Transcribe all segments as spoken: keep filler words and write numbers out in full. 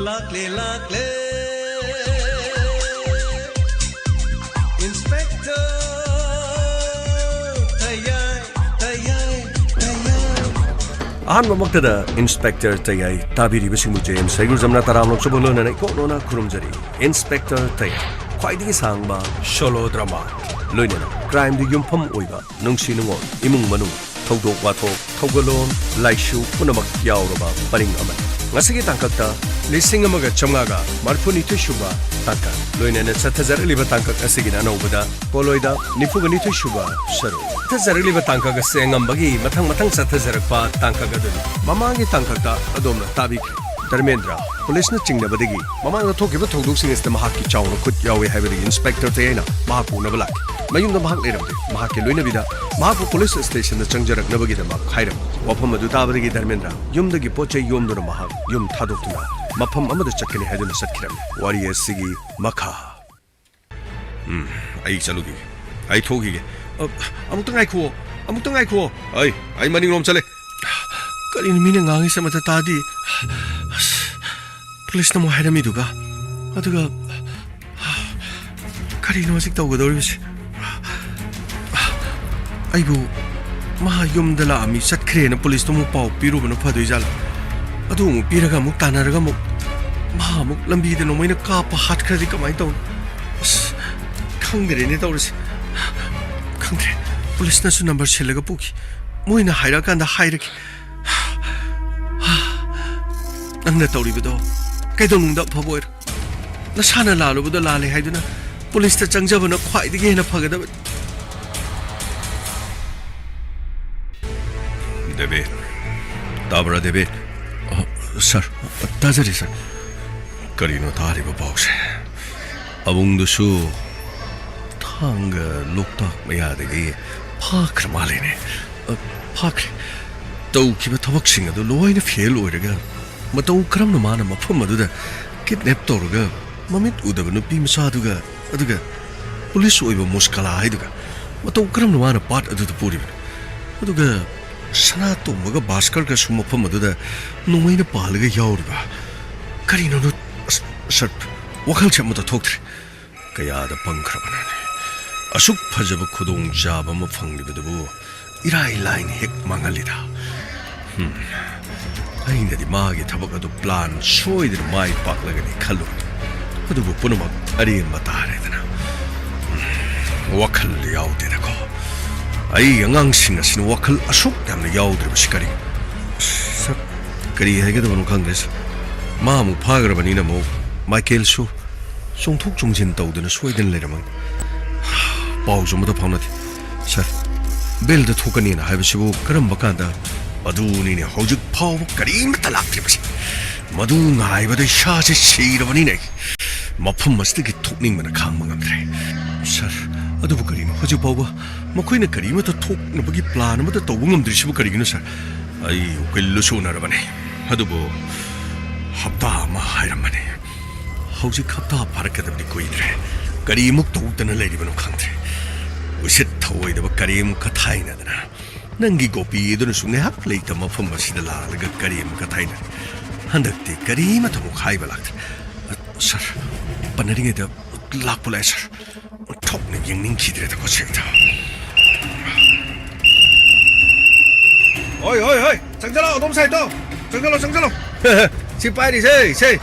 ꯂꯥꯛꯂꯦ, ꯂꯥꯛꯂꯦ, Inspector ꯇꯌꯥꯏ, ꯇꯌꯥꯏ, ꯇꯌꯥꯏ꯫ ꯑꯍꯥꯟꯕꯃꯛꯇꯗ Inspector ꯇꯌꯥꯏ ꯇꯥꯕꯤꯔꯤꯕꯁꯤꯡꯕꯨ J M ꯁꯩꯒꯨꯔꯖꯝꯅ ꯇꯔꯥꯝꯅ ꯑꯣꯛꯆꯕ ꯂꯣꯏꯅꯅ ꯏꯀꯣꯛ ꯅꯣꯟꯅ ꯈꯨꯔꯨꯝꯖꯔꯤ꯫ Inspector ꯇꯌꯥꯏ, ꯈ꯭ꯋꯥꯏꯗꯒꯤ ꯁꯥꯡꯕ solo drama, ꯂꯣꯏꯅꯅ crime ꯗ ꯌꯨꯝꯐꯝ ꯑꯣꯏꯕ ꯅꯨꯡꯁꯤ ꯅꯨꯡꯉꯣꯜ, ꯏꯃꯨꯡ ꯃꯅꯨꯡ, ꯊꯧꯗꯣꯛ ꯋꯥꯊꯣꯛ, ꯊꯧꯒꯜꯂꯣꯟ, ꯂꯥꯏꯁꯨ ꯄꯨꯝꯅꯃꯛ ꯌꯥꯎꯔꯕ ꯄꯔꯤꯡ ꯑꯃꯅꯤ꯫ ꯉꯁꯤꯒꯤ ꯇꯥꯡꯀꯛꯇ ꯂꯤꯁꯤꯡ ꯑꯃꯒ ꯆꯥꯝꯃꯉꯥꯒ ꯃꯔꯤꯐꯨꯅꯤꯊꯣꯏ ꯁꯨꯕ ꯇꯥꯡꯀꯛ, ꯂꯣꯏꯅꯅ ꯆꯠꯊꯖꯔꯛꯂꯤꯕ ꯇꯥꯡꯀꯛ ꯑꯁꯤꯒꯤꯅ ꯑꯅꯧꯕꯗ ꯄꯣꯂꯣꯏꯗ ꯅꯤꯐꯨꯒ ꯅꯤꯊꯣꯏ ꯁꯨꯕ ꯁꯔꯨꯛ꯫ ꯆꯠꯊꯖꯔꯛꯂꯤꯕ ꯇꯥꯡꯀꯛ ꯑꯁꯤ ꯑꯉꯝꯕꯒꯤ ꯃꯊꯪ ꯃꯊꯪ ꯆꯠꯊꯖꯔꯛꯄ ꯇꯥꯡꯀꯛ ꯑꯗꯨꯅꯤ꯫ ꯃꯃꯥꯡꯒꯤ ꯇꯥꯡꯀꯛꯇ ꯑꯗꯣꯝꯅ ꯇꯥꯕꯤꯈ꯭ꯔꯦ꯫ ꯙꯔꯃꯦꯟꯗ꯭ꯔ ꯄꯨꯂꯤꯁꯅ ꯆꯤꯡꯅꯕꯗꯒꯤ ꯃꯃꯥꯡꯗ ꯊꯣꯛꯈꯤꯕ ꯊꯧꯗꯣꯛꯁꯤꯡ ꯑꯁꯤꯗ ꯃꯍꯥꯛꯀꯤ ꯆꯥꯎꯅ ꯈꯨꯠ ꯌꯥꯎꯏ ꯍꯥꯏꯕꯗꯒꯤ Inspector ꯇꯌꯥꯏꯅ ꯃꯍꯥꯛꯄꯨ ꯎꯅꯕ ꯂꯥꯛꯈꯤ꯫ ꯃꯌꯨꯝꯗ ꯃꯍꯥꯛ ꯂꯩꯔꯝꯗꯦ꯫ ꯃꯍꯥꯛꯀꯤ ꯂꯣꯏꯅꯕꯤꯗ ꯃꯍꯥꯛꯄꯨ ꯄꯨꯂꯤꯁ ꯁ꯭ꯇꯦꯁꯟꯗ ꯆꯪꯖꯔꯛꯅꯕꯒꯤꯗꯃꯛ ꯍꯥꯏꯔꯝꯃꯤ꯫ ꯋꯥꯐꯝ ꯑꯗꯨ ꯇꯥꯕꯗꯒꯤ ꯙꯔꯃꯦꯟꯗ꯭ꯔ ꯌꯨꯝꯗꯒꯤ ꯄꯣꯠ ꯆꯩ ꯌꯣꯝꯗꯨꯅ ꯃꯍꯥꯛ ꯌꯨꯝ ꯊꯥꯗꯣꯛꯇꯨꯅ ꯃꯐꯝ ꯑꯃꯗ ꯆꯠꯀꯅꯤ ꯍꯥꯏꯗꯨꯅ ꯆꯠꯈꯤꯔꯝꯃꯤ꯫ ꯋꯥꯔꯤ ꯑꯁꯤꯒꯤ ꯃꯈꯥ꯫ ꯎꯝ, ꯑꯩ ꯆꯠꯂꯨꯈꯤꯒꯦ꯫ ꯑꯩ ꯊꯣꯛꯈꯤꯒꯦ꯫ ꯑ, ꯑꯃꯨꯛꯇ ꯉꯥꯏꯈꯨꯑꯣ꯫ ꯑꯃꯨꯛꯇ ꯉꯥꯏꯈꯨꯑꯣ꯫ ꯑꯩ, ꯑꯩ ꯃꯅꯤꯡꯂꯣꯝ ꯆꯠꯂꯦ꯫ ꯀꯔꯤꯅꯣ ꯃꯤꯅ ꯉꯥꯡꯉꯤꯁꯦ ꯑꯃꯠꯇ ꯇꯥꯗꯦ? ꯑꯁ, ꯄꯨꯂꯤꯁꯅ ꯑꯃꯨꯛ ꯍꯥꯏꯔꯝꯃꯤꯗꯨꯒ꯫ ꯑꯗꯨꯒ, ꯀꯔꯤꯅꯣ ꯍꯧꯖꯤꯛ ꯇꯧꯒꯗꯧꯔꯤꯕꯁꯦ? ꯑꯩꯕꯨ ꯃꯥ ꯌꯨꯝꯗ ꯂꯥꯛꯑꯝꯃꯤ, ꯆꯠꯈ꯭ꯔꯦꯅ ꯄꯨꯂꯤꯁꯇ ꯑꯃꯨꯛ ꯄꯥꯎ ꯄꯤꯔꯨꯕꯅ ꯐꯗꯣꯏꯖꯥꯠꯂꯣ? ꯑꯗꯨ ꯑꯃꯨꯛ ꯄꯤꯔꯒ ꯑꯃꯨꯛ ꯇꯥꯟꯅꯔꯒ ꯑꯃꯨꯛ ꯃꯥ ꯑꯃꯨꯛ ꯂꯝꯕꯤꯗ ꯅꯣꯡꯃꯩꯅ ꯀꯥꯞꯄ ꯍꯥꯠꯈ꯭ꯔꯗꯤ ꯀꯃꯥꯏꯅ ꯇꯧꯅꯤ? ꯑꯁ, ꯈꯪꯗ꯭ꯔꯦꯅꯦ ꯇꯧꯔꯤꯁꯦ꯫ ꯈꯪꯗ꯭ꯔꯦ꯫ ꯄꯨꯂꯤꯁꯅꯁꯨ ꯅꯝꯕꯔ ꯁꯤꯜꯂꯒ ꯄꯨꯈꯤ꯫ ꯃꯣꯏꯅ ꯍꯥꯏꯔꯛꯑꯀꯥꯟꯗ ꯍꯥꯏꯔꯒꯦ꯫ ꯅꯪꯅ ꯇꯧꯔꯤꯕꯗꯣ ꯀꯩꯗꯧꯅꯨꯡꯗ ꯑꯐꯕ ꯑꯣꯏꯔꯣꯏ꯫ ꯅꯁꯥꯅ ꯂꯥꯜꯂꯨꯕꯗꯣ ꯂꯥꯜꯂꯦ ꯍꯥꯏꯗꯨꯅ ꯄꯨꯂꯤꯁꯇ ꯆꯪꯖꯕꯅ ꯈ꯭ꯋꯥꯏꯗꯒꯤ ꯍꯦꯟꯅ ꯐꯒꯗꯕꯅꯤ꯫ ꯗꯦꯕꯤꯠ, ꯇꯥꯕ꯭ꯔꯥ, ꯗꯦꯕꯤꯠ? ꯑ, ꯁꯥꯔ, ꯇꯥꯖꯔꯤ, ꯁꯥꯔ꯫ ꯀꯔꯤꯅꯣ ꯇꯥꯔꯤꯕ ꯄꯥꯎꯁꯦ? ꯑꯕꯨꯡꯗꯨꯁꯨ ꯊꯥꯡꯒ ꯂꯣꯛꯇꯥꯛ ꯃꯌꯥꯗꯒꯤ ꯐꯥꯈ꯭ꯔ ꯃꯥꯜꯂꯦꯅꯦ꯫ ꯑ, ꯐꯥꯈ꯭ꯔꯦ꯫ ꯇꯧꯈꯤꯕ ꯊꯕꯛꯁꯤꯡ ꯑꯗꯨ ꯂꯣꯏꯅ ꯐꯦꯜ ꯑꯣꯏꯔꯒ, ꯃꯇꯧ ꯀꯔꯝꯅ ꯃꯥꯅ ꯃꯐꯝ ꯑꯗꯨꯗ ꯀꯤꯗꯅꯦꯞ ꯇꯧꯔꯒ ꯃꯃꯤꯠ ꯎꯗꯕ ꯅꯨꯄꯤ ꯃꯆꯥꯗꯨꯒ, ꯑꯗꯨꯒ ꯄꯨꯂꯤꯁ ꯑꯣꯏꯕ ꯃꯨꯁꯀꯥꯂꯥ ꯍꯥꯏꯗꯨꯒ ꯃꯇꯧ ꯀꯔꯝꯅ ꯃꯥꯅ ꯄꯥꯠ ꯑꯗꯨꯗ ꯄꯨꯔꯤꯕꯅꯣ? ꯑꯗꯨꯒ ꯁꯅꯥꯇꯣꯝꯕꯒ ꯚꯥꯁꯀꯔꯒꯁꯨ ꯃꯐꯝ ꯑꯗꯨꯗ ꯅꯣꯡꯃꯩꯅ ꯄꯥꯜꯂꯒ ꯌꯥꯎꯔꯤꯕ꯫ ꯀꯔꯤꯅꯣ? ꯑꯁ, ꯁꯥꯔ, ꯋꯥꯈꯜꯁꯦ ꯑꯃꯠꯇ ꯊꯣꯛꯇ꯭ꯔꯦ꯫ ꯀꯌꯥꯗ ꯄꯪꯈ꯭ꯔꯕꯅꯣꯅꯦ? ꯑꯁꯨꯛ ꯐꯖꯕ ꯈꯨꯗꯣꯡꯆꯥꯕ ꯑꯃ ꯐꯪꯂꯤꯕꯗꯨꯕꯨ ꯏꯔꯥꯏ ꯂꯥꯏꯅ ꯍꯦꯛ ꯃꯥꯡꯍꯜꯂꯤꯗ꯫ ꯍꯝ, ꯑꯩꯅꯗꯤ ꯃꯥꯒꯤ ꯊꯕꯛ ꯑꯗꯨ ꯄ꯭ꯂꯥꯟ ꯁꯣꯏꯗꯅ ꯃꯥꯏ ꯄꯥꯛꯂꯒꯅꯤ ꯈꯜꯂꯨꯕꯅꯤ꯫ ꯑꯗꯨꯕꯨ ꯄꯨꯝꯅꯃꯛ ꯑꯔꯦꯝꯕ ꯇꯥꯔꯦꯗꯅ꯫ ꯍꯝ, ꯋꯥꯈꯜ ꯌꯥꯎꯗꯦꯗꯀꯣ꯫ ꯑꯩ ꯑꯉꯥꯡꯁꯤꯡ ꯑꯁꯤꯅ ꯋꯥꯈꯜ ꯑꯁꯨꯛ ꯌꯥꯝꯅ ꯌꯥꯎꯗ꯭ꯔꯤꯕꯁꯤ ꯀꯔꯤ? ꯁꯥꯔ, ꯀꯔꯤ ꯍꯥꯏꯒꯗꯕꯅꯣ ꯈꯪꯗ꯭ꯔꯦ, ꯁꯥꯔ꯫ ꯃꯥ ꯑꯃꯨꯛ ꯐꯥꯈ꯭ꯔꯕꯅꯤꯅ ꯑꯃꯨꯛ ꯃꯥꯏꯀꯦꯜꯁꯨ ꯆꯣꯡꯊꯣꯛ ꯆꯣꯡꯁꯤꯟ ꯇꯧꯗꯅ ꯁꯣꯏꯗꯅ ꯂꯩꯔꯝꯃꯅꯤ꯫ ꯄꯥꯎꯁꯨ ꯑꯃꯠꯇ ꯐꯥꯎꯅꯗꯦ꯫ ꯁꯥꯔ, ꯕꯦꯜꯗ ꯊꯣꯛꯀꯅꯤꯅ ꯍꯥꯏꯕꯁꯤꯕꯨ ꯀꯔꯝꯕ ꯀꯥꯟꯗ? ꯑꯗꯨꯅꯤꯅꯦ, ꯍꯧꯖꯤꯛ ꯐꯥꯎꯕ ꯀꯔꯤꯃꯠꯇ ꯂꯥꯛꯇ꯭ꯔꯤꯕꯁꯦ꯫ ꯃꯗꯨ ꯉꯥꯏꯕꯗ ꯏꯁꯥꯁꯦ ꯁꯤꯔꯕꯅꯤꯅꯦ꯫ ꯑꯩ ꯃꯐꯝ ꯑꯁꯤꯗꯒꯤ ꯊꯣꯛꯅꯤꯡꯕꯅ ꯈꯥꯡꯕ ꯉꯝꯗ꯭ꯔꯦ꯫ ꯁꯥꯔ, ꯑꯗꯨꯕꯨ ꯀꯔꯤꯅꯣ ꯍꯧꯖꯤꯛ ꯐꯥꯎꯕ ꯃꯈꯣꯏꯅ ꯀꯔꯤꯃꯠꯇ ꯊꯣꯛꯅꯕꯒꯤ ꯄ꯭ꯂꯥꯟ ꯑꯃꯠꯇ ꯇꯧꯕ ꯉꯝꯗ꯭ꯔꯤꯁꯤꯕꯨ ꯀꯔꯤꯒꯤꯅꯣ, ꯁꯥꯔ? ꯑꯩ ꯎꯀꯤꯜꯗꯨꯁꯨ ꯎꯅꯔꯕꯅꯤ, ꯑꯗꯨꯕꯨ ꯍꯞꯇꯥ ꯑꯃ ꯍꯥꯏꯔꯝꯕꯅꯤ꯫ ꯍꯧꯖꯤꯛ ꯍꯞꯇꯥ ꯐꯥꯔꯛꯀꯗꯕꯗꯤ ꯀꯨꯏꯗ꯭ꯔꯦ꯫ ꯀꯔꯤꯃꯨꯛ ꯇꯧꯗꯅ ꯂꯩꯔꯤꯕꯅꯣ ꯈꯪꯗ꯭ꯔꯦ꯫ ꯎꯁꯤꯠ ꯊꯑꯣꯏꯗꯕ ꯀꯔꯦꯝ ꯀꯊꯥꯏꯅꯗꯅ꯫ ꯅꯪꯒꯤ ꯒꯣꯄꯤ ꯑꯗꯨꯅꯁꯨ ꯉꯥꯏꯍꯥꯛ ꯂꯩꯇ ꯃꯐꯝ ꯑꯁꯤꯗ ꯂꯥꯛꯂꯒ ꯀꯔꯦꯝ ꯀꯊꯥꯏꯅꯔꯦ꯫ ꯍꯟꯗꯛꯇꯤ ꯀꯔꯤꯃꯠꯇ ꯑꯃꯨꯛ ꯍꯥꯏꯕ ꯂꯥꯛꯇ꯭ꯔꯦ꯫ ꯑ, ꯁꯥꯔ, ꯄꯟꯅꯔꯤꯉꯩꯗ ꯂꯥꯛꯄ ꯂꯥꯛꯑꯦ, ꯁꯥꯔ꯫ ꯑꯣꯟꯊꯣꯛꯅ ꯌꯦꯡꯅꯤꯡꯈꯤꯗ꯭ꯔꯦꯗꯀꯣ ꯁꯦꯛꯇ꯫ ꯍꯣꯏ, ꯍꯣꯏ, ꯍꯣꯏ, ꯆꯪꯁꯤꯜꯂꯣ, ꯑꯗꯣꯝ ꯁꯥꯏꯠꯇꯣ꯫ ꯆꯪꯁꯤꯜꯂꯣ, ꯆꯪꯁꯤꯜꯂꯣ꯫ ꯁꯤ ꯄꯥꯏꯔꯤꯁꯦ, ꯁꯦ꯫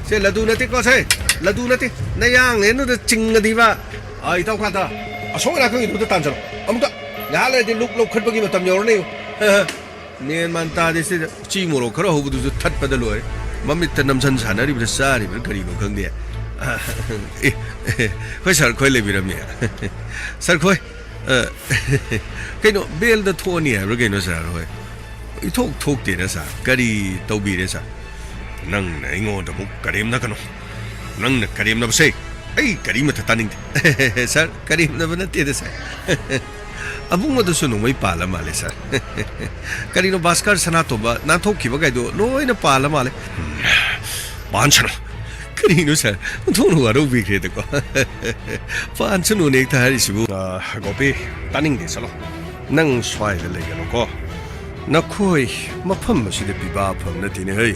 ꯁꯦ ꯂꯗꯨ ꯅꯠꯇꯦꯀꯣ, ꯁꯦ꯫ ꯂꯗꯨ ꯅꯠꯇꯦ꯫ ꯅꯌꯥꯡ ꯂꯦꯟꯗꯨꯗ ꯆꯤꯡꯉꯗꯤꯕ꯫ ꯑꯥ, ꯏꯇꯥꯎ ꯀꯥꯟꯇ, ꯑꯁꯣꯝ ꯅꯥꯀꯟꯒꯤꯗꯨꯗ ꯇꯥꯟꯁꯤꯜꯂꯣ꯫ ꯑꯃꯨꯛꯇ꯫ ꯉꯥꯏꯍꯥꯛ ꯂꯩꯔꯗꯤ ꯂꯨꯛ ꯂꯧꯈꯠꯄꯒꯤ ꯃꯇꯝ ꯌꯧꯔꯅꯤ꯫ ꯃꯦꯟ ꯃꯥꯟ ꯇꯥꯗꯦ ꯁꯤꯗ꯫ ꯎꯆꯤ ꯃꯣꯔꯣꯛ ꯈꯔ ꯍꯧꯕꯗꯨꯁꯨ ꯊꯠꯄꯗ ꯂꯣꯏꯔꯦ꯫ ꯃꯃꯤꯠꯇ ꯅꯝꯁꯟ ꯁꯥꯟꯅꯔꯤꯕ꯭ꯔꯥ ꯆꯥꯔꯤꯕ꯭ꯔꯥ ꯀꯔꯤꯅꯣ ꯈꯪꯗꯦ꯫ ꯑꯦ, ꯑꯦ, ꯑꯩꯈꯣꯏ ꯁꯥꯔ ꯈꯣꯏ ꯂꯩꯕꯤꯔꯝꯃꯦ꯫ ꯁꯥꯔ ꯈꯣꯏ, ꯑ, ꯀꯩꯅꯣ, ꯕꯦꯜꯗ ꯊꯣꯛꯑꯅꯤ ꯍꯥꯏꯕ꯭ꯔꯥ ꯀꯩꯅꯣ, ꯁꯥꯔ ꯍꯣꯏ? ꯏꯊꯣꯛ ꯊꯣꯛꯇꯦꯅ, ꯁꯥꯔ꯫ ꯀꯔꯤ ꯇꯧꯕꯤꯔꯦ, ꯁꯥꯔ? ꯅꯪꯅ ꯑꯩꯉꯣꯟꯗ ꯑꯃꯨꯛ ꯀꯔꯦꯝꯅꯒꯅꯨ꯫ ꯅꯪꯅ ꯀꯔꯦꯝꯅꯕꯁꯦ ꯑꯩ ꯀꯔꯤꯃꯠꯇ ꯇꯥꯅꯤꯡꯗꯦ꯫ ꯁꯥꯔ, ꯀꯔꯦꯝꯅꯕ ꯅꯠꯇꯦꯗ, ꯁꯥꯔ꯫ ꯑꯕꯨꯡꯉꯣꯗꯨꯁꯨ ꯅꯣꯡꯃꯩ ꯄꯥꯜꯂ ꯃꯥꯜꯂꯦ, ꯁꯥꯔ꯫ ꯀꯔꯤꯅꯣ, ꯚꯥꯁꯀꯔ, ꯁꯅꯥꯇꯣꯝꯕ, ꯅꯥꯟꯊꯣꯛꯈꯤꯕ ꯀꯥꯏꯗꯣ ꯂꯣꯏꯅ ꯄꯥꯜꯂ ꯃꯥꯜꯂꯦ꯫ ꯎꯝ, ꯄꯥꯟꯁꯅꯨ꯫ ꯀꯔꯤꯅꯣ, ꯁꯥꯔ? ꯑꯣꯟꯊꯣꯛꯅ ꯋꯥꯔꯧꯕꯤꯈ꯭ꯔꯦꯗꯀꯣ꯫ ꯄꯥꯟꯁꯅꯨꯅꯦ ꯍꯦꯛꯇ ꯍꯥꯏꯔꯤꯁꯤꯕꯨ꯫ ꯑ, ꯒꯣꯄꯤ, ꯇꯥꯅꯤꯡꯗꯦ, ꯆꯠꯂꯣ꯫ ꯅꯪ ꯁ꯭ꯋꯥꯏꯗ ꯂꯩꯒꯅꯨꯀꯣ꯫ ꯅꯈꯣꯏ ꯃꯐꯝ ꯑꯁꯤꯗ ꯄꯤꯕꯥ ꯐꯝ ꯅꯠꯇꯦꯅꯦ, ꯍꯩ꯫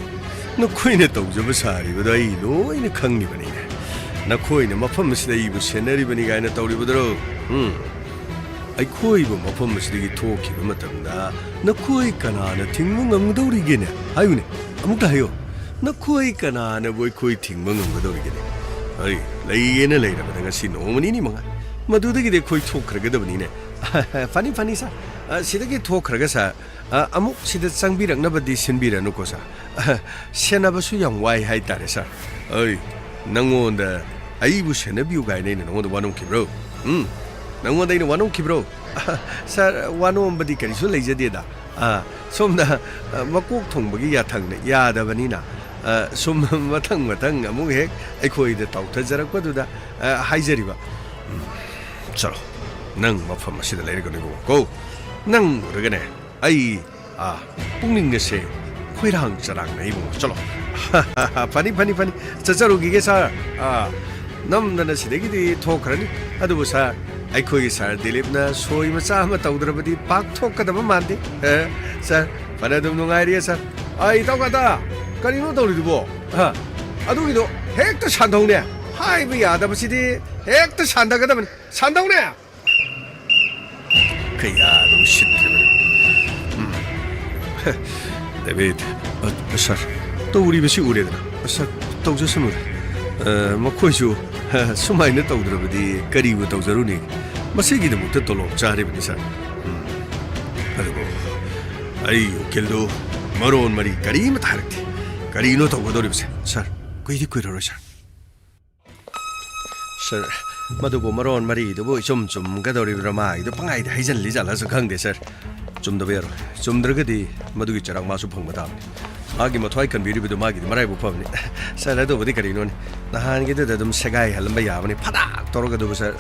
ꯅꯈꯣꯏꯅ ꯇꯧꯖꯕ ꯁꯥꯔꯤꯕꯗꯣ ꯑꯩ ꯂꯣꯏꯅ ꯈꯪꯂꯤꯕꯅꯤꯅꯦ꯫ ꯅꯈꯣꯏꯅ ꯃꯐꯝ ꯑꯁꯤꯗ ꯑꯩꯕꯨ ꯁꯦꯟꯅꯔꯤꯕꯅꯤ ꯀꯥꯏꯅ ꯇꯧꯔꯤꯕꯗꯨꯔꯣ? ꯎꯝ꯫ ꯑꯩꯈꯣꯏꯕꯨ ꯃꯐꯝ ꯑꯁꯤꯗꯒꯤ ꯊꯣꯛꯈꯤꯕ ꯃꯇꯝꯗ ꯅꯈꯣꯏ ꯀꯅꯥꯅ ꯊꯤꯡꯕ ꯉꯝꯒꯗꯧꯔꯤꯒꯦꯅꯦ? ꯍꯥꯏꯌꯨꯅꯦ, ꯑꯃꯨꯛꯇ ꯍꯥꯏꯌꯣ꯫ ꯅꯈꯣꯏ ꯀꯅꯥꯅꯕꯨ ꯑꯩꯈꯣꯏ ꯊꯤꯡꯕ ꯉꯝꯒꯗꯧꯔꯤꯒꯦꯅꯦ? ꯑꯩ ꯂꯩꯒꯦꯅ ꯂꯩꯔꯕꯗ ꯉꯁꯤ ꯅꯣꯡꯃ ꯅꯤꯅꯤ ꯃꯉꯥꯏ꯫ ꯃꯗꯨꯗꯒꯤꯗꯤ ꯑꯩꯈꯣꯏ ꯊꯣꯛꯈ꯭ꯔꯒꯗꯕꯅꯤꯅꯦ꯫ ꯐꯅꯤ, ꯐꯅꯤ, ꯁꯥꯔ꯫ ꯑ, ꯁꯤꯗꯒꯤ ꯊꯣꯛꯈ꯭ꯔꯒ, ꯁꯥꯔ, ꯑ, ꯑꯃꯨꯛ ꯁꯤꯗ ꯆꯪꯕꯤꯔꯛꯅꯕꯗꯤ ꯁꯤꯟꯕꯤꯔꯅꯨꯀꯣ, ꯁꯥꯔ꯫ ꯁꯦꯟꯅꯕꯁꯨ ꯌꯥꯝ ꯋꯥꯏ ꯍꯥꯏꯇꯥꯔꯦ, ꯁꯥꯔ꯫ ꯑꯩ, ꯅꯪꯉꯣꯟꯗ ꯑꯩꯕꯨ ꯁꯦꯟꯅꯕꯤꯌꯨ ꯀꯥꯏꯅ ꯑꯩꯅ ꯅꯪꯉꯣꯟꯗ ꯋꯥꯅꯣꯝꯈꯤꯕ꯭ꯔꯣ? ꯎꯝ? ꯅꯪꯉꯣꯟꯗ ꯑꯩꯅ ꯋꯥꯅꯣꯝꯈꯤꯕ꯭ꯔꯣ? ꯁꯥꯔ, ꯋꯥꯅꯣꯝꯕꯗꯤ ꯀꯔꯤꯁꯨ ꯂꯩꯖꯗꯦꯗ꯫ ꯑ, ꯁꯣꯝꯗ, ꯑ, ꯃꯀꯣꯛ ꯊꯣꯡꯕꯒꯤ ꯌꯥꯊꯪꯅ ꯌꯥꯗꯕꯅꯤꯅ, ꯑ, ꯁꯨꯝ ꯃꯊꯪ ꯃꯊꯪ ꯑꯃꯨꯛ ꯍꯦꯛ ꯑꯩꯈꯣꯏꯗ ꯇꯥꯎꯊꯖꯔꯛꯄꯗꯨꯗ, ꯑ, ꯍꯥꯏꯖꯔꯤꯕ꯫ ꯎꯝ, ꯆꯠꯂꯣ꯫ ꯅꯪ ꯃꯐꯝ ꯑꯁꯤꯗ ꯂꯩꯔꯒꯅꯨ ꯏꯕꯨꯡꯉꯣ ꯀꯣ꯫ ꯅꯪ ꯎꯔꯒꯅꯦ, ꯑꯩ, ꯑ, ꯄꯨꯛꯅꯤꯡ ꯑꯁꯦ ꯈꯣꯏꯔꯥꯡ ꯆꯔꯥꯡꯅꯩ ꯏꯕꯨꯡꯉꯣ꯫ ꯆꯠꯂꯣ꯫ ꯐꯅꯤ, ꯐꯅꯤ, ꯐꯅꯤ꯫ ꯆꯠꯆꯔꯨꯈꯤꯒꯦ, ꯁꯥꯔ꯫ ꯑ, ꯅꯝꯗꯅ ꯁꯤꯗꯒꯤꯗꯤ ꯊꯣꯛꯈ꯭ꯔꯅꯤ꯫ ꯑꯗꯨꯕꯨ, ꯁꯥꯔ, ꯑꯩꯈꯣꯏꯒꯤ ꯁꯥꯔ ꯗꯤꯂꯤꯞꯅ ꯁꯣꯏ ꯃꯆꯥ ꯑꯃ ꯇꯧꯗ꯭ꯔꯕꯗꯤ ꯄꯥꯛ ꯊꯣꯛꯀꯗꯕ ꯃꯥꯟꯗꯦ꯫ ꯑ, ꯁꯥꯔ, ꯐꯅ ꯑꯗꯨꯝ ꯅꯨꯡꯉꯥꯏꯔꯤꯌꯦ, ꯁꯥꯔ꯫ ꯑ, ꯏꯇꯥꯎ ꯀꯥꯇꯥ, ꯀꯔꯤꯅꯣ ꯇꯧꯔꯤꯗꯨꯕꯣ? ꯑ, ꯑꯗꯨꯒꯤꯗꯣ ꯍꯦꯛꯇ ꯁꯥꯟꯗꯧꯅꯦ꯫ ꯍꯥꯏꯕ ꯌꯥꯗꯕꯁꯤꯗꯤ ꯍꯦꯛꯇ ꯁꯥꯟꯗꯒꯗꯕꯅꯤ꯫ ꯁꯥꯟꯗꯧꯅꯦ꯫ ꯀꯌꯥꯗ ꯎꯁꯤꯠꯇ꯭ꯔꯤꯕꯅꯣ꯫ ꯎꯝ꯫ ꯗꯦꯕꯤꯠ, ꯑ, ꯁꯥꯔ, ꯇꯧꯔꯤꯕꯁꯤ ꯎꯔꯦꯗꯅ꯫ ꯁꯥꯔ, ꯇꯧꯖꯁꯅꯨꯗ꯫ ꯑ, ꯃꯈꯣꯏꯁꯨ, ꯑ, ꯁꯨꯃꯥꯏꯅ ꯇꯧꯗ꯭ꯔꯕꯗꯤ ꯀꯔꯤꯕꯨ ꯇꯧꯖꯔꯨꯅꯤ? ꯃꯁꯤꯒꯤꯗꯃꯛꯇ ꯇꯣꯂꯣꯞ ꯆꯥꯔꯤꯕꯅꯤ, ꯁꯥꯔ꯫ ꯎꯝ꯫ ꯑꯗꯨꯕꯨ ꯑꯩ ꯎꯀꯤꯜꯗꯨ ꯃꯔꯣꯟ ꯃꯔꯤ ꯀꯔꯤꯃꯠꯇ ꯍꯥꯏꯔꯛꯇꯦ꯫ ꯀꯔꯤꯅꯣ ꯇꯧꯒꯗꯧꯔꯤꯕꯁꯦ? ꯁꯥꯔ, ꯀꯨꯏꯗꯤ ꯀꯨꯏꯔꯔꯣꯏ, ꯁꯥꯔ꯫ ꯁꯥꯔ, ꯃꯗꯨꯕꯨ ꯃꯔꯣꯟ ꯃꯔꯤꯗꯨꯕꯨ ꯏꯆꯨꯝ ꯆꯨꯝꯒꯗꯧꯔꯤꯕ꯭ꯔꯥ? ꯃꯥꯒꯤꯗꯣ ꯄꯪꯍꯥꯏꯗ ꯍꯥꯏꯖꯤꯜꯂꯤ ꯖꯥꯠꯂꯁꯨ ꯈꯪꯗꯦ, ꯁꯥꯔ꯫ ꯆꯨꯝꯗꯕ ꯌꯥꯔꯣꯏ꯫ ꯆꯨꯝꯗ꯭ꯔꯒꯗꯤ ꯃꯗꯨꯒꯤ ꯆꯩꯔꯥꯛ ꯃꯥꯁꯨ ꯐꯪꯕ ꯇꯥꯕꯅꯤ꯫ ꯃꯥꯒꯤ ꯃꯊ꯭ꯋꯥꯏ ꯀꯟꯕꯤꯔꯤꯕꯗꯨ ꯃꯥꯒꯤꯗꯤ ꯃꯔꯥꯏꯕꯛ ꯐꯕꯅꯤ꯫ ꯁꯥꯔ, ꯑꯗꯨꯕꯨꯗꯤ ꯀꯔꯤꯅꯣꯅꯦ? ꯅꯍꯥꯟꯒꯤꯗꯨꯗ ꯑꯗꯨꯝ ꯁꯦꯒꯥꯏꯍꯜꯂꯝꯕ ꯌꯥꯕꯅꯤ꯫ ꯐꯗꯥꯛ ꯇꯧꯔꯒ ꯑꯗꯨꯕꯨ, ꯁꯥꯔ,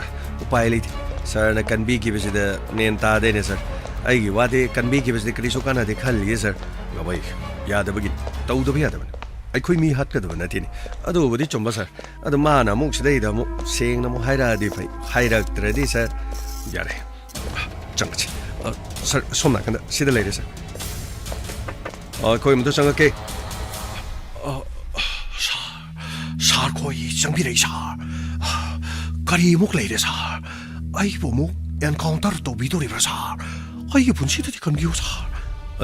ꯎꯄꯥꯏ ꯂꯩꯇꯦ꯫ ꯁꯥꯔꯅ ꯀꯟꯕꯤꯈꯤꯕꯁꯤꯗ ꯃꯦꯟ ꯇꯥꯗꯦꯅꯦ, ꯁꯥꯔ꯫ ꯑꯩꯒꯤ ꯋꯥꯗꯤ ꯀꯟꯕꯤꯈꯤꯕꯁꯤꯗꯤ ꯀꯔꯤꯁꯨ ꯀꯥꯟꯅꯗꯦ ꯈꯜꯂꯤꯌꯦ, ꯁꯥꯔ꯫ ꯉꯝꯃꯣꯏ꯫ ꯌꯥꯗꯕꯒꯤꯅꯤ꯫ ꯇꯧꯗꯕ ꯌꯥꯗꯕꯅꯤ꯫ ꯑꯩꯈꯣꯏ ꯃꯤ ꯍꯥꯠꯀꯗꯕ ꯅꯠꯇꯦꯅꯦ꯫ ꯑꯗꯨꯕꯨꯗꯤ ꯆꯨꯝꯕ, ꯁꯥꯔ꯫ ꯑꯗꯣ ꯃꯥꯅ ꯑꯃꯨꯛ ꯁꯤꯗꯩꯗ ꯑꯃꯨꯛ ꯁꯦꯡꯅ ꯑꯃꯨꯛ ꯍꯥꯏꯔꯛꯑꯗꯤ ꯐꯩ꯫ ꯍꯥꯏꯔꯛꯇ꯭ꯔꯗꯤ, ꯁꯥꯔ, ꯌꯥꯔꯦ꯫ ꯆꯪꯉꯁꯤ꯫ ꯑ, ꯁꯥꯔ, ꯁꯣꯝ ꯅꯥꯀꯟꯗ ꯁꯤꯗ ꯂꯩꯔꯦ, ꯁꯥꯔ꯫ ꯑ, ꯑꯩꯈꯣꯏ ꯑꯃꯨꯛꯇ ꯆꯪꯉꯛꯀꯦ꯫ ꯑ, ꯁꯥꯔ, ꯁꯥꯔ, ꯈꯣꯏ ꯆꯪꯕꯤꯔꯛꯏ, ꯁꯥꯔ꯫ ꯀꯔꯤꯃꯨꯛ ꯂꯩꯔꯦ, ꯁꯥꯔ? ꯑꯩꯕꯨ ꯑꯃꯨꯛ ꯑꯦꯟꯀꯥꯎꯟꯇꯔ ꯇꯧꯕꯤꯗꯣꯔꯤꯕ꯭ꯔꯥ, ꯁꯥꯔ? ꯑꯩꯒꯤ ꯄꯨꯟꯁꯤꯗꯗꯤ ꯀꯟꯕꯤꯌꯨ, ꯁꯥꯔ꯫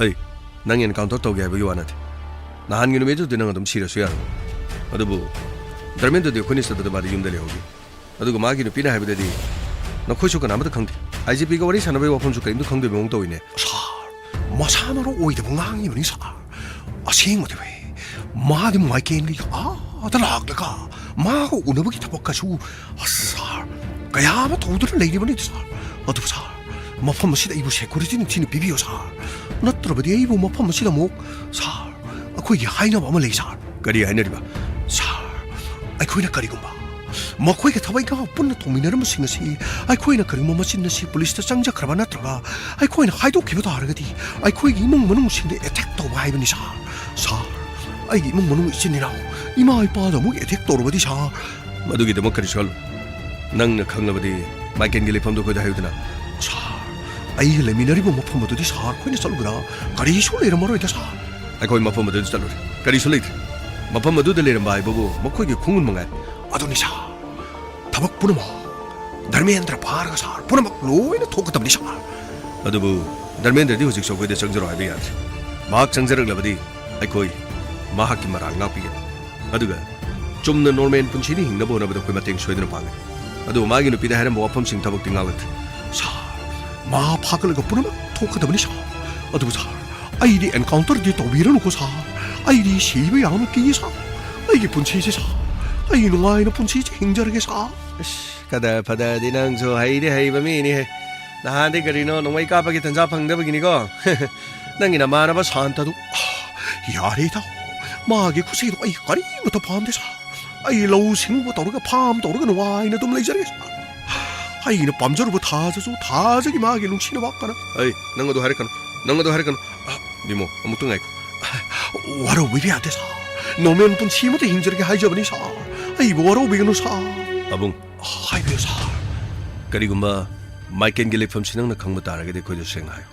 ꯑꯩ ꯅꯪ ꯑꯦꯟꯀꯥꯎꯟꯇꯔ ꯇꯧꯒꯦ ꯍꯥꯏꯕꯒꯤ ꯋꯥ ꯅꯠꯇꯦ꯫ ꯅꯍꯥꯟꯒꯤ ꯅꯨꯃꯤꯠꯇꯨꯗꯤ ꯅꯪ ꯑꯗꯨꯝ ꯁꯤꯔꯁꯨ ꯌꯥꯔꯝꯃꯤ꯫ ꯑꯗꯨꯕꯨ ꯙꯔꯃꯦꯟꯗ꯭ꯔꯗꯤ ꯑꯩꯈꯣꯏꯅ ꯆꯠꯄꯗ ꯃꯥꯗꯤ ꯌꯨꯝꯗ ꯂꯩꯍꯧꯈꯤ꯫ ꯑꯗꯨꯒ ꯃꯥꯒꯤ ꯅꯨꯄꯤꯅ ꯍꯥꯏꯕꯗꯗꯤ ꯅꯈꯣꯏꯁꯨ ꯀꯅꯥꯃꯠꯇ ꯈꯪꯗꯦ꯫ ꯑꯥꯏ ꯖꯤ ꯄꯤꯒ ꯋꯥꯔꯤ ꯁꯥꯟꯅꯕꯒꯤ ꯋꯥꯐꯝꯁꯨ ꯀꯔꯤꯝꯇ ꯈꯪꯗꯕꯒꯤ ꯃꯑꯣꯡ ꯇꯧꯏꯅꯦ꯫ ꯁꯥꯔ, ꯃꯁꯥ ꯃꯔꯨ ꯑꯣꯏꯗꯕ ꯉꯥꯡꯉꯤꯕꯅꯤ, ꯁꯥꯔ꯫ ꯑꯁꯦꯡꯕꯗꯤ ꯐꯩ꯫ ꯃꯥꯗꯤ ꯃꯥꯏꯀꯦꯟꯒꯤ ꯑꯥꯗ ꯂꯥꯛꯂꯒ ꯃꯥꯒ ꯎꯅꯕꯒꯤ ꯊꯕꯛꯀꯁꯨ, ꯑꯁ, ꯁꯥꯔ, ꯀꯌꯥ ꯑꯃ ꯇꯧꯗꯨꯅ ꯂꯩꯔꯤꯕꯅꯤ, ꯁꯥꯔ꯫ ꯑꯗꯨꯕꯨ, ꯁꯥꯔ, ꯃꯐꯝ ꯑꯁꯤꯗ ꯑꯩꯕꯨ ꯁꯦꯀ꯭ꯌꯨꯔꯤꯇꯤ ꯅꯤꯡꯊꯤꯅ ꯄꯤꯕꯤꯌꯨ, ꯁꯥꯔ꯫ ꯅꯠꯇ꯭ꯔꯕꯗꯤ ꯑꯩꯕꯨ ꯃꯐꯝ ꯑꯁꯤꯗ ꯑꯃꯨꯛ, ꯁꯥꯔ, ꯑꯩꯈꯣꯏꯒꯤ ꯍꯥꯏꯅꯕ ꯑꯃ ꯂꯩ, ꯁꯥꯔ꯫ ꯀꯔꯤ ꯍꯥꯏꯅꯔꯤꯕ? ꯁꯥꯔ, ꯑꯩꯈꯣꯏꯅ ꯀꯔꯤꯒꯨꯝꯕ ꯃꯈꯣꯏꯒ ꯊꯕꯛ ꯏꯪꯈꯥꯡ ꯄꯨꯟꯅ ꯇꯧꯃꯤꯟꯅꯔꯝꯕꯁꯤꯡ ꯑꯁꯤ ꯑꯩꯈꯣꯏꯅ ꯀꯔꯤꯒꯨꯝꯕ ꯃꯆꯤꯟ ꯑꯁꯤ ꯄꯨꯂꯤꯁꯇ ꯆꯪꯖꯈ꯭ꯔꯕ ꯅꯠꯇ꯭ꯔꯒ ꯑꯩꯈꯣꯏꯅ ꯍꯥꯏꯗꯣꯛꯈꯤꯕ ꯇꯥꯔꯒꯗꯤ ꯑꯩꯈꯣꯏꯒꯤ ꯏꯃꯨꯡ ꯃꯅꯨꯡꯁꯤꯡꯗ ꯑꯦꯇꯦꯛ ꯇꯧꯕ ꯍꯥꯏꯕꯅꯤ, ꯁꯥꯔ꯫ ꯁꯥꯔ, ꯑꯩꯒꯤ ꯏꯃꯨꯡ ꯃꯅꯨꯡ, ꯏꯆꯤꯟ ꯏꯅꯥꯎ, ꯏꯃꯥ ꯏꯄꯥꯗ ꯑꯃꯨꯛ ꯑꯦꯇꯦꯛ ꯇꯧꯔꯕꯗꯤ, ꯁꯥꯔ? ꯃꯗꯨꯒꯤꯗꯃꯛ ꯀꯔꯤꯁꯨ ꯈꯜꯂꯨ꯫ ꯅꯪꯅ ꯈꯪꯂꯕꯗꯤ ꯃꯥꯏꯀꯦꯟꯒꯤ ꯂꯩꯐꯝꯗꯨ ꯑꯩꯈꯣꯏꯗ ꯍꯥꯏꯌꯨꯗꯅ꯫ ꯁꯥꯔ, ꯑꯩꯒ ꯂꯩꯃꯤꯟꯅꯔꯤꯕ ꯃꯐꯝ ꯑꯗꯨꯗꯤ, ꯁꯥꯔ, ꯑꯩꯈꯣꯏꯅ ꯆꯠꯂꯨꯕꯗ ꯀꯔꯤꯁꯨ ꯂꯩꯔꯝꯃꯔꯣꯏꯗ, ꯁꯥꯔ꯫ ꯑꯩꯈꯣꯏ ꯃꯐꯝ ꯑꯗꯨꯗ ꯆꯠꯂꯨꯔꯦ, ꯀꯔꯤꯁꯨ ꯂꯩꯇ꯭ꯔꯦ꯫ ꯃꯐꯝ ꯑꯗꯨꯗ ꯂꯩꯔꯝꯕ ꯍꯥꯏꯕꯕꯨ ꯃꯈꯣꯏꯒꯤ ꯈꯣꯡꯒꯨꯟ ꯃꯉꯥꯏ꯫ ꯑꯗꯨꯅꯤ, ꯁꯥꯔ, ꯊꯕꯛ ꯄꯨꯝꯅꯃꯛ ꯙꯔꯃꯦꯟꯗ꯭ꯔ ꯐꯥꯔꯒ, ꯁꯥꯔ, ꯄꯨꯝꯅꯃꯛ ꯂꯣꯏꯅ ꯊꯣꯛꯀꯗꯕꯅꯤ, ꯁꯥꯔ꯫ ꯑꯗꯨꯕꯨ ꯙꯔꯃꯦꯟꯗ꯭ꯔꯗꯤ ꯍꯧꯖꯤꯛꯁꯨ ꯑꯩꯈꯣꯏꯗ ꯆꯪꯖꯔꯣ ꯍꯥꯏꯕ ꯌꯥꯗ꯭ꯔꯦ꯫ ꯃꯍꯥꯛ ꯆꯪꯖꯔꯛꯂꯕꯗꯤ ꯑꯩꯈꯣꯏ ꯃꯍꯥꯛꯀꯤ ꯃꯔꯥꯜ ꯉꯥꯛꯄꯤꯒꯅꯤ꯫ ꯑꯗꯨꯒ ꯆꯨꯝꯅ ꯅꯣꯔꯃꯦꯜ ꯄꯨꯟꯁꯤꯗ ꯍꯤꯡꯅꯕ ꯍꯣꯠꯅꯕꯗ ꯑꯩꯈꯣꯏ ꯃꯇꯦꯡ ꯁꯣꯏꯗꯅ ꯄꯥꯡꯒꯅꯤ꯫ ꯑꯗꯨꯕꯨ ꯃꯥꯒꯤ ꯅꯨꯄꯤꯗ ꯍꯥꯏꯔꯝꯕ ꯋꯥꯐꯝꯁꯤꯡ ꯊꯕꯛꯇꯤ ꯉꯥꯛꯂꯛꯇ꯭ꯔꯦ꯫ ꯁꯥꯔ, ꯃꯥ ꯐꯥꯒꯠꯂꯒ ꯄꯨꯝꯅꯃꯛ ꯊꯣꯛꯀꯗꯕꯅꯤ, ꯁꯥꯔ꯫ ꯑꯗꯨꯕꯨ, ꯁꯥꯔ, ꯑꯩꯗꯤ ꯑꯦꯟꯀꯥꯎꯟꯇꯔꯗꯤ ꯇꯧꯕꯤꯔꯅꯨꯀꯣ, ꯁꯥꯔ꯫ ꯑꯩꯗꯤ ꯁꯤꯕ ꯌꯥꯝꯅ ꯀꯤꯌꯦ, ꯁꯥꯔ꯫ ꯑꯩꯒꯤ ꯄꯨꯟꯁꯤꯁꯦ, ꯁꯥꯔ, ꯑꯩ ꯅꯨꯡꯉꯥꯏꯅ ꯄꯨꯟꯁꯤꯁꯦ ꯍꯤꯡꯖꯔꯒꯦ, ꯁꯥꯔ꯫ ꯑꯁ, ꯀꯗꯥ ꯐꯗꯥꯗꯤ ꯅꯪꯁꯨ ꯍꯩꯗꯤ ꯍꯩꯕ ꯃꯤꯅꯤꯍꯦ꯫ ꯅꯍꯥꯟꯗꯤ ꯀꯔꯤꯅꯣ ꯅꯣꯡꯃꯩ ꯀꯥꯞꯄꯒꯤ ꯇꯟꯖꯥ ꯐꯪꯗꯕꯒꯤꯅꯤꯀꯣ꯫ ꯅꯪꯒꯤ ꯅꯃꯥꯟꯅꯕ ꯁꯥꯟꯇꯗꯨ, ꯌꯥꯔꯦ ꯏꯇꯥꯎ, ꯃꯥꯒꯤ ꯈꯨꯠꯁꯤꯗꯣ ꯑꯩ ꯀꯔꯤꯃꯠꯇ ꯄꯥꯝꯗꯦ, ꯁꯥꯔ꯫ ꯑꯩ ꯂꯧꯎ ꯁꯤꯡꯎꯕ ꯇꯧꯔꯒ, ꯐꯥꯝ ꯇꯧꯔꯒ ꯅꯨꯡꯉꯥꯏꯅ ꯑꯗꯨꯝ ꯂꯩꯖꯔꯒꯦ, ꯁꯥꯔ꯫ ꯑꯩꯅ ꯄꯥꯝꯖꯔꯨꯕ ꯊꯥꯖꯁꯨ ꯊꯥꯖꯒꯤ ꯃꯥꯒꯤ ꯅꯨꯡꯁꯤꯅꯕ ꯀꯅꯥ? ꯑꯩ, ꯅꯪ ꯑꯗꯨ ꯍꯥꯏꯔꯛꯀꯅꯨ, ꯅꯪ ꯑꯗꯨ ꯍꯥꯏꯔꯛꯀꯅꯨ꯫ ꯑ, ꯕꯤꯃꯣ, ꯑꯃꯨꯛꯇ ꯉꯥꯏꯈꯣ꯫ ꯋꯥꯔꯧꯕꯤꯕ ꯌꯥꯗꯦ, ꯁꯥꯔ꯫ ꯅꯣꯔꯃꯦꯜ ꯄꯨꯟꯁꯤ ꯑꯃꯠꯇ ꯍꯤꯡꯖꯔꯒꯦ ꯍꯥꯏꯖꯕꯅꯤ, ꯁꯥꯔ꯫ ꯑꯩꯕꯨ ꯋꯥꯔꯧꯕꯤꯒꯅꯨ, ꯁꯥꯔ꯫ ꯑꯕꯨꯡ꯫ ꯍꯥꯏꯕꯤꯌꯨ, ꯁꯥꯔ꯫ ꯀꯔꯤꯒꯨꯝꯕ ꯃꯥꯏꯀꯦꯟꯒꯤ ꯂꯩꯐꯝꯁꯤ ꯅꯪꯅ ꯈꯪꯕ ꯇꯥꯔꯒꯗꯤ ꯑꯩꯈꯣꯏꯗ ꯁꯦꯡꯅ ꯍꯥꯏꯌꯨ꯫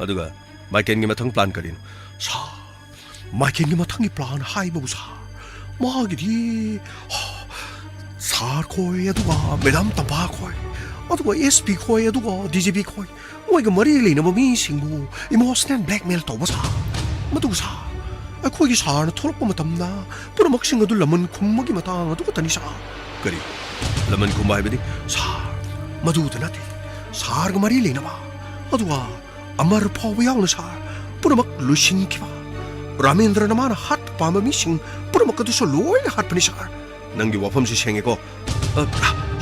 ꯑꯗꯨꯒ ꯃꯥꯏꯀꯦꯟꯒꯤ ꯃꯊꯪ ꯄ꯭ꯂꯥꯟ ꯀꯔꯤꯅꯣ? ꯁꯥꯔ, ꯃꯥꯏꯀꯦꯜꯒꯤ ꯃꯊꯪꯒꯤ ꯄ꯭ꯂꯥꯟ ꯍꯥꯏꯕꯕꯨ ꯁꯥꯔ, ꯃꯥꯒꯤꯗꯤ ꯁꯥꯔ ꯈꯣꯏ, ꯑꯗꯨꯒ ꯃꯦꯗꯥꯝ ꯇꯝꯐꯥ ꯈꯣꯏ, ꯑꯗꯨꯒ ꯑꯦꯁ ꯄꯤ ꯈꯣꯏ, ꯑꯗꯨꯒ ꯗꯤ ꯖꯤ ꯄꯤ ꯈꯣꯏ, ꯃꯣꯏꯒ ꯃꯔꯤ ꯂꯩꯅꯕ ꯃꯤꯁꯤꯡꯕꯨ ꯏꯃꯣꯁꯅꯦꯜ ꯕ꯭ꯂꯦꯛꯃꯦꯜ ꯇꯧꯕ ꯁꯥꯔ꯫ ꯃꯗꯨꯒ ꯁꯥꯔ, ꯑꯩꯈꯣꯏꯒꯤ ꯁꯥꯔꯅ ꯊꯣꯛꯂꯛꯄ ꯃꯇꯝꯗ ꯄꯨꯝꯅꯃꯛꯁꯤꯡ ꯑꯗꯨ ꯂꯃꯟ ꯈꯨꯝꯕꯒꯤ ꯃꯇꯥꯡ ꯑꯗꯨ ꯈꯛꯇꯅꯤ ꯁꯥꯔ꯫ ꯀꯔꯤ? ꯂꯃꯟ ꯈꯨꯝꯕ ꯍꯥꯏꯕꯗꯤ? ꯁꯥꯔ, ꯃꯗꯨꯗ ꯅꯠꯇꯦ꯫ ꯁꯥꯔꯒ ꯃꯔꯤ ꯂꯩꯅꯕ, ꯑꯗꯨꯒ ꯑꯃꯔ ꯐꯥꯎꯕ ꯌꯥꯎꯅ ꯁꯥꯔ, ꯄꯨꯝꯅꯃꯛ ꯂꯣꯏꯁꯤꯟꯈꯤꯕ꯫ ꯔꯥꯃꯦꯟꯗ꯭ꯔꯅ ꯃꯥꯅ ꯍꯥꯠꯄ ꯄꯥꯝꯕ ꯃꯤꯁꯤꯡ ꯄꯨꯝꯅꯃꯛ ꯑꯗꯨꯁꯨ ꯂꯣꯏꯅ ꯍꯥꯠꯄꯅꯤ ꯁꯥꯔ꯫ ꯅꯪꯒꯤ ꯋꯥꯐꯝꯁꯤ ꯁꯦꯡꯉꯦꯀꯣ? ꯑ,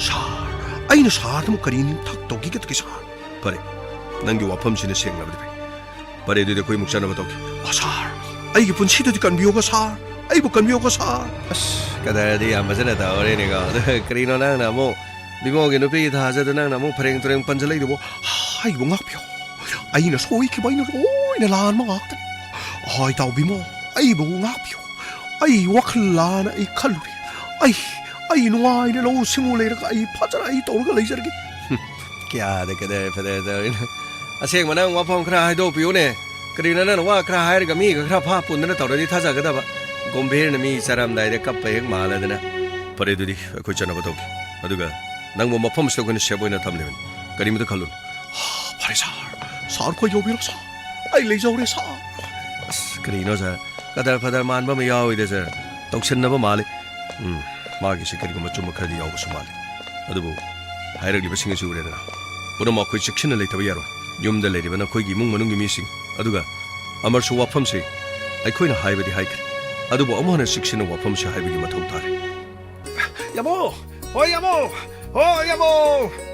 ꯁꯥꯔ, ꯑꯩꯅ ꯁꯥꯔꯗ ꯑꯃꯨꯛ ꯀꯔꯤ ꯅꯤꯡꯊꯥꯛ ꯇꯧꯈꯤꯒꯗꯒꯦ ꯁꯥꯔ? ꯐꯔꯦ, ꯅꯪꯒꯤ ꯋꯥꯐꯝꯁꯤꯅ ꯁꯦꯡꯂꯕꯗꯤ ꯐꯩ꯫ ꯐꯔꯦ, ꯑꯗꯨꯗꯤ ꯑꯩꯈꯣꯏ ꯑꯃꯨꯛ ꯆꯠꯅꯕ ꯇꯧꯒꯦ꯫ ꯑ, ꯁꯥꯔ, ꯑꯩꯒꯤ ꯄꯨꯟꯁꯤꯗꯗꯤ ꯀꯟꯕꯤꯌꯣꯒ ꯁꯥꯔ, ꯑꯩꯕꯨ ꯀꯟꯕꯤꯌꯣꯒ ꯁꯥꯔ꯫ ꯑꯁ, ꯀꯗꯔꯗꯤ ꯌꯥꯝ ꯐꯖꯅ ꯇꯧꯔꯦꯅꯦꯀꯣ꯫ ꯀꯔꯤꯅꯣ ꯅꯪꯅ ꯑꯃꯨꯛ ꯕꯤꯃꯣꯒꯤ ꯅꯨꯄꯤꯒꯤ ꯊꯥꯖꯗ ꯅꯪꯅ ꯑꯃꯨꯛ ꯐꯔꯦꯡ ꯇꯨꯔꯦꯡ ꯄꯟꯁꯤꯜꯂꯛꯏꯗꯨꯕꯨ? ꯑꯩꯕꯨ ꯉꯥꯛꯄꯤꯌꯣ꯫ ꯑꯩꯅ ꯁꯣꯏꯈꯤꯕ, ꯑꯩꯅ ꯂꯣꯏꯅ ꯂꯥꯟꯕ ꯉꯥꯛꯇꯅꯤ꯫ ꯍꯣꯏ, ꯏꯇꯥꯎ ꯕꯤꯃꯣ, ꯑꯩꯕꯨ ꯉꯥꯛꯄꯤꯌꯨ꯫ ꯑꯩ ꯋꯥꯈꯜ ꯂꯥꯟꯅ ꯑꯩ ꯈꯜꯂꯨꯔꯦ꯫ ꯑꯩ, ꯑꯩ ꯅꯨꯡꯉꯥꯏꯅ ꯂꯧꯎ ꯁꯤꯡꯎ ꯂꯩꯔꯒ ꯑꯩ ꯐꯖꯅ ꯑꯩ ꯇꯧꯔꯒ ꯂꯩꯖꯔꯒꯦ꯫ ꯍꯨꯝ, ꯀꯌꯥꯗ ꯀꯗꯔ ꯐꯗꯔ ꯇꯧꯔꯤꯅꯣ? ꯑꯁꯦꯡꯕ ꯅꯪ ꯋꯥꯐꯝ ꯈꯔ ꯍꯥꯏꯗꯣꯛꯄꯤꯌꯨꯅꯦ꯫ ꯀꯔꯤꯅꯣ ꯅꯪꯅ ꯋꯥ ꯈꯔ ꯍꯥꯏꯔꯒ ꯃꯤꯒ ꯈꯔ ꯐꯥ ꯄꯨꯟꯗꯅ ꯇꯧꯔꯗꯤ ꯊꯥꯖꯒꯗꯕ? ꯒꯣꯝꯚꯤꯔꯅ ꯃꯤ ꯆꯥꯔꯝꯗꯥꯏꯗ ꯀꯞꯄ ꯍꯦꯛ ꯃꯥꯜꯂꯗꯅ꯫ ꯐꯔꯦ, ꯑꯗꯨꯗꯤ ꯑꯩꯈꯣꯏ ꯆꯠꯅꯕ ꯇꯧꯒꯦ꯫ ꯑꯗꯨꯒ ꯅꯪꯕꯨ ꯃꯐꯝꯁꯤꯗ ꯑꯩꯈꯣꯏꯅ ꯁꯦꯞ ꯑꯣꯏꯅ ꯊꯝꯂꯤꯕꯅꯤ꯫ ꯀꯔꯤꯃꯇ ꯈꯜꯂꯨꯅꯨ꯫ ꯐꯔꯦ ꯁꯥꯔ, ꯁꯥꯔ, ꯑꯩꯈꯣꯏ ꯌꯧꯕꯤꯔꯣ ꯁꯥꯔ, ꯑꯩ ꯂꯩꯖꯍꯧꯔꯦ ꯁꯥꯔ꯫ ꯑꯁ, ꯀꯔꯤꯅꯣ ꯁꯥꯔ, ꯀꯗꯔ ꯐꯗꯔ ꯃꯥꯟꯕ ꯑꯃ ꯌꯥꯎꯏꯗ ꯁꯥꯔ, ꯇꯧꯁꯤꯟꯅꯕ ꯃꯥꯜꯂꯤ꯫ ꯎꯝ, ꯃꯥꯒꯤꯁꯤ ꯀꯔꯤꯒꯨꯝꯕ ꯆꯨꯝꯕ ꯈꯔꯗꯤ ꯌꯥꯎꯕꯁꯨ ꯃꯥꯜꯂꯤ꯫ ꯑꯗꯨꯕꯨ ꯍꯥꯏꯔꯛꯂꯤꯕꯁꯤꯡ ꯑꯁꯤ ꯎꯔꯦꯗꯅ, ꯄꯨꯝꯅꯃꯛ ꯑꯩꯈꯣꯏ ꯆꯦꯛꯁꯤꯟꯅ ꯂꯩꯇꯕ ꯌꯥꯔꯣꯏ꯫ ꯌꯨꯝꯗ ꯂꯩꯔꯤꯕ ꯅꯈꯣꯏꯒꯤ ꯏꯃꯨꯡ ꯃꯅꯨꯡꯒꯤ ꯃꯤꯁꯤꯡ, ꯑꯗꯨꯒ ꯑꯃꯔꯁꯨ ꯋꯥꯐꯝꯁꯤ ꯑꯩꯈꯣꯏꯅ ꯍꯥꯏꯕꯗꯤ ꯍꯥꯏꯈ꯭ꯔꯦ, ꯑꯗꯨꯕꯨ ꯑꯃꯨꯛ ꯍꯟꯅ ꯆꯦꯛꯁꯤꯟꯅ ꯋꯥꯐꯝꯁꯤ ꯍꯥꯏꯕꯒꯤ ꯃꯊꯧ ꯇꯥꯔꯦ꯫ ꯌꯥꯃꯣ! ꯍꯣꯏ, ꯌꯥꯃꯣ! ꯍꯣꯏ, ꯌꯥꯃꯣ!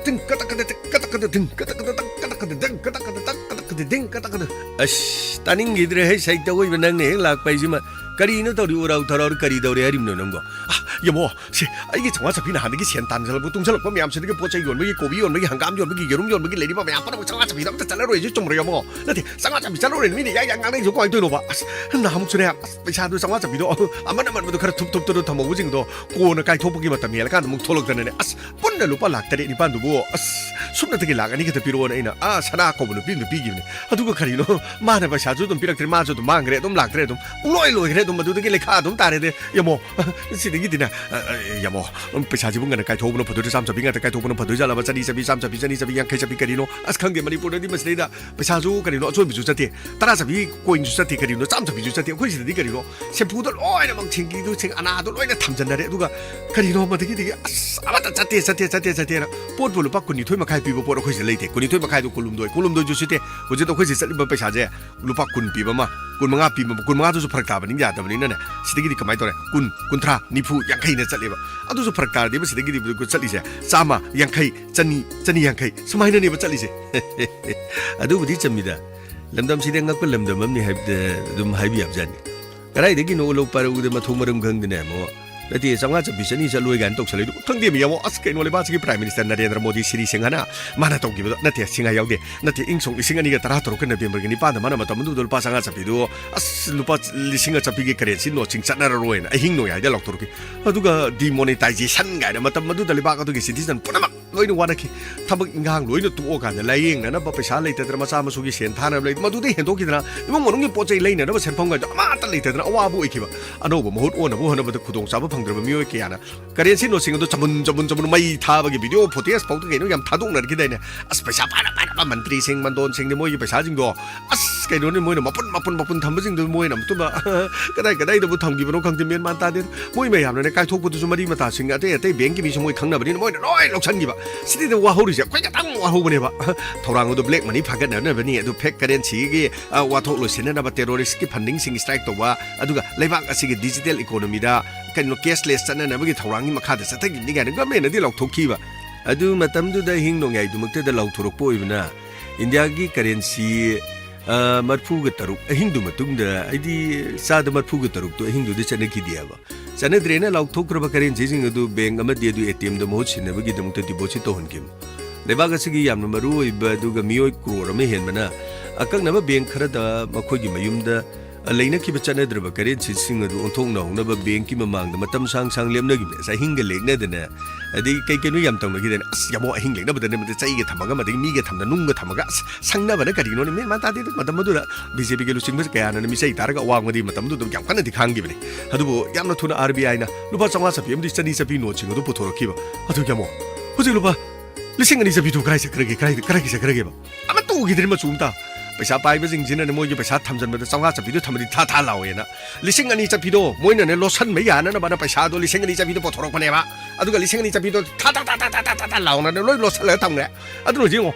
ꯇꯤꯡ ꯀꯇꯛ ꯀꯇꯛ ꯇꯤꯡ ꯀꯇꯛ ꯀꯇꯛ ꯇꯤꯡ ꯀꯇꯛ ꯀꯇꯛ ꯇꯛ ꯀꯇꯛ ꯀꯇꯛ ꯇꯤꯡ ꯀꯇꯛ ꯀꯇꯛ ꯇꯛ ꯀꯇꯛ ꯀꯇꯛ ꯇꯤꯡ ꯀꯇꯛ ꯀꯇꯛ꯫ ꯑꯁ, ꯇꯥꯅꯤꯡꯈꯤꯗ꯭ꯔꯦ ꯍꯦ, ꯁꯩꯇ ꯑꯣꯏꯕ ꯅꯪꯅ ꯍꯦꯛ ꯂꯥꯛꯄ ꯍꯥꯏꯁꯤꯃ꯫ ꯀꯔꯤꯅꯣ ꯇꯧꯔꯤ, ꯎꯔꯥꯎ ꯊꯔꯥꯎ ꯀꯔꯤ ꯇꯧꯔꯤ ꯍꯥꯏꯔꯤꯕꯅꯣ ꯅꯪꯕꯣ? ꯑ, ꯌꯥꯃꯣ, ꯁꯦ, ꯑꯩꯒꯤ ꯆꯥꯝꯃꯉꯥ ꯆꯥꯄꯤ ꯅꯍꯥꯟꯗꯒꯤ ꯁꯦꯟ ꯇꯥꯟꯖꯜꯂꯛꯄ, ꯇꯨꯡꯁꯜꯂꯛꯄ ꯃꯌꯥꯝꯁꯤꯗꯒꯤ ꯄꯣꯠ ꯆꯩ ꯌꯣꯟꯕꯒꯤ, ꯀꯣꯕꯤ ꯌꯣꯟꯕꯒꯤ, ꯍꯪꯒꯥꯝ ꯌꯣꯟꯕꯒꯤ, ꯌꯦꯔꯨꯝ ꯌꯣꯟꯕꯒꯤ ꯂꯩꯔꯤꯕ ꯃꯌꯥꯝ ꯄꯨꯝꯅꯃꯛ ꯆꯥꯝꯃꯉꯥ ꯆꯥꯄꯤꯗ ꯑꯝꯇ ꯆꯠꯂꯔꯣꯏꯁꯦ, ꯆꯨꯝꯕ꯭ꯔꯣ ꯌꯥꯃꯣ? ꯅꯠꯇꯦ, ꯆꯥꯝꯃꯉꯥ ꯆꯥꯄꯤ ꯆꯠꯂꯔꯣꯏꯅ ꯃꯤꯅ ꯏꯌꯥ ꯏꯌꯥ ꯉꯥꯡꯅꯩꯁꯦ ꯀꯃꯥꯏꯅ ꯇꯧꯔꯤꯅꯣꯕ? ꯑꯁ, ꯅꯍꯥꯟꯃꯨꯛꯁꯨꯅꯦ, ꯑꯁ, ꯄꯩꯁꯥꯗꯣ ꯆꯥꯝꯃꯉꯥ ꯆꯥꯄꯤꯗꯣ ꯑꯃꯟ ꯑꯃꯟꯕꯗꯣ ꯈꯔ ꯊꯨꯞ ꯊꯨꯞꯇꯅ ꯊꯝꯍꯧꯕꯁꯤꯡꯗꯣ ꯀꯣꯟꯅ ꯀꯥꯏꯊꯣꯛꯄꯒꯤ ꯃꯇꯝ ꯍꯦꯜꯂꯀꯥꯟꯗ ꯑꯃꯨꯛ ꯊꯣꯛꯂꯛꯇꯅꯅꯦ꯫ ꯑꯁ, ꯄꯨꯟꯅ ꯂꯨꯄꯥ ꯂꯥꯛ ꯇꯔꯦꯠ ꯅꯤꯄꯥꯟꯗꯨꯕꯨ ꯑꯣ, ꯑꯁ, ꯁꯨꯞꯅꯇꯒꯤ ꯂꯥꯛ ꯑꯅꯤ ꯈꯛꯇ ꯄꯤꯔꯛꯑꯣꯅ ꯑꯩꯅ, ꯑꯥ, ꯁꯅꯥ ꯀꯧꯕ ꯅꯨꯄꯤ ꯑꯃꯗ ꯄꯤꯈꯤꯕꯅꯦ꯫ ꯑꯗꯨꯒ ꯀꯔꯤꯅꯣ, ꯃꯥꯅ ꯄꯩꯁꯥꯁꯨ ꯑꯗꯨꯝ ꯄꯤꯔꯛꯇ꯭ꯔꯦ, ꯃꯥꯁꯨ ꯑꯗꯨꯝ ꯃꯥꯡꯈ꯭ꯔꯦ, ꯑꯗꯨꯝ ꯂꯥꯛꯇ꯭ꯔꯦ, ꯑꯗꯨꯝ ꯄꯨꯡꯂꯣꯏ ꯂꯣꯏꯈ꯭ꯔꯦ, ꯑꯗꯨꯝ ꯑꯗꯨꯗꯒꯤ ꯂꯩꯈꯥ ꯑꯗꯨꯝ ꯇꯥꯔꯦꯗꯤ, ꯌꯦꯡꯉꯣ꯫ ꯁꯤꯗꯒꯤꯗꯤꯅꯦ, ꯑ, ꯑ, ꯌꯦꯡꯉꯣ, ꯄꯩꯁꯥꯁꯤꯕꯨ ꯉꯟꯅ ꯀꯥꯏꯊꯣꯛꯄꯅ ꯐꯗꯣꯏꯔꯥ, ꯆꯥꯝ ꯆꯄꯤ ꯉꯥꯛꯇ ꯀꯥꯏꯊꯣꯛꯄꯅ ꯐꯗꯣꯏ ꯖꯥꯠꯂꯕ? ꯆꯅꯤ ꯆꯄꯤ, ꯆꯥꯝ ꯆꯄꯤ, ꯆꯅꯤ ꯆꯄꯤ, ꯌꯥꯡꯈꯩ ꯆꯄꯤ, ꯀꯔꯤꯅꯣ? ꯑꯁ, ꯈꯪꯗꯦ, ꯃꯅꯤꯄꯨꯔꯗꯗꯤ ꯃꯁꯤꯗꯩꯗ ꯄꯩꯁꯥꯁꯨ ꯀꯔꯤꯅꯣ, ꯑꯆꯣꯏꯕꯁꯨ ꯆꯠꯇꯦ, ꯇꯔꯥ ꯆꯄꯤ ꯀꯣꯏꯟꯁꯨ ꯆꯠꯇꯦ, ꯀꯔꯤꯅꯣ, ꯆꯥꯝ ꯆꯄꯤꯁꯨ ꯆꯠꯇꯦ꯫ ꯑꯩꯈꯣꯏ ꯁꯤꯗꯗꯤ ꯀꯔꯤꯅꯣ, ꯁꯦꯝꯐꯨꯗ ꯂꯣꯏꯅꯃꯛ ꯊꯤꯡꯀꯤꯗꯨ ꯊꯤꯡ ꯑꯅꯥꯗꯣ ꯂꯣꯏꯅ ꯊꯝꯖꯟꯅꯔꯦ꯫ ꯑꯗꯨꯒ ꯀꯔꯤꯅꯣ, ꯃꯗꯒꯤꯗꯤ ꯑꯁ, ꯑꯃꯠꯇ ꯆꯠꯇꯦ, ꯆꯠꯇꯦ, ꯆꯠꯇꯦ, ꯆꯠꯇꯦꯅ ꯄꯣꯠꯄꯨ ꯂꯨꯄꯥ ꯀꯨꯟꯅꯤꯊꯣꯏ ꯃꯈꯥꯏ ꯄꯤꯕ ꯄꯣꯠ ꯑꯩꯈꯣꯏ ꯁꯤꯗ ꯂꯩꯇꯦ꯫ ꯀꯨꯟꯅꯤꯊꯣꯏ ꯃꯈꯥꯏꯗꯣ ꯀꯨꯟꯍꯨꯝꯗꯣꯏ, ꯀꯨꯟꯍꯨꯝꯗꯣꯏꯁꯨ ꯁꯤꯠꯇꯦ꯫ ꯍꯧꯖꯤꯛ ꯑꯩꯈꯣꯏ ꯁꯤꯗ ꯆꯠꯂꯤꯕ ꯄꯩꯁꯥꯁꯦ ꯂꯨꯄꯥ ꯀꯨꯟ ꯄꯤꯕ ꯑꯃ, ꯀꯨꯟꯃꯉꯥ ꯄꯤꯕ ꯑꯃ, ꯀꯨꯟꯃꯉꯥꯗꯨꯁꯨ ꯐꯔꯛ ꯇꯥꯕꯅꯤꯅ ꯌꯥꯗꯕꯅꯤꯅꯅꯦ, ꯁꯤꯗꯒꯤꯗꯤ ꯀꯃꯥꯏꯅ ꯇꯧꯔꯦ? ꯀꯨꯟ, ꯀꯨꯟꯊ꯭ꯔꯥ, ꯅꯤꯐꯨ, ꯌꯥꯡꯈꯩꯅ ꯆꯠꯂꯦꯕ꯫ ꯑꯗꯨꯁꯨ ꯐꯔꯛ ꯇꯥꯔꯗꯤꯕ ꯁꯤꯗꯒꯤꯗꯤ ꯆꯠꯂꯤꯁꯦ ꯆꯥꯝꯃ, ꯌꯥꯡꯈꯩ, ꯆꯅꯤ, ꯆꯅꯤ ꯌꯥꯡꯈꯩ ꯁꯨꯃꯥꯏꯅꯅꯦꯕ ꯆꯠꯂꯤꯁꯦ꯫ ꯑꯗꯨꯕꯨꯗꯤ ꯆꯨꯝꯃꯤꯗ꯫ ꯂꯝꯗꯝꯁꯤꯗꯤ ꯑꯉꯛꯄ ꯂꯝꯗꯝ ꯑꯃꯅꯤ ꯍꯥꯏꯕꯗ ꯑꯗꯨꯝ ꯍꯥꯏꯕ ꯌꯥꯕꯖꯥꯠꯅꯤ꯫ ꯀꯗꯥꯏꯗꯒꯤꯅꯣ ꯎꯂꯧ ꯄꯥꯔꯧꯗ ꯃꯊꯣꯡ ꯃꯔꯝ ꯈꯪꯗꯅ ꯑꯃꯨꯛ, "ꯅꯠꯇꯦ, ꯆꯥꯝꯃꯉꯥ ꯆꯠꯄꯤ ꯆꯅꯤ ꯆꯠꯂꯣꯏ" ꯀꯥꯏꯅ ꯇꯧꯁꯜꯂꯛꯏꯗꯣ ꯈꯪꯗꯦꯃꯤ꯫ ꯌꯦꯡꯉꯣ, ꯑꯁ, ꯀꯩꯅꯣ, ꯂꯩꯕꯥꯛꯁꯤꯒꯤ Prime Minister ꯅꯔꯦꯟꯗ꯭ꯔ ꯃꯣꯗꯤ ꯁꯤꯔꯤ ꯁꯤꯡꯍꯅ ꯃꯥꯅ ꯇꯧꯈꯤꯕꯗꯣ, ꯅꯠꯇꯦ, ꯁꯤꯡꯍ ꯌꯥꯎꯗꯦ, ꯅꯠꯇꯦ, ꯏꯪ ꯁꯣꯛ ꯂꯤꯁꯤꯡ ꯑꯅꯤꯒ ꯇꯔꯥ ꯇꯔꯨꯛꯀꯤ Novemberꯒꯤ ꯅꯤꯄꯥꯟꯗ ꯃꯥꯅ ꯃꯇꯝ ꯑꯗꯨꯗ ꯂꯨꯄꯥ ꯆꯥꯝꯃꯉꯥ ꯆꯠꯄꯤꯗꯣ, ꯑꯁ, ꯂꯨꯄꯥ ꯂꯤꯁꯤꯡ ꯑꯃ ꯆꯠꯄꯤꯒꯤ currency noteꯁꯤꯡ ꯆꯠꯅꯔꯔꯣꯏꯅ ꯑꯍꯤꯡ ꯅꯣꯡꯌꯥꯏꯗ ꯂꯥꯎꯊꯣꯔꯛꯈꯤ꯫ ꯑꯗꯨꯒ demonetization ꯀꯥꯏꯅ ꯃꯇꯝ ꯑꯗꯨꯗ ꯂꯩꯕꯥꯛ ꯑꯗꯨꯒꯤ citizen ꯄꯨꯝꯅꯃꯛ ꯂꯣꯏꯅ ꯋꯥꯅꯈꯤ꯫ ꯊꯕꯛ ꯏꯪꯈꯥꯡ ꯂꯣꯏꯅ ꯇꯣꯛꯑꯀꯥꯟꯗ ꯂꯥꯏꯌꯦꯡꯅꯅꯕ ꯄꯩꯁꯥ ꯂꯩꯇꯗꯅ, ꯃꯆꯥ ꯃꯁꯨꯒꯤ ꯁꯦꯟ ꯊꯥꯅꯕ ꯂꯩ, ꯃꯗꯨꯗꯩ ꯍꯦꯟꯗꯣꯛꯈꯤꯗꯅ ꯏꯃꯨꯡ ꯃꯅꯨꯡꯒꯤ ꯄꯣꯠ ꯆꯩ ꯂꯩꯅꯅꯕ ꯁꯦꯟꯐꯝꯒꯗꯣ ꯑꯃꯠꯇ ꯂꯩꯇꯗꯅ ꯑꯋꯥꯕ ꯑꯣꯏꯈꯤꯕ꯫ ꯑꯅꯧꯕ ꯃꯍꯨꯠ ꯑꯣꯟꯅꯕ ꯍꯣꯠꯅꯕꯗ ꯈꯨꯗꯣꯡꯆꯥꯕ ꯐꯪꯗ꯭ꯔꯕ ꯃꯤꯑꯣꯏ ꯀꯌꯥꯅ currency noteꯁꯤꯡ ꯑꯗꯨ ꯆꯕꯨꯟ ꯆꯕꯨꯟ ꯆꯕꯨꯟ ꯃꯩ ꯊꯥꯕꯒꯤ video footage ꯐꯥꯎꯗ ꯀꯩꯅꯣ ꯌꯥꯝ ꯊꯥꯗꯣꯛꯅꯔꯛꯈꯤꯗꯥꯏꯅꯦ? ꯑꯁ, ꯄꯩꯁꯥ ꯄꯥꯏꯔ ꯄꯥꯏꯔꯕ ꯃꯟꯇ꯭ꯔꯤꯁꯤꯡ, ꯃꯟꯗꯣꯟꯁꯤꯡꯗꯤ ꯃꯣꯏꯒꯤ ꯄꯩꯁꯥꯁꯤꯡꯗꯣ, ꯑꯁ, ꯀꯩꯅꯣꯅꯦ, ꯃꯣꯏꯅ ꯃꯄꯨꯟ ꯃꯄꯨꯟ ꯃꯄꯨꯟ ꯊꯝꯕꯁꯤꯡꯗꯨ ꯃꯣꯏꯅ ꯑꯃꯨꯛꯇꯣꯏꯕ ꯀꯗꯥꯏ ꯀꯗꯥꯏꯗꯕꯨ ꯊꯝꯈꯤꯕꯅꯣ ꯈꯪꯗꯦ, ꯃꯦꯟ ꯃꯥꯟ ꯇꯥꯗꯦ꯫ ꯃꯣꯏ ꯃꯌꯥꯝꯅꯅꯦ ꯀꯥꯏꯊꯣꯛꯄꯗꯨꯁꯨ ꯃꯔꯤ ꯃꯇꯥꯁꯤꯡ, ꯑꯇꯩ ꯑꯇꯩ bankꯀꯤ ꯃꯤꯁꯨ ꯃꯣꯏ ꯈꯪꯅꯕꯅꯤꯅ ꯃꯣꯏꯅ ꯂꯣꯏ ꯂꯧꯁꯟꯈꯤꯕ꯫ ꯁꯤꯗꯩꯗ ꯋꯥꯍꯧꯔꯤꯁꯦ ꯑꯩꯈꯣꯏ ꯈꯛꯇꯪ ꯋꯥꯍꯧꯕꯅꯦꯕ꯫ ꯊꯧꯔꯥꯡ ꯑꯗꯨ black money ꯐꯥꯒꯠꯅꯅꯕꯅꯤ, ꯑꯗꯨ fake currencyꯒꯤ, ꯑ, ꯋꯥꯊꯣꯛ ꯂꯣꯏꯁꯤꯟꯅꯅꯕ, terroristꯀꯤ fundingꯁꯤꯡ strike ꯇꯧꯕ, ꯑꯗꯨꯒ ꯂꯩꯕꯥꯛ ꯑꯁꯤꯒꯤ digital economyꯗ ꯀꯩꯅꯣ cashless ꯆꯠꯅꯅꯕꯒꯤ ꯊꯧꯔꯥꯡꯒꯤ ꯃꯈꯥꯗ ꯆꯠꯊꯈꯤꯕꯅꯤ ꯀꯥꯏꯅ governmentꯅꯗꯤ ꯂꯥꯎꯊꯣꯛꯈꯤꯕ꯫ ꯑꯗꯨ ꯃꯇꯝꯗꯨꯗ ꯑꯍꯤꯡ ꯅꯣꯡꯌꯥꯏꯗꯨꯃꯛꯇꯗ ꯂꯥꯎꯊꯣꯔꯛꯄ ꯑꯣꯏꯕꯅ ꯏꯟꯗꯤꯌꯥꯒꯤ currency, ꯑ, ꯃꯔꯤꯐꯨꯒ ꯇꯔꯨꯛ ꯑꯍꯤꯡꯗꯨ ꯃꯇꯨꯡꯗ, ꯍꯥꯏꯗꯤ ꯆꯥꯗ ꯃꯔꯤꯐꯨꯒ ꯇꯔꯨꯛꯇꯨ ꯑꯍꯤꯡꯗꯨꯗ ꯆꯠꯅꯈꯤꯗꯦꯕ꯫ ꯆꯠꯅꯗ꯭ꯔꯦꯅ ꯂꯥꯎꯊꯣꯛꯈ꯭ꯔꯕ currencyꯁꯤꯡ ꯑꯗꯨ bank ꯑꯃꯗꯤ ꯑꯗꯨ ATMꯗ ꯃꯍꯨꯠ ꯁꯤꯟꯅꯕꯒꯤꯗꯃꯛꯇ deposit ꯇꯧꯍꯟꯈꯤꯕꯅꯤ꯫ ꯂꯩꯕꯥꯛ ꯑꯁꯤꯒꯤ ꯌꯥꯝꯅ ꯃꯔꯨ ꯑꯣꯏꯕ ꯑꯗꯨꯒ ꯃꯤꯑꯣꯏ crore ꯑꯃ ꯍꯦꯟꯕꯅ ꯑꯀꯛꯅꯕ bank ꯈꯔꯗ ꯃꯈꯣꯏꯒꯤ ꯃꯌꯨꯝꯗ, ꯂꯩꯅꯈꯤꯕ ꯆꯠꯅꯗ꯭ꯔꯕ currencyꯁꯤꯡ ꯑꯗꯨ ꯑꯣꯟꯊꯣꯛꯅꯍꯧꯅꯕ bankꯀꯤ ꯃꯃꯥꯡꯗ ꯃꯇꯝ ꯁꯥꯡ ꯁꯥꯡ ꯂꯦꯞꯅꯈꯤꯕꯅꯦ꯫ ꯑꯁ, ꯑꯍꯤꯡꯒ ꯂꯦꯛꯅꯗꯅ, ꯑꯗꯩ ꯀꯩ ꯀꯩꯅꯣ ꯌꯥꯝ ꯇꯧꯅꯈꯤꯗꯅ꯫ ꯑꯁ, ꯌꯥꯝꯃꯣ, ꯑꯍꯤꯡ ꯂꯦꯛꯅꯕꯗꯅꯦ, ꯃꯗꯨ ꯆꯩꯒ ꯊꯝꯃꯒ, ꯃꯗꯒꯤ ꯃꯤꯒ ꯊꯝꯗ, ꯅꯨꯡꯒ ꯊꯝꯃꯒ, ꯑꯁ, ꯁꯪꯅꯕꯅ ꯀꯔꯤꯅꯣꯅꯦ? ꯃꯦꯟ ꯃꯥꯟ ꯇꯥꯗꯦꯗ꯫ ꯃꯇꯝ ꯑꯗꯨꯗ BJPꯒꯤ ꯂꯨꯆꯤꯡꯕ ꯀꯌꯥꯅ ꯃꯤꯆꯩ ꯇꯥꯔꯒ ꯑꯋꯥꯡꯕꯗꯤ ꯃꯇꯝꯗꯨꯗ ꯌꯥꯝ ꯀꯟꯅꯗꯤ ꯈꯥꯡꯈꯤꯕꯅꯦ꯫ ꯑꯗꯨꯕꯨ ꯌꯥꯝꯅ ꯊꯨꯅ RBIꯅ ꯂꯨꯄꯥ ꯆꯥꯝꯃꯉꯥ ꯆꯠꯄꯤ ꯑꯃꯗꯤ ꯆꯅꯤ ꯆꯠꯄꯤ noteꯁꯤꯡ ꯑꯗꯨ ꯄꯨꯊꯣꯔꯛꯈꯤꯕ꯫ ꯑꯗꯨ ꯌꯥꯝꯃꯣ, ꯍꯧꯖꯤꯛ ꯂꯨꯄꯥ ꯂꯤꯁꯤꯡ ꯑꯅꯤ ꯆꯠꯄꯤꯗꯨ ꯀꯔꯥꯏ ꯆꯠꯈ꯭ꯔꯒꯦ? ꯀꯔꯥꯏ, ꯀꯔꯥꯏꯒꯤ ꯆꯠꯈ꯭ꯔꯒꯦꯕ? ꯑꯃꯠꯇ ꯎꯈꯤꯗ꯭ꯔꯦ ꯃꯆꯨ ꯑꯃꯇ꯫ ꯄꯩꯁꯥ ꯄꯥꯏꯕꯁꯤꯡꯁꯤꯅꯅꯦ, ꯃꯣꯏꯒꯤ ꯄꯩꯁꯥ ꯊꯝꯖꯤꯟꯕꯗ ꯆꯥꯝꯃꯉꯥ ꯆꯠꯄꯤꯗꯨ ꯊꯝꯃꯗꯤ ꯊꯥ ꯊꯥ ꯂꯥꯎꯋꯦꯅ꯫ ꯂꯤꯁꯤꯡ ꯑꯅꯤ ꯆꯠꯄꯤꯗꯣ ꯃꯣꯏꯅꯅꯦ ꯂꯣꯠꯁꯤꯟꯕ ꯌꯥꯅꯅꯕꯅ ꯄꯩꯁꯥꯗꯣ ꯂꯤꯁꯤꯡ ꯑꯅꯤ ꯆꯠꯄꯤꯗꯣ ꯄꯨꯊꯣꯔꯛꯄꯅꯦꯕ꯫ ꯑꯗꯨꯒ ꯂꯤꯁꯤꯡ ꯑꯅꯤ ꯆꯠꯄꯤꯗꯣ ꯊꯥ ꯊꯥ ꯊꯥ ꯊꯥ ꯊꯥ ꯊꯥ ꯊꯥ ꯊꯥ ꯂꯥꯎꯅꯅꯦ ꯂꯣꯏ ꯂꯣꯠꯁꯤꯜꯂꯒ ꯊꯝꯈ꯭ꯔꯦ꯫ ꯑꯗꯨꯅ ꯍꯧꯖꯤꯛ ꯌꯦꯡꯉꯣ,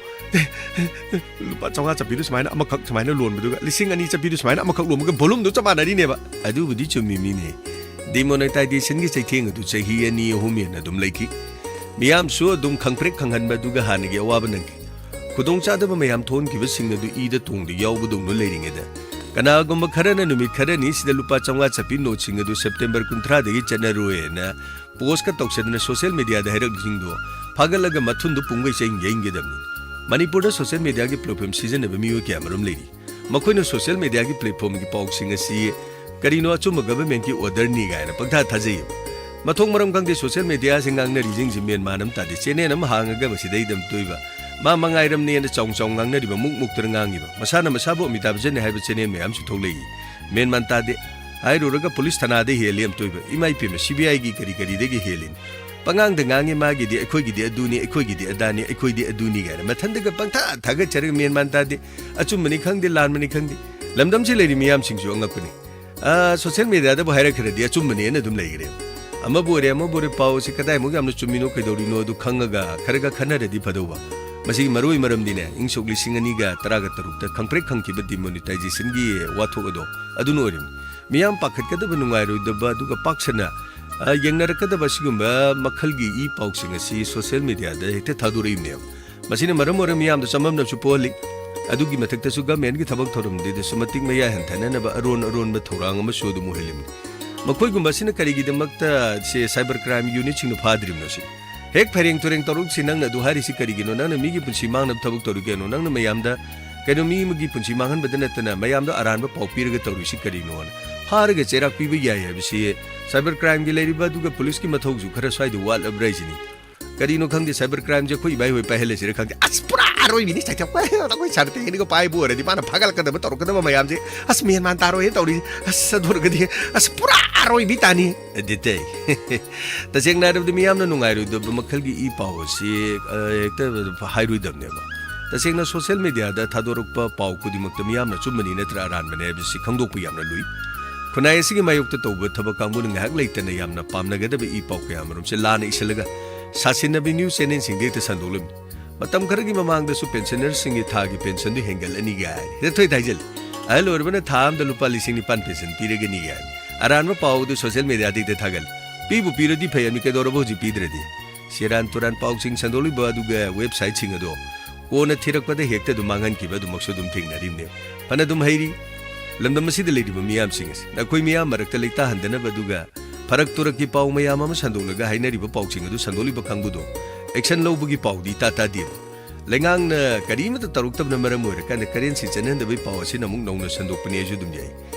ꯂꯨꯄꯥ ꯆꯥꯝꯃꯉꯥ ꯆꯠꯄꯤꯗꯨ ꯁꯨꯃꯥꯏꯅ ꯑꯃꯈꯛ ꯁꯨꯃꯥꯏꯅ ꯂꯣꯟꯕꯗꯨꯒ ꯂꯤꯁꯤꯡ ꯑꯅꯤ ꯆꯠꯄꯤꯗꯨ ꯁꯨꯃꯥꯏꯅ ꯑꯃꯈꯛ ꯂꯣꯟꯕꯒ volumeꯗꯨ ꯆꯞ ꯃꯥꯟꯅꯔꯤꯅꯦꯕ꯫ ꯑꯗꯨꯕꯨꯗꯤ ꯆꯨꯝꯃꯤꯃꯤꯅꯦ꯫ Demonetizationꯒꯤ ꯆꯩꯊꯦꯡ ꯑꯗꯨ ꯆꯍꯤ ꯑꯅꯤ ꯑꯍꯨꯝ ꯍꯦꯟꯅ ꯑꯗꯨꯝ ꯂꯩꯈꯤ꯫ ꯃꯤꯌꯥꯝꯁꯨ ꯑꯗꯨꯝ ꯈꯪꯄ꯭ꯔꯦꯛ ꯈꯪꯍꯟꯕ ꯑꯗꯨꯒ ꯍꯥꯟꯅꯒꯤ ꯑꯋꯥꯕ ꯅꯪꯈꯤ꯫ ꯈꯨꯗꯣꯡꯆꯥꯗꯕ ꯃꯌꯥꯝ ꯊꯣꯛꯍꯟꯈꯤꯕꯁꯤꯡ ꯑꯗꯨ ꯏꯗ ꯇꯣꯡꯗ ꯌꯥꯎꯕꯗꯧꯅ ꯂꯩꯔꯤꯉꯩꯗ, ꯀꯅꯥꯒꯨꯝꯕ ꯈꯔꯅ ꯅꯨꯃꯤꯠ ꯈꯔꯅꯤ ꯁꯤꯗ ꯂꯨꯄꯥ ꯆꯥꯝꯃꯉꯥ ꯆꯠꯄꯤ noteꯁꯤꯡ ꯑꯗꯨ September ꯀꯨꯟꯊ꯭ꯔꯥꯗꯒꯤ ꯆꯠꯅꯔꯣꯏꯅ postꯀ ꯇꯧꯁꯗꯅ social mediaꯗ ꯍꯥꯏꯔꯛꯂꯤꯁꯤꯡꯗꯣ ꯐꯥꯒꯠꯂꯒ ꯃꯊꯨꯟꯗꯨ ꯄꯨꯡꯒꯩ ꯆꯩ ꯌꯩꯅꯒꯗꯕꯅꯤ꯫ ꯃꯅꯤꯄꯨꯔꯗ social mediaꯒꯤ platform ꯁꯤꯖꯤꯟꯅꯕ ꯃꯤꯑꯣꯏ ꯀꯌꯥꯃꯔꯨꯝ ꯂꯩꯔꯤ꯫ ꯃꯈꯣꯏꯅ social mediaꯒꯤ platformꯒꯤ ꯄꯥꯎꯁꯤꯡ ꯑꯁꯤ ꯀꯔꯤꯅꯣ, ꯑꯆꯨꯝꯕ governmentꯀꯤ orderꯅꯤ ꯀꯥꯏꯅ ꯄꯪꯊꯥ ꯊꯥꯖꯩ꯫ ꯃꯊꯣꯡ ꯃꯔꯝ ꯈꯪꯗꯦ, social mediaꯁꯤ ꯉꯥꯡꯅꯔꯤꯁꯤꯡꯁꯤ ꯃꯦꯟ ꯃꯥꯟ ꯑꯃ ꯇꯥꯗꯦ꯫ Channel ꯑꯃ ꯍꯥꯡꯉꯒ ꯃꯁꯤꯗꯩꯗ ꯑꯃ ꯇꯣꯏꯕ, ꯃꯥ ꯃꯉꯥꯏꯔꯝꯅꯦꯅ ꯆꯥꯎ ꯆꯥꯎ ꯉꯥꯡꯅꯔꯤꯕ, ꯃꯨꯛ ꯃꯨꯛꯇꯅ ꯉꯥꯡꯉꯤꯕ, ꯃꯁꯥꯅ ꯃꯁꯥꯕꯨ ꯑꯃꯤꯇꯥꯕ ꯕꯆꯟꯅꯦ ꯍꯥꯏꯕ channel ꯃꯌꯥꯝꯁꯨ ꯊꯣꯛꯂꯛꯏ꯫ ꯃꯦꯟ ꯃꯥꯟ ꯇꯥꯗꯦ꯫ ꯍꯥꯏꯔꯨꯔꯒ police ꯊꯥꯅꯥꯗ ꯍꯦꯜꯂꯤ ꯑꯃ ꯇꯣꯏꯕ, ꯏꯃꯥ ꯏꯄꯦꯝꯃ, CBIꯒꯤ ꯀꯔꯤ ꯀꯔꯤꯗꯒꯤ ꯍꯦꯜꯂꯤꯅꯤ꯫ ꯄꯉꯥꯡꯗ ꯉꯥꯡꯉꯤ, ꯃꯥꯒꯤꯗꯤ ꯑꯩꯈꯣꯏꯒꯤꯗꯤ ꯑꯗꯨꯅꯤ, ꯑꯩꯈꯣꯏꯒꯤꯗꯤ ꯑꯗꯥꯅꯤ, ꯑꯩꯈꯣꯏꯗꯤ ꯑꯗꯨꯅꯤ ꯀꯥꯏꯅ ꯃꯊꯟꯗꯒ ꯄꯪꯊꯥ ꯊꯥꯒꯠꯆꯔꯒ ꯃꯦꯟ ꯃꯥꯟ ꯇꯥꯗꯦ꯫ ꯑꯆꯨꯝꯕꯅꯤ ꯈꯪꯗꯦ, ꯂꯥꯟꯕꯅꯤ ꯈꯪꯗꯦ꯫ ꯂꯝꯗꯝꯁꯤ ꯂꯩꯔꯤ ꯃꯤꯌꯥꯝꯁꯤꯡꯁꯨ ꯑꯉꯛꯄꯅꯤ꯫ ꯑꯥ, social mediaꯗꯕꯨ ꯍꯥꯏꯔꯛꯈ꯭ꯔꯗꯤ ꯑꯆꯨꯝꯕꯅꯦꯅ ꯑꯗꯨꯝ ꯂꯩꯈ꯭ꯔꯦ꯫ ꯑꯃꯕꯨ ꯑꯣꯏꯔꯦ, ꯑꯃꯕꯨ ꯑꯣꯏꯔꯦ, ꯄꯥꯎ ꯑꯁꯤ ꯀꯗꯥꯏꯃꯨꯛ ꯌꯥꯝꯅ ꯆꯨꯝꯃꯤꯅꯣ ꯀꯩꯗꯧꯔꯤꯅꯣ ꯑꯗꯨ ꯈꯪꯉꯒ ꯈꯔꯒ ꯈꯟꯅꯔꯗꯤ ꯐꯗꯧꯕ꯫ ꯃꯁꯤꯒꯤ ꯃꯔꯨꯑꯣꯏ ꯃꯔꯝꯗꯤꯅꯦ, ꯏꯪ ꯁꯣꯛ ꯂꯤꯁꯤꯡ ꯑꯅꯤꯒ ꯇꯔꯥꯒ ꯇꯔꯨꯛꯇ ꯈꯪꯄ꯭ꯔꯦꯛ ꯈꯪꯈꯤꯕ demonetizationꯒꯤ ꯋꯥꯊꯣꯛ ꯑꯗꯣ ꯑꯗꯨꯅ ꯑꯣꯏꯔꯤꯕꯅꯤ꯫ ꯃꯤꯌꯥꯝ ꯄꯥꯈꯠꯀꯗꯕ, ꯅꯨꯡꯉꯥꯏꯔꯣꯏꯗꯕ, ꯑꯗꯨꯒ ꯄꯥꯛ ꯁꯟꯅ, ꯑ, ꯌꯦꯡꯅꯔꯛꯀꯗꯕ ꯑꯁꯤꯒꯨꯝꯕ ꯃꯈꯜꯒꯤ ꯏ ꯄꯥꯎꯁꯤꯡ ꯑꯁꯤ social mediaꯗ ꯍꯦꯛꯇ ꯊꯥꯗꯣꯔꯛꯏꯕꯅꯦꯕ꯫ ꯃꯁꯤꯅ ꯃꯔꯝ ꯑꯣꯏꯔꯒ ꯃꯤꯌꯥꯝꯗ ꯆꯃꯝꯅꯕꯁꯨ ꯄꯣꯛꯍꯜꯂꯤ꯫ ꯑꯗꯨꯒꯤ ꯃꯊꯛꯇꯁꯨ governmentꯀꯤ ꯊꯕꯛ ꯊꯧꯔꯝꯗꯨꯗꯁꯨ ꯃꯇꯤꯛ ꯃꯌꯥꯏ ꯍꯟꯊꯅꯅꯕ ꯑꯔꯣꯟ ꯑꯔꯣꯟꯕ ꯊꯧꯔꯥꯡ ꯑꯃꯁꯨ ꯑꯗꯨꯝ ꯑꯣꯏꯍꯜꯂꯤꯕꯅꯤ꯫ ꯃꯈꯣꯏꯒꯨꯝꯕ ꯑꯁꯤꯅ ꯀꯔꯤꯒꯤꯗꯃꯛꯇ ꯁꯦ cyber crime unitꯁꯤꯡꯅ ꯐꯥꯗ꯭ꯔꯤꯕꯅꯣ ꯁꯤ? ꯍꯦꯛ ꯐꯩꯔꯦꯡ ꯇꯨꯔꯦꯡ ꯇꯧꯔꯛꯁꯤ, ꯅꯪꯅ ꯑꯗꯨ ꯍꯥꯏꯔꯤꯁꯤ ꯀꯔꯤꯒꯤꯅꯣ? ꯅꯪꯅ ꯃꯤꯒꯤ ꯄꯨꯟꯁꯤ ꯃꯥꯡꯅꯕ ꯊꯕꯛ ꯇꯧꯔꯤ ꯀꯩꯅꯣ? ꯅꯪꯅ ꯃꯌꯥꯝꯗ ꯀꯩꯅꯣ, ꯃꯤ ꯑꯃꯒꯤ ꯄꯨꯟꯁꯤ ꯃꯥꯡꯍꯟꯕꯗ ꯅꯠꯇꯅ ꯃꯌꯥꯝꯗ ꯑꯔꯥꯟꯕ ꯄꯥꯎ ꯄꯤꯔꯒ ꯇꯧꯔꯤꯁꯤ ꯀꯔꯤꯅꯣꯅ꯫ ꯐꯥꯔꯒ ꯆꯩꯔꯥꯛ ꯄꯤꯕ ꯌꯥꯏ ꯍꯥꯏꯕꯁꯤ cyber crimeꯒꯤ ꯂꯩꯔꯤꯕ ꯑꯗꯨꯒ policeꯀꯤ ꯃꯊꯧꯁꯨ ꯈꯔ ꯁ꯭ꯋꯥꯏꯗ ꯋꯥꯠꯂꯕ꯭ꯔꯥ ꯍꯥꯏꯁꯤꯅꯤ꯫ ꯀꯔꯤꯅꯣ ꯈꯪꯗꯦ, cyber crimeꯁꯦ ꯑꯩꯈꯣꯏ ꯏꯕꯥꯏ ꯍꯣꯏ ꯄꯥꯏꯍꯜꯂꯁꯤꯔ ꯈꯪꯗꯦ꯫ ꯑꯁ, ꯄꯨꯔꯥ ꯑꯔꯣꯏꯕꯤꯅꯤ ꯆꯥꯏꯊꯣꯛꯄ꯫ ꯑꯩꯈꯣꯏ ꯁꯥꯔ ꯇꯦꯛꯅꯤꯛꯀ ꯄꯥꯏꯕ ꯑꯣꯏꯔꯗꯤ ꯃꯥꯅ ꯐꯥꯒꯠꯂꯛꯀꯗꯕ, ꯇꯧꯔꯛꯀꯗꯕ ꯃꯌꯥꯝꯁꯦ꯫ ꯑꯁ, ꯃꯦꯟ ꯃꯥꯟ ꯇꯥꯔꯣꯏꯍꯦ ꯇꯧꯔꯤꯁꯦ꯫ ꯑꯁ, ꯑꯗꯨ ꯑꯣꯏꯔꯒꯗꯤ, ꯑꯁ, ꯄꯨꯔꯥ ꯑꯔꯣꯏꯕꯤ ꯇꯥꯅꯤ꯫ ꯑꯗꯨꯗꯩ, ꯇꯁꯦꯡꯅ ꯍꯥꯏꯔꯕꯗꯤ ꯃꯤꯌꯥꯝꯅ ꯅꯨꯡꯉꯥꯏꯔꯣꯏꯗꯕ ꯃꯈꯜꯒꯤ ꯏ ꯄꯥꯎ ꯑꯁꯤ, ꯑ, ꯍꯦꯛꯇ ꯍꯥꯏꯔꯣꯏꯗꯕꯅꯦꯕ꯫ ꯇꯁꯦꯡꯅ social mediaꯗ ꯊꯥꯗꯣꯔꯛꯄ ꯄꯥꯎ ꯈꯨꯗꯤꯡꯃꯛꯇ ꯃꯤꯌꯥꯝꯅ ꯑꯆꯨꯝꯕꯅꯤ ꯅꯠꯇ꯭ꯔ ꯑꯔꯥꯟꯕꯅꯤ ꯍꯥꯏꯕꯁꯤ ꯈꯪꯗꯣꯛꯄ ꯌꯥꯝꯅ ꯂꯨꯏ꯫ ꯈꯨꯟꯅꯥꯏ ꯑꯁꯤꯒꯤ ꯃꯥꯌꯣꯛꯇ ꯇꯧꯕ ꯊꯕꯛ ꯀꯥꯡꯕꯨꯅ ꯉꯥꯏꯍꯥꯛ ꯂꯩꯇꯅ ꯌꯥꯝꯅ ꯄꯥꯝꯅꯒꯗꯕ ꯏ ꯄꯥꯎ ꯀꯌꯥ ꯃꯔꯨꯝꯁꯦ ꯂꯥꯟꯅ ꯏꯁꯤꯜꯂꯒ ꯁꯥꯁꯤꯟꯅꯕꯤ news channelꯁꯤꯡꯗ ꯍꯦꯛꯇ ꯁꯟꯗꯣꯛꯂꯝꯃꯤ꯫ ꯃꯇꯝ ꯈꯔꯒꯤ ꯃꯃꯥꯡꯗꯁꯨ pensionerꯁꯤꯡꯒꯤ ꯊꯥꯒꯤ pensionꯗꯨ ꯍꯦꯟꯒꯠꯂꯅꯤ ꯀꯥꯏ ꯍꯦꯛꯇ ꯊꯣꯏ ꯊꯥꯏꯖꯜꯂꯤ꯫ ꯑꯍꯜ ꯑꯣꯏꯔꯕꯅ ꯊꯥ ꯑꯃꯗ ꯂꯨꯄꯥ ꯂꯤꯁꯤꯡ ꯅꯤꯄꯥꯟ pension ꯄꯤꯔꯒꯅꯤ ꯀꯥꯏ꯫ ꯑꯔꯥꯟꯕ ꯄꯥꯎ ꯑꯗꯨ social mediaꯗ ꯍꯦꯛꯇ ꯊꯥꯒꯠꯂꯤ꯫ ꯄꯤꯕꯨ ꯄꯤꯔꯗꯤ ꯐꯩ ꯍꯥꯏꯕꯅꯤ, ꯀꯩꯗꯧꯔꯕ ꯍꯧꯖꯤꯛ ꯄꯤꯗ꯭ꯔꯗꯤ? ꯁꯦꯔꯥꯟ ꯇꯨꯔꯥꯟ ꯄꯥꯎꯁꯤꯡ ꯁꯟꯗꯣꯛꯂꯤꯕ ꯑꯗꯨꯒ websiteꯁꯤꯡ ꯑꯗꯣ ꯀꯣꯟꯅ ꯊꯤꯔꯛꯄꯗ ꯍꯦꯛꯇ ꯑꯗꯨꯝ ꯃꯥꯡꯍꯟꯈꯤꯕ ꯑꯗꯨꯃꯛꯁꯨ ꯑꯗꯨꯝ ꯊꯦꯡꯅꯔꯤꯕꯅꯦ꯫ ꯐꯅ ꯑꯗꯨꯝ ꯍꯩꯔꯤ꯫ ꯂꯝꯗꯝ ꯑꯁꯤꯗ ꯂꯩꯔꯤꯕ ꯃꯤꯌꯥꯝꯁꯤꯡ ꯑꯁꯤ ꯅꯈꯣꯏ ꯃꯤꯌꯥꯝ ꯃꯔꯛꯇ ꯂꯩꯇꯥꯍꯟꯗꯅꯕ ꯑꯗꯨꯒ ꯐꯔꯛ ꯇꯨꯔꯛꯀꯤ ꯄꯥꯎ ꯃꯌꯥꯝ ꯑꯃ ꯁꯟꯗꯣꯛꯂꯒ ꯍꯥꯏꯅꯔꯤꯕ ꯄꯥꯎꯁꯤꯡ ꯑꯗꯨ ꯁꯟꯗꯣꯛꯂꯤꯕ ꯀꯥꯡꯕꯨꯗꯣ action ꯂꯧꯕꯒꯤ ꯄꯥꯎꯗꯤ ꯏꯇꯥ ꯇꯥꯗꯦꯕ꯫ ꯂꯩꯉꯥꯛꯅ ꯀꯔꯤꯃꯠꯇ ꯇꯧꯔꯛꯇꯕꯅ ꯃꯔꯝ ꯑꯣꯏꯔꯀꯥꯟꯗ currency ꯆꯠꯅꯍꯟꯗꯕꯒꯤ ꯄꯥꯎ ꯑꯁꯤꯅ ꯑꯃꯨꯛ ꯅꯧꯅ ꯁꯟꯗꯣꯛꯄꯅꯤ ꯍꯥꯏꯁꯨ ꯑꯗꯨꯝ ꯌꯥꯏ꯫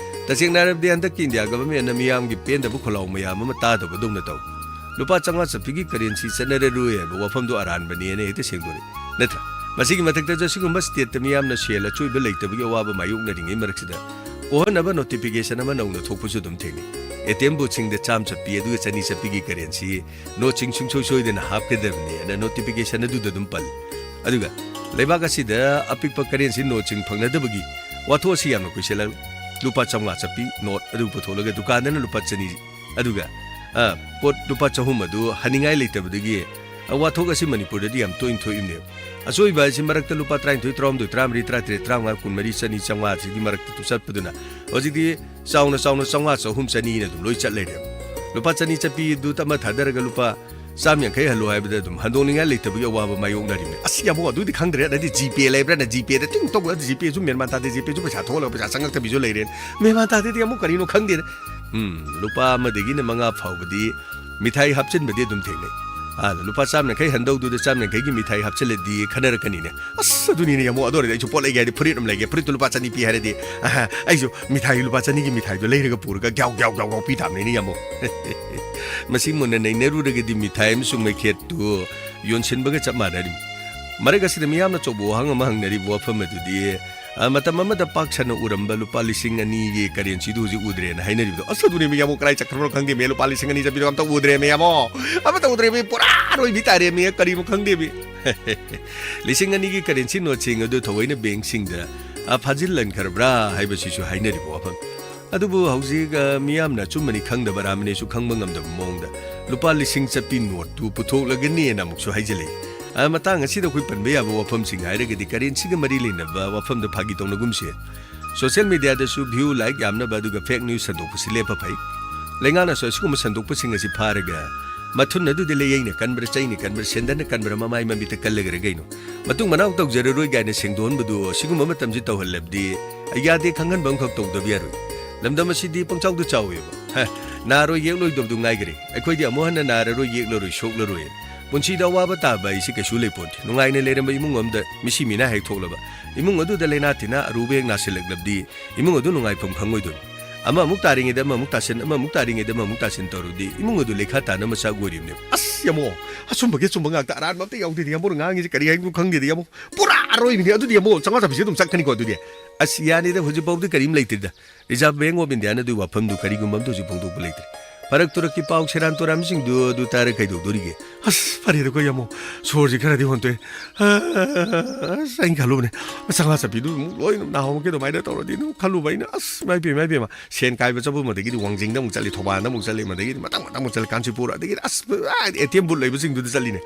ꯇꯁꯦꯡꯅ ꯍꯥꯏꯔꯕꯗꯤ ꯍꯟꯗꯛꯀꯤ India governmentꯅ ꯃꯤꯌꯥꯝꯒꯤ ꯄꯦꯟꯗꯕ ꯈꯣꯜꯂꯥꯎ ꯃꯌꯥꯝ ꯑꯃ ꯇꯥꯗꯕꯗꯧꯅ ꯇꯧ꯫ ꯂꯨꯄꯥ ꯆꯥꯝꯃꯉꯥ ꯆꯠꯄꯤꯒꯤ currency ꯆꯠꯅꯔꯔꯣꯏ ꯍꯥꯏꯕ ꯋꯥꯐꯝꯗꯣ ꯑꯔꯥꯟꯕꯅꯦꯅ ꯍꯦꯛꯇ ꯁꯦꯡꯗꯣꯔꯛꯏ, ꯅꯠꯇ꯭ꯔꯥ? ꯃꯁꯤꯒꯤ ꯃꯊꯛꯇꯁꯨ ꯑꯁꯤꯒꯨꯝꯕ stateꯇ ꯃꯤꯌꯥꯝꯅ ꯁꯦꯜ ꯑꯆꯣꯏꯕ ꯂꯩꯇꯕꯒꯤ ꯑꯋꯥꯕ ꯃꯥꯌꯣꯛꯅꯔꯤꯉꯩ ꯃꯔꯛꯁꯤꯗ ꯀꯣꯍꯟꯅꯕ notification ꯑꯃ ꯅꯧꯅ ꯊꯣꯛꯄꯁꯨ ꯑꯗꯨꯝ ꯊꯦꯡꯅꯩ꯫ ATM boothꯁꯤꯡꯗ ꯆꯥꯝꯃ ꯆꯠꯄꯤ ꯑꯗꯨꯒ ꯆꯅꯤ ꯆꯠꯄꯤꯒꯤ currency noteꯁꯤꯡ ꯁꯨꯡꯁꯣꯏ ꯁꯣꯏꯗꯅ ꯍꯥꯞꯀꯗꯕꯅꯦꯅ notification ꯑꯗꯨꯗ ꯑꯗꯨꯝ ꯄꯜꯂꯤ꯫ ꯑꯗꯨꯒ ꯂꯩꯕꯥꯛ ꯑꯁꯤꯗ ꯑꯄꯤꯛꯄ currency noteꯁꯤꯡ ꯐꯪꯅꯗꯕꯒꯤ ꯋꯥꯊꯣꯛ ꯑꯁꯤ ꯌꯥꯝꯅ ꯀꯨꯏꯁꯜꯂꯛꯂꯤ꯫ ꯂꯨꯄꯥ ꯆꯥꯝꯃꯉꯥ ꯆꯠꯄꯤ note ꯑꯗꯨ ꯄꯨꯊꯣꯛꯂꯒ ꯗꯨꯀꯥꯟꯗꯅ ꯂꯨꯄꯥ ꯆꯅꯤ, ꯑꯗꯨꯒ, ꯑ, ꯄꯣꯠ ꯂꯨꯄꯥ ꯆꯍꯨꯝ ꯑꯗꯨ ꯍꯟꯅꯤꯡꯉꯥꯏ ꯂꯩꯇꯕꯗꯒꯤ, ꯑ, ꯋꯥꯊꯣꯛ ꯑꯁꯤ ꯃꯅꯤꯄꯨꯔꯗꯗꯤ ꯌꯥꯝ ꯇꯣꯏꯅ ꯊꯣꯛꯏꯕꯅꯦꯕ꯫ ꯑꯆꯣꯏꯕ ꯍꯥꯏꯁꯤ ꯃꯔꯛꯇ ꯂꯨꯄꯥ ꯇꯔꯥꯅꯤꯊꯣꯏ, ꯇꯔꯥꯍꯨꯝꯗꯣꯏ, ꯇꯔꯥꯃꯔꯤ, ꯇꯔꯥꯇꯔꯦꯠ, ꯇꯔꯥꯃꯉꯥ, ꯀꯨꯟꯃꯔꯤ, ꯆꯅꯤ, ꯆꯥꯝꯃꯉꯥ ꯑꯁꯤꯗꯤ ꯃꯔꯛꯇ ꯆꯠꯄꯗꯨꯅ ꯍꯧꯖꯤꯛꯇꯤ ꯆꯥꯎꯅ ꯆꯥꯎꯅ ꯆꯥꯝꯃꯉꯥ, ꯆꯍꯨꯝ, ꯆꯅꯤꯅ ꯑꯗꯨꯝ ꯂꯣꯏ ꯆꯠ ꯂꯩꯔꯦꯕ꯫ ꯂꯨꯄꯥ ꯆꯅꯤ ꯆꯠꯄꯤ ꯑꯗꯨ ꯑꯃ ꯊꯥꯗꯔꯒ ꯂꯨꯄꯥ ꯆꯥꯝꯃ ꯌꯥꯡꯈꯩ ꯍꯜꯂꯣ ꯍꯥꯏꯕꯗ ꯑꯗꯨꯝ ꯍꯟꯗꯣꯛꯅꯤꯡꯉꯥꯏ ꯂꯩꯇꯕꯒꯤ ꯑꯋꯥꯕ ꯃꯥꯌꯣꯛꯅꯔꯤꯕꯅꯤ꯫ ꯑꯁ, ꯌꯥꯝꯕꯨꯡ, ꯑꯗꯨꯗꯤ ꯈꯪꯗ꯭ꯔꯦ꯫ ꯑꯗꯩꯗꯤ GPay ꯂꯩꯕ꯭ꯔꯥꯅ GPayꯗ ꯇꯤꯡ ꯇꯧꯕ, GPayꯁꯨ ꯃꯦꯟ ꯃꯥꯟ ꯇꯥꯗꯦ, GPayꯁꯨ ꯄꯩꯁꯥ ꯊꯣꯛꯍꯜꯂꯒ ꯄꯩꯁꯥ ꯆꯪꯉꯛꯇꯕꯤꯁꯨ ꯂꯩꯔꯦ꯫ ꯃꯦꯟ ꯃꯥꯟ ꯇꯥꯗꯦꯗꯤ ꯑꯃꯨꯛ ꯀꯔꯤꯅꯣ ꯈꯪꯗꯦꯅꯦ꯫ ꯎꯝ, ꯂꯨꯄꯥ ꯑꯃꯗꯒꯤꯅ ꯃꯉꯥ ꯐꯥꯎꯕꯗꯤ ꯃꯤꯊꯥꯏ ꯍꯥꯞꯆꯤꯟꯕꯗꯤ ꯑꯗꯨꯝ ꯊꯦꯡꯅꯩ꯫ ꯑꯥ, ꯂꯨꯄꯥ ꯆꯥꯝ ꯌꯥꯡꯈꯩ ꯍꯟꯗꯧꯗꯨꯗ ꯆꯥꯝ ꯌꯥꯡꯈꯩꯒꯤ ꯃꯤꯊꯥꯏ ꯍꯥꯞꯆꯤꯜꯂꯗꯤ ꯈꯟꯅꯔꯛꯀꯅꯤꯅꯦ꯫ ꯑꯁ, ꯑꯗꯨꯅꯤꯅꯦ ꯌꯥꯝꯕꯨꯡ, ꯑꯗꯨ ꯑꯣꯏꯔꯗꯤ ꯑꯩꯁꯨ ꯄꯣꯠ ꯂꯩꯒꯦ ꯍꯥꯏꯗꯤ ꯐꯨꯔꯤꯠ ꯑꯃ ꯂꯩꯒꯦ, ꯐꯨꯔꯤꯠꯇꯨ ꯂꯨꯄꯥ ꯆꯅꯤ ꯄꯤ ꯍꯥꯏꯔꯗꯤ, ꯑꯍ, ꯑꯩꯁꯨ ꯃꯤꯊꯥꯏ ꯂꯨꯄꯥ ꯆꯅꯤꯒꯤ ꯃꯤꯊꯥꯏꯗꯣ ꯂꯩꯔꯒ ꯄꯨꯔꯒ ꯒ꯭ꯌꯥꯎ ꯒ꯭ꯌꯥꯎ ꯒ꯭ꯌꯥꯎ ꯒ꯭ꯌꯥꯎ ꯄꯤ ꯇꯥꯕꯅꯤꯅꯦ ꯌꯥꯝꯕꯨꯡ꯫ ꯃꯁꯤ ꯃꯨꯟꯅ ꯅꯩꯅꯔꯨꯔꯒꯗꯤ ꯃꯤꯊꯥꯏ ꯑꯃꯁꯨꯡ ꯃꯩꯈꯦꯠꯇꯨ ꯌꯣꯟꯁꯤꯟꯕꯒ ꯆꯞ ꯃꯥꯟꯅꯔꯤꯃꯤ꯫ ꯃꯔꯛ ꯑꯁꯤꯗ ꯃꯤꯌꯥꯝꯅ ꯑꯆꯧꯕ ꯋꯥꯍꯪ ꯑꯃ ꯍꯪꯅꯔꯤꯕ ꯋꯥꯐꯝ ꯑꯗꯨꯗꯤ, ꯑ, ꯃꯇꯝ ꯑꯃꯗ ꯄꯥꯛ ꯁꯟꯅ ꯎꯔꯝꯕ ꯂꯨꯄꯥ ꯂꯤꯁꯤꯡ ꯑꯅꯤꯒꯤ ꯀꯔꯦꯟꯁꯤꯗꯨ ꯍꯧꯖꯤꯛ ꯎꯗ꯭ꯔꯦꯅ ꯍꯥꯏꯅꯔꯤꯕꯗꯣ꯫ ꯑꯁ, ꯑꯗꯨꯅꯦ ꯃꯤ ꯌꯥꯝꯕꯨꯡ, ꯀꯗꯥꯏ ꯆꯠꯈ꯭ꯔꯕꯅꯣ ꯈꯪꯗꯦ ꯃꯤ, ꯂꯨꯄꯥ ꯂꯤꯁꯤꯡ ꯑꯅꯤ ꯆꯠꯄꯤꯗꯣ ꯑꯝꯇ ꯎꯗ꯭ꯔꯦ ꯃꯤ ꯌꯥꯝꯕꯨꯡ꯫ ꯑꯃꯠꯇ ꯎꯗ꯭ꯔꯦ ꯃꯤ, ꯄꯨꯔꯥ ꯑꯔꯣꯏꯕꯤ ꯇꯥꯔꯦ ꯃꯤ, ꯀꯔꯤꯅꯣ ꯈꯪꯗꯦ ꯃꯤ꯫ ꯂꯤꯁꯤꯡ ꯑꯅꯤꯒꯤ ꯀꯔꯦꯟꯁꯤ ꯅꯣꯠꯁꯤꯡ ꯑꯗꯨ ꯊꯑꯣꯏꯅ ꯕꯦꯡꯁꯤꯡꯗ, ꯑ, ꯐꯥꯖꯤꯜꯍꯟꯈ꯭ꯔꯕ꯭ꯔꯥ ꯍꯥꯏꯕꯁꯤꯁꯨ ꯍꯥꯏꯅꯔꯤꯕ ꯋꯥꯐꯝ꯫ ꯑꯗꯨꯕꯨ ꯍꯧꯖꯤꯛ, ꯑ, ꯃꯤꯌꯥꯝꯅ ꯑꯆꯨꯝꯕꯅꯤ ꯈꯪꯗꯕ, ꯑꯔꯥꯟꯕꯅꯤꯁꯨ ꯈꯪꯕ ꯉꯝꯗꯕ ꯃꯑꯣꯡꯗ ꯂꯨꯄꯥ ꯂꯤꯁꯤꯡ ꯆꯠꯄꯤ ꯅꯣꯠꯇꯨ ꯄꯨꯊꯣꯛꯂꯒꯅꯤꯅ ꯑꯃꯨꯛꯁꯨ ꯍꯥꯏꯖꯤꯜꯂꯛꯏ꯫ ꯑ, ꯃꯇꯥꯡ ꯑꯁꯤꯗ ꯑꯩꯈꯣꯏ ꯄꯟꯕ ꯌꯥꯕ ꯋꯥꯐꯝꯁꯤꯡ ꯍꯥꯏꯔꯒꯗꯤ ꯀꯔꯦꯟꯁꯤꯒ ꯃꯔꯤ ꯂꯩꯅꯕ ꯋꯥꯐꯝꯗ ꯐꯥꯒꯤ ꯇꯧꯅꯒꯨꯝꯁꯦ꯫ ꯁꯣꯁꯤꯌꯦꯜ ꯃꯤꯗꯤꯌꯥꯗꯁꯨ ꯚ꯭ꯌꯨ, ꯂꯥꯏꯛ ꯌꯥꯝꯅꯕ ꯑꯗꯨꯒ ꯐꯦꯛ ꯅ꯭ꯌꯨꯁ ꯁꯟꯗꯣꯛꯄꯁꯤ ꯂꯦꯞꯄ ꯐꯩ꯫ ꯂꯩꯉꯥꯛꯅꯁꯨ ꯑꯁꯤꯒꯨꯝꯕ ꯁꯟꯗꯣꯛꯄꯁꯤꯡ ꯑꯁꯤ ꯐꯥꯔꯒ ꯃꯊꯨꯟ ꯑꯗꯨꯗ ꯂꯩꯌꯩꯅ ꯀꯟꯕ꯭ꯔꯥ, ꯆꯩꯅ ꯀꯟꯕ꯭ꯔꯥ, ꯁꯦꯟꯗꯟꯅ ꯀꯟꯕ꯭ꯔꯥ, ꯃꯃꯥꯏ ꯃꯃꯤꯠꯇ ꯀꯜꯂꯒꯔ ꯀꯩꯅꯣ? ꯃꯇꯨꯡ ꯃꯅꯥꯎ ꯇꯧꯖꯔꯔꯣꯏ ꯀꯥꯏꯅ ꯁꯦꯡꯗꯣꯛꯍꯟꯕꯗꯨ ꯑꯁꯤꯒꯨꯝꯕ ꯃꯇꯝꯁꯤ ꯇꯧꯍꯜꯂꯕꯗꯤ ꯌꯥꯗꯦ ꯈꯪꯍꯟꯕ ꯑꯃꯈꯛ ꯇꯧꯗꯕ ꯌꯥꯔꯣꯏ꯫ ꯂꯝꯗꯝ ꯑꯁꯤꯗꯤ ꯄꯪꯆꯥꯎꯗ ꯆꯥꯎꯋꯦꯕ꯫ ꯍ, ꯅꯥꯔꯣꯏ ꯌꯦꯛꯂꯣꯏꯗꯕꯗꯨ ꯉꯥꯏꯒꯔꯦ꯫ ꯑꯩꯈꯣꯏꯗꯤ ꯑꯃꯨꯛ ꯍꯟꯅ ꯅꯥꯔꯔꯣꯏ, ꯌꯦꯛꯂꯔꯣꯏ, ꯁꯣꯛꯂꯔꯣꯏ꯫ ꯄꯨꯟꯁꯤꯗ ꯑꯋꯥꯕ ꯇꯥꯕ ꯍꯥꯏꯁꯤ ꯀꯩꯁꯨ ꯂꯩꯄꯣꯟꯇꯦ꯫ ꯅꯨꯡꯉꯥꯏꯅ ꯂꯩꯔꯝꯕ ꯏꯃꯨꯡ ꯑꯃꯗ ꯃꯤꯁꯤ ꯃꯤꯅꯥ ꯍꯦꯛ ꯊꯣꯛꯂꯕ, ꯏꯃꯨꯡ ꯑꯗꯨꯗ ꯂꯩꯅꯥ ꯇꯤꯟꯅꯥ ꯑꯔꯨꯕ ꯍꯦꯛ ꯅꯥꯁꯤꯜꯂꯛꯂꯕꯗꯤ ꯏꯃꯨꯡ ꯑꯗꯨ ꯅꯨꯡꯉꯥꯏꯐꯝ ꯈꯪꯉꯣꯏꯗꯣꯏꯅꯤ꯫ ꯑꯃ ꯑꯃꯨꯛ ꯇꯥꯔꯤꯉꯩꯗ ꯑꯃ ꯑꯃꯨꯛ ꯇꯥꯁꯤꯟ, ꯑꯃ ꯑꯃꯨꯛ ꯇꯥꯔꯤꯉꯩꯗ ꯑꯃ ꯑꯃꯨꯛ ꯇꯥꯁꯤꯟ ꯇꯧꯔꯕꯗꯤ ꯏꯃꯨꯡ ꯑꯗꯨ ꯂꯩꯈꯥ ꯇꯥꯅ ꯃꯆꯥꯛ ꯑꯣꯏꯔꯤꯕꯅꯦꯕ꯫ ꯑꯁ, ꯌꯥꯝꯕꯨꯡ, ꯑꯆꯨꯝꯕꯒꯤ ꯑꯆꯨꯝꯕ ꯉꯥꯛꯇ, ꯑꯔꯥꯟꯕ ꯑꯝꯇ ꯌꯥꯎꯗꯦꯗꯤ ꯌꯥꯝꯕꯨꯡ, ꯉꯥꯡꯉꯤꯁꯦ ꯀꯔꯤ ꯍꯥꯏꯕꯅꯣ ꯈꯪꯗꯦꯗꯤ ꯌꯥꯝꯕꯨꯡ꯫ ꯄꯨꯔꯥ ꯑꯔꯣꯏꯕꯤꯅꯤ꯫ ꯑꯗꯨꯗꯤ ꯌꯥꯝꯕꯨꯡ, ꯆꯥꯝꯃꯉꯥ ꯆꯠꯄꯤꯁꯦ ꯑꯗꯨꯝ ꯆꯠꯈ꯭ꯔꯅꯤꯀꯣ ꯑꯗꯨꯗꯤ? ꯑꯁ, ꯌꯥꯅꯤꯗ, ꯍꯧꯖꯤꯛꯐꯥꯎꯗꯤ ꯀꯔꯤꯝ ꯂꯩꯇꯦꯗ꯫ Reserve Bank of Indiaꯅ ꯑꯗꯨꯒꯤ ꯋꯥꯐꯝꯗꯨ ꯀꯔꯤꯒꯨꯝꯕ ꯑꯝꯇ ꯍꯧꯖꯤꯛ ꯐꯣꯡꯗꯣꯛꯄ ꯂꯩꯇ꯭ꯔꯤ꯫ ꯐꯔꯛ ꯇꯨꯔꯛꯀꯤ ꯄꯥꯎ ꯁꯦꯔꯥꯟ ꯇꯨꯔꯥꯟꯕꯁꯤꯡꯗꯨ ꯑꯗꯨ ꯇꯥꯔ ꯀꯩꯗꯧꯗꯣꯔꯤꯒꯦ? ꯑꯁ, ꯐꯔꯦꯗꯀꯣ ꯌꯥꯝꯕꯨꯡ, ꯁꯣꯔꯁꯤ ꯈꯔꯗꯤ ꯍꯣꯟꯇꯣꯛꯑꯦ꯫ ꯑꯁ, ꯑꯩꯅ ꯈꯜꯂꯨꯕꯅꯦ, ꯆꯥꯝꯃꯉꯥ ꯆꯠꯄꯤꯗꯨ ꯑꯃꯨꯛ ꯂꯣꯏꯅ ꯅꯍꯥꯟꯃꯨꯛꯀꯤ ꯑꯗꯨꯃꯥꯏꯅ ꯇꯧꯔꯗꯤ ꯑꯗꯨꯝ ꯈꯜꯂꯨꯕ ꯑꯩꯅ꯫ ꯑꯁ, ꯏꯃꯥꯏ ꯄꯦꯝꯃ, ꯏꯃꯥꯏ ꯄꯦꯝꯃ, ꯁꯦꯟ ꯀꯥꯏꯕ ꯆꯠꯄ ꯑꯃꯗꯒꯤꯗꯤ ꯋꯥꯡꯖꯤꯡꯗ ꯑꯃꯨꯛ ꯆꯠꯂꯤ, ꯊꯧꯕꯥꯜꯗ ꯑꯃꯨꯛ ꯆꯠꯂꯤ, ꯃꯗꯒꯤꯗꯤ ꯃꯊꯪ ꯃꯊꯪ ꯑꯃꯨꯛ ꯆꯠꯂꯤ, ꯀꯥꯟꯆꯤꯄꯨꯔ, ꯑꯗꯒꯤꯗꯤ ꯑꯁ, ꯑꯦ ꯇꯤ ꯑꯦꯝ ꯕꯨꯠ ꯂꯩꯕꯁꯤꯡꯗꯨꯗ ꯆꯠꯂꯤꯅꯦ꯫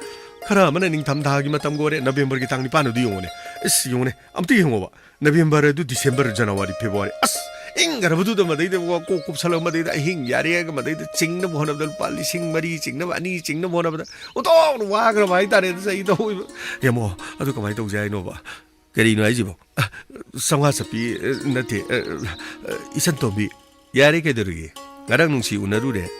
ꯈꯔ ꯑꯃꯅ ꯅꯤꯡꯊꯝꯊꯥꯒꯤ ꯃꯇꯝꯒ ꯑꯣꯏꯔꯦ, ꯅꯕꯦꯝꯕꯔꯒꯤ ꯇꯥꯡ ꯅꯤꯄꯥꯟ ꯑꯗꯨ ꯌꯦꯡꯉꯨꯅꯦ꯫ ꯑꯁ, ꯌꯦꯡꯉꯨꯅꯦ, ꯑꯝꯇ ꯌꯦꯡꯉꯣꯕ꯫ ꯅꯕꯦꯝꯕꯔ ꯑꯗꯨ ꯗꯤꯁꯦꯝꯕꯔ, ꯖꯅꯋꯥꯔꯤ, ꯐꯦꯕ꯭ꯔꯨꯋꯥꯔꯤ, ꯑꯁ, ꯏꯪꯈ꯭ꯔꯕꯗꯨꯗ ꯃꯗꯩꯗ ꯀꯣꯛ ꯀꯨꯞꯁꯜꯂꯒ ꯃꯗꯩꯗ ꯑꯍꯤꯡ ꯌꯥꯔꯦꯒ ꯃꯗꯩꯗ ꯆꯤꯡꯅꯕ ꯍꯣꯠꯅꯕꯗ ꯂꯨꯄꯥ ꯂꯤꯁꯤꯡ ꯃꯔꯤ ꯆꯤꯡꯅꯕ, ꯑꯅꯤ ꯆꯤꯡꯅꯕ ꯍꯣꯠꯅꯕꯗ ꯑꯣꯟꯊꯣꯛꯅ ꯋꯥꯈ꯭ꯔꯕ ꯍꯥꯏꯇꯥꯔꯦ꯫ ꯑꯗꯨ ꯆꯍꯤꯗ ꯑꯣꯏꯕ꯫ ꯌꯥꯝꯕꯨꯡ, ꯑꯗꯨ ꯀꯃꯥꯏꯅ ꯇꯧꯁꯦ ꯍꯥꯏꯅꯣꯕ? ꯀꯔꯤꯅꯣ ꯍꯥꯏꯁꯤꯕꯣ? ꯑ, ꯆꯥꯝꯃꯉꯥ ꯆꯠꯄꯤ, ꯑ, ꯅꯠꯇꯦ, ꯑ, ꯑ, ꯏꯆꯟ ꯇꯣꯝꯕꯤ꯫ ꯌꯥꯔꯦ, ꯀꯩꯗꯧꯔꯒꯦ? ꯉꯔꯥꯡ ꯅꯨꯡꯁꯤ ꯎꯅꯔꯨꯔꯦ꯫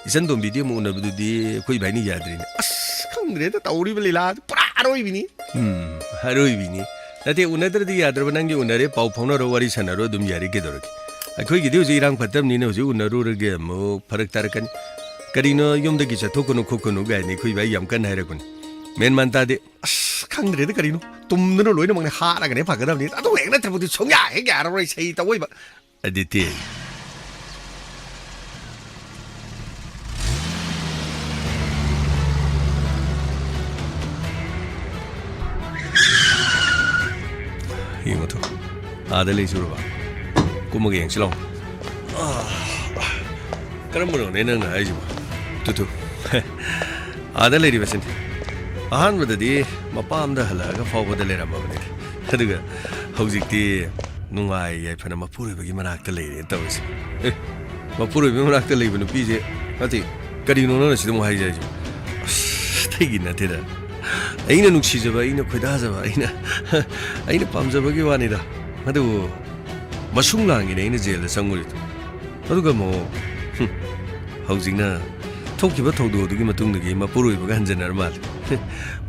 ꯏꯆꯟ ꯇꯣꯝꯕꯤꯗꯤ ꯑꯃꯨꯛ ꯎꯅꯕꯗꯨꯗꯤ ꯑꯩꯈꯣꯏ ꯏꯕꯥꯏꯅꯤ ꯌꯥꯗ꯭ꯔꯤꯅꯦ꯫ ꯑꯁ, ꯈꯪꯗ꯭ꯔꯦꯗ, ꯇꯧꯔꯤꯕ ꯂꯤꯂꯥ ꯄꯨꯔꯥ ꯑꯔꯣꯏꯕꯤꯅꯤ꯫ ꯎꯝ, ꯑꯔꯣꯏꯕꯤꯅꯤ꯫ ꯅꯠꯇꯦ, ꯎꯅꯗ꯭ꯔꯗꯤ ꯌꯥꯗ꯭ꯔꯕ꯫ ꯅꯪꯒꯤ ꯎꯅꯔꯦ, ꯄꯥꯎ ꯐꯥꯎꯅꯔꯣ, ꯋꯥꯔꯤ ꯁꯥꯟꯅꯔꯣ, ꯑꯗꯨꯝ ꯌꯥꯔꯦ, ꯀꯩꯗꯧꯔꯒꯦ? ꯑꯩꯈꯣꯏꯒꯤꯗꯤ ꯍꯧꯖꯤꯛ ꯏꯔꯥꯡ ꯐꯠꯇꯕꯅꯤꯅ ꯍꯧꯖꯤꯛ ꯎꯅꯔꯨꯔꯒꯦ ꯑꯃꯨꯛ ꯐꯔꯛ ꯇꯥꯔꯛꯀꯅꯤ꯫ ꯀꯔꯤꯅꯣ, ꯌꯨꯝꯗꯒꯤ ꯆꯠꯊꯣꯛꯀꯅꯨ ꯈꯣꯠꯀꯅꯨ ꯀꯥꯏꯅ ꯑꯩꯈꯣꯏ ꯏꯕꯥꯏ ꯌꯥꯝ ꯀꯟꯅ ꯍꯥꯏꯔꯛꯄꯅꯤ꯫ ꯃꯦꯟ ꯃꯥꯟ ꯇꯥꯗꯦ꯫ ꯑꯁ, ꯈꯪꯗ꯭ꯔꯦꯗ ꯀꯔꯤꯅꯣ꯫ ꯇꯨꯝꯗꯅ ꯂꯣꯏꯅꯃꯛꯅꯦ ꯍꯥꯠꯂꯒꯅꯦ ꯐꯒꯗꯕꯅꯤ꯫ ꯑꯗꯨ ꯍꯦꯛ ꯅꯠꯇ꯭ꯔꯕꯗꯤ ꯁꯨꯡꯌꯥ ꯍꯦꯛ ꯌꯥꯔꯔꯣꯏ, ꯁꯩ ꯇꯧꯑꯣꯏꯕ꯫ ꯑꯗꯤꯇꯤ꯫ ꯌꯦꯡꯉꯨ ꯇꯨ꯫ ꯑꯥꯗ ꯂꯩꯁꯨ ꯎꯔꯕ? ꯀꯨꯝꯃꯒ ꯌꯦꯡꯁꯤ ꯂꯥꯎ꯫ ꯑꯥ, ꯀꯔꯝꯕꯅꯣꯅꯦ ꯅꯪꯅ ꯍꯥꯏꯁꯤꯕꯣ? Two two. ꯑꯥꯗ ꯂꯩꯔꯤꯕꯁꯤꯅꯤ꯫ ꯑꯍꯥꯟꯕꯗꯗꯤ ꯃꯄꯥꯝꯗ ꯍꯜꯂꯛꯑꯒ ꯐꯥꯎꯕꯗ ꯂꯩꯔꯝꯃꯕꯅꯤ꯫ ꯑꯗꯨꯒ ꯍꯧꯖꯤꯛꯇꯤ ꯅꯨꯡꯉꯥꯏ ꯌꯥꯏꯐꯅ ꯃꯄꯨꯔꯣꯏꯕꯒꯤ ꯃꯅꯥꯛꯇ ꯂꯩꯔꯦꯅ ꯇꯧꯔꯤꯁꯦ꯫ ꯑꯦ, ꯃꯄꯨꯔꯣꯏꯕꯒꯤ ꯃꯅꯥꯛꯇ ꯂꯩꯕ ꯅꯨꯄꯤꯁꯦ, ꯅꯠꯇꯦ, ꯀꯔꯤꯅꯣ ꯅꯪꯅ ꯁꯤꯗ ꯑꯃꯨꯛ ꯍꯥꯏꯖꯔꯤꯁꯦ? ꯑꯁ, ꯑꯇꯩꯒꯤ ꯅꯠꯇꯦꯗ꯫ ꯑꯩꯅ ꯅꯨꯡꯁꯤꯖꯕ, ꯑꯩꯅ ꯈꯣꯏꯗꯥꯖꯕ, ꯑꯩꯅ, ꯑꯩꯅ ꯄꯥꯝꯖꯕꯒꯤ ꯋꯥꯅꯤꯗ꯫ ꯑꯗꯨꯕꯨ ꯃꯁꯨꯡ ꯂꯥꯡꯒꯤꯅꯦ ꯑꯩꯅ ꯖꯦꯜꯗ ꯆꯪꯉꯨꯔꯤꯗꯣ꯫ ꯑꯗꯨꯒ ꯑꯃꯨꯛ, ꯍꯨꯝ, ꯍꯧꯖꯤꯛꯅ ꯊꯣꯛꯈꯤꯕ ꯊꯧꯗꯣꯛ ꯑꯗꯨꯒꯤ ꯃꯇꯨꯡꯗꯒꯤ ꯃꯄꯨꯔꯣꯏꯕꯒ ꯍꯟꯖꯟꯅꯔ ꯃꯥꯜꯂꯦ꯫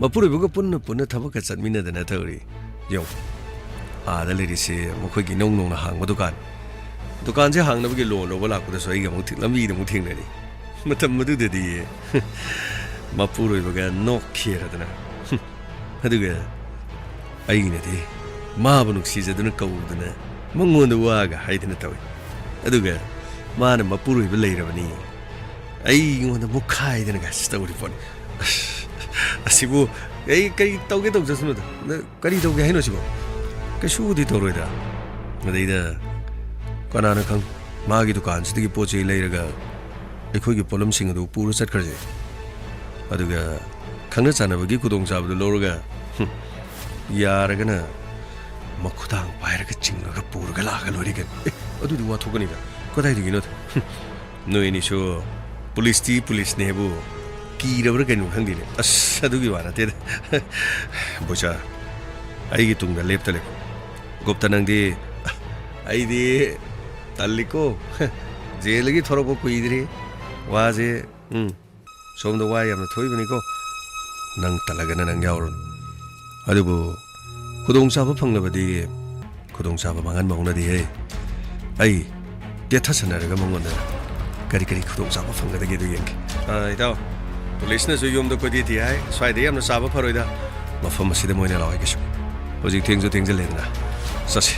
ꯃꯄꯨꯔꯣꯏꯕꯒ ꯄꯨꯟꯅ ꯄꯨꯟꯅ ꯊꯕꯛꯀ ꯆꯠꯃꯤꯟꯅꯗꯅ ꯇꯧꯔꯤ꯫ ꯌꯦꯡꯉꯨ, ꯑꯥꯗ ꯂꯩꯔꯤꯁꯦ ꯃꯈꯣꯏꯒꯤ ꯏꯅꯧ ꯅꯧꯅ ꯍꯥꯡꯕ ꯗꯨꯀꯥꯟ꯫ ꯗꯨꯀꯥꯟꯁꯦ ꯍꯥꯡꯅꯕꯒꯤ ꯂꯣꯟ ꯂꯧꯕ ꯂꯥꯛꯄꯗꯁꯨ ꯑꯩꯒ ꯑꯃꯨꯛ ꯊꯦꯡ-, ꯂꯝꯕꯤꯗ ꯑꯃꯨꯛ ꯊꯦꯡꯅꯔꯤ꯫ ꯃꯇꯝ ꯑꯗꯨꯗꯗꯤ ꯃꯄꯨꯔꯣꯏꯕꯒ ꯅꯣꯛꯈꯤꯔꯗꯅ꯫ ꯑꯗꯨꯒ ꯑꯩꯅꯗꯤ ꯃꯥꯕꯨ ꯅꯨꯡꯁꯤꯖꯗꯨꯅ ꯀꯧꯗꯨꯅ ꯃꯉꯣꯟꯗ ꯋꯥꯒ ꯍꯥꯏꯗꯅ ꯇꯧꯏ꯫ ꯑꯗꯨꯒ ꯃꯥꯅ ꯃꯄꯨꯔꯣꯏꯕ ꯂꯩꯔꯕꯅꯤ, ꯑꯩꯉꯣꯟꯗ ꯃꯨꯛꯈꯥꯏꯗꯅꯒ ꯇꯧꯔꯤ ꯄꯣꯠꯅꯤ꯫ ꯑꯁ, ꯑꯁꯤꯕꯨ ꯑꯩ ꯀꯔꯤ ꯇꯧꯒꯦ ꯇꯧꯖꯁꯅꯨꯗ꯫ ꯅ-, ꯀꯔꯤ ꯇꯧꯒꯦ ꯍꯥꯏꯅꯣ ꯁꯤꯕꯣ? ꯀꯩꯁꯨꯕꯨꯗꯤ ꯇꯧꯔꯣꯏꯗ꯫ ꯑꯗꯩꯗ ꯀꯅꯥꯅ ꯈꯪ, ꯃꯥꯒꯤ ꯗꯨꯀꯥꯟꯁꯤꯗꯒꯤ ꯄꯣꯠ ꯆꯩ ꯂꯩꯔꯒ ꯑꯩꯈꯣꯏꯒꯤ ꯄꯣꯠꯂꯝꯁꯤꯡ ꯑꯗꯨ ꯄꯨꯔ ꯆꯠꯈ꯭ꯔꯁꯦ꯫ ꯑꯗꯨꯒ ꯈꯪꯅ ꯆꯥꯟꯅꯕꯒꯤ ꯈꯨꯗꯣꯡꯆꯥꯕꯗꯨ ꯂꯧꯔꯒ, ꯍꯨꯝ, ꯌꯥꯔꯒꯅ ꯃꯈꯨꯗꯥꯡ ꯄꯥꯏꯔꯒ ꯆꯤꯡꯉꯒ ꯄꯨꯔꯒ ꯂꯥꯛꯑꯒ ꯂꯣꯏꯔꯦ ꯀꯩꯅꯣ꯫ ꯑꯦ, ꯑꯗꯨꯗꯤ ꯋꯥꯊꯣꯛꯀꯅꯤꯗ꯫ ꯀꯗꯥꯏꯗꯒꯤꯅꯣꯗ? ꯍꯨꯝ, ꯅꯣꯏ ꯑꯅꯤꯁꯨ ꯄꯨꯂꯤꯁꯇꯤ ꯄꯨꯂꯤꯁꯅꯦꯕꯨ ꯀꯤꯔꯕ꯭ꯔꯥ ꯀꯩꯅꯣ ꯈꯪꯗꯦꯅꯦ꯫ ꯑꯁ, ꯑꯗꯨꯒꯤ ꯋꯥ ꯅꯠꯇꯦꯗ꯫ ꯕꯣꯏꯆꯥ, ꯑꯩꯒꯤ ꯇꯨꯡꯗ ꯂꯦꯞꯇ ꯂꯩꯌꯨ꯫ ꯒꯨꯞꯇ, ꯅꯪꯗꯤ? ꯑꯩꯗꯤ ꯇꯜꯂꯤꯀꯣ꯫ ꯖꯦꯜꯗꯒꯤ ꯊꯣꯔꯛꯄ ꯀꯨꯏꯗ꯭ꯔꯤ꯫ ꯋꯥꯁꯦ, ꯎꯝ, ꯁꯣꯝꯗ ꯋꯥ ꯌꯥꯝꯅ ꯊꯣꯛꯏꯕꯅꯤꯀꯣ꯫ ꯅꯪ ꯇꯜꯂꯒꯅ ꯅꯪ ꯌꯥꯎꯔꯨꯅꯨ꯫ ꯑꯗꯨꯕꯨ ꯈꯨꯗꯣꯡꯆꯥꯕ ꯐꯪꯂꯕꯗꯤ ꯈꯨꯗꯣꯡꯆꯥꯕ ꯃꯥꯡꯍꯟꯕ ꯍꯧꯅꯗꯦꯍꯦ꯫ ꯑꯩ ꯇꯦꯊꯁꯟꯅꯔꯒ ꯃꯉꯣꯟꯗ ꯀꯔꯤ ꯀꯔꯤ ꯈꯨꯗꯣꯡꯆꯥꯕ ꯐꯪꯒꯗꯒꯦꯗꯣ ꯌꯦꯡꯒꯦ꯫ ꯑ, ꯏꯇꯥꯎ, ꯄꯨꯂꯤꯁꯅꯁꯨ ꯌꯨꯝꯗ ꯀꯣꯏꯊꯤ ꯊꯤ ꯍꯥꯏ꯫ ꯁ꯭ꯋꯥꯏꯗ ꯌꯥꯝꯅ ꯆꯥꯕ ꯐꯔꯣꯏꯗ꯫ ꯃꯐꯝ ꯑꯁꯤꯗ ꯃꯣꯏꯅ ꯂꯥꯛꯑꯣꯏ ꯀꯩꯁꯨ꯫ ꯍꯧꯖꯤꯛ ꯊꯦꯡꯁꯨ ꯊꯦꯡꯖꯤꯜꯂꯦꯗꯅ꯫ ꯆꯠꯁꯤ꯫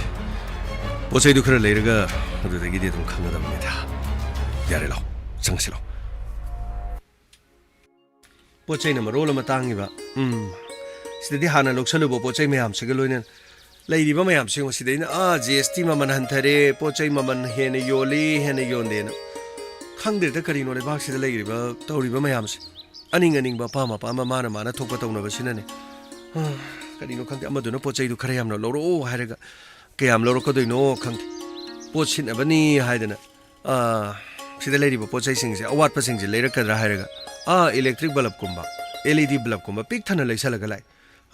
ꯄꯣꯠ ꯆꯩꯗꯨ ꯈꯔ ꯂꯩꯔꯒ ꯑꯗꯨꯗꯒꯤꯗꯤ ꯑꯗꯨꯝ ꯈꯪꯒꯗꯕꯅꯤꯗ꯫ ꯌꯥꯔꯦ, ꯂꯥꯛꯑꯣ꯫ ꯆꯪꯉꯁꯤ, ꯂꯥꯛꯑꯣ꯫ ꯄꯣꯠ ꯆꯩꯅ ꯃꯔꯣꯜ ꯑꯃ ꯇꯥꯡꯉꯤꯕ꯫ ꯎꯝ꯫ ꯁꯤꯗꯗꯤ ꯍꯥꯟꯅ ꯂꯧꯁꯜꯂꯨꯕ ꯄꯣꯠ ꯆꯩ ꯃꯌꯥꯝꯁꯤꯒ ꯂꯣꯏꯅꯅ ꯂꯩꯔꯤꯕ ꯃꯌꯥꯝꯁꯤ ꯌꯦꯡꯉꯣ꯫ ꯁꯤꯗꯩꯅ, ꯑꯥ, ꯖꯤ ꯑꯦꯁ ꯇꯤ ꯃꯃꯜ ꯍꯟꯊꯔꯦ, ꯄꯣꯠ ꯆꯩ ꯃꯃꯜ ꯍꯦꯟꯅ ꯌꯣꯜꯂꯤ, ꯍꯦꯟꯅ ꯌꯣꯟꯗꯦꯅ꯫ ꯈꯪꯗ꯭ꯔꯦꯗ ꯀꯔꯤꯅꯣ ꯂꯩꯕꯥꯛꯁꯤꯗ ꯂꯩꯔꯤꯕ, ꯇꯧꯔꯤꯕ ꯃꯌꯥꯝꯁꯦ꯫ ꯑꯅꯤꯡ ꯑꯅꯤꯡꯕ, ꯑꯄꯥꯝ ꯑꯄꯥꯝꯕ, ꯃꯥꯅ ꯃꯥꯅ ꯊꯣꯛꯄ ꯇꯧꯅꯕꯁꯤꯅꯅꯦ꯫ ꯑꯥ, ꯀꯔꯤꯅꯣ ꯈꯪꯗꯦ, ꯑꯃꯗꯨꯅ ꯄꯣꯠ ꯆꯩꯗꯨ ꯈꯔ ꯌꯥꯝꯅ ꯂꯧꯔꯛꯑꯣ ꯍꯥꯏꯔꯒ ꯀꯌꯥꯝ ꯂꯧꯔꯛꯀꯗꯣꯏꯅꯣ ꯈꯪꯗꯦ꯫ ꯄꯣꯠ ꯁꯤꯠꯅꯕꯅꯤ ꯍꯥꯏꯗꯅ, ꯑꯥ, ꯁꯤꯗ ꯂꯩꯔꯤꯕ ꯄꯣꯠ ꯆꯩꯁꯤꯡꯁꯦ, ꯑꯋꯥꯠꯄꯁꯤꯡꯁꯦ ꯂꯩꯔꯛꯀꯗ꯭ꯔꯥ ꯍꯥꯏꯔꯒ, ꯑꯥ, ꯏꯂꯦꯛꯇ꯭ꯔꯤꯛ ꯕꯜꯕꯀꯨꯝꯕ, ꯑꯦꯜ ꯏ ꯗꯤ ꯕꯜꯕꯀꯨꯝꯕ ꯄꯤꯛ ꯊꯟꯅ ꯂꯩꯁꯜꯂꯒ ꯂꯥꯛꯑꯦ꯫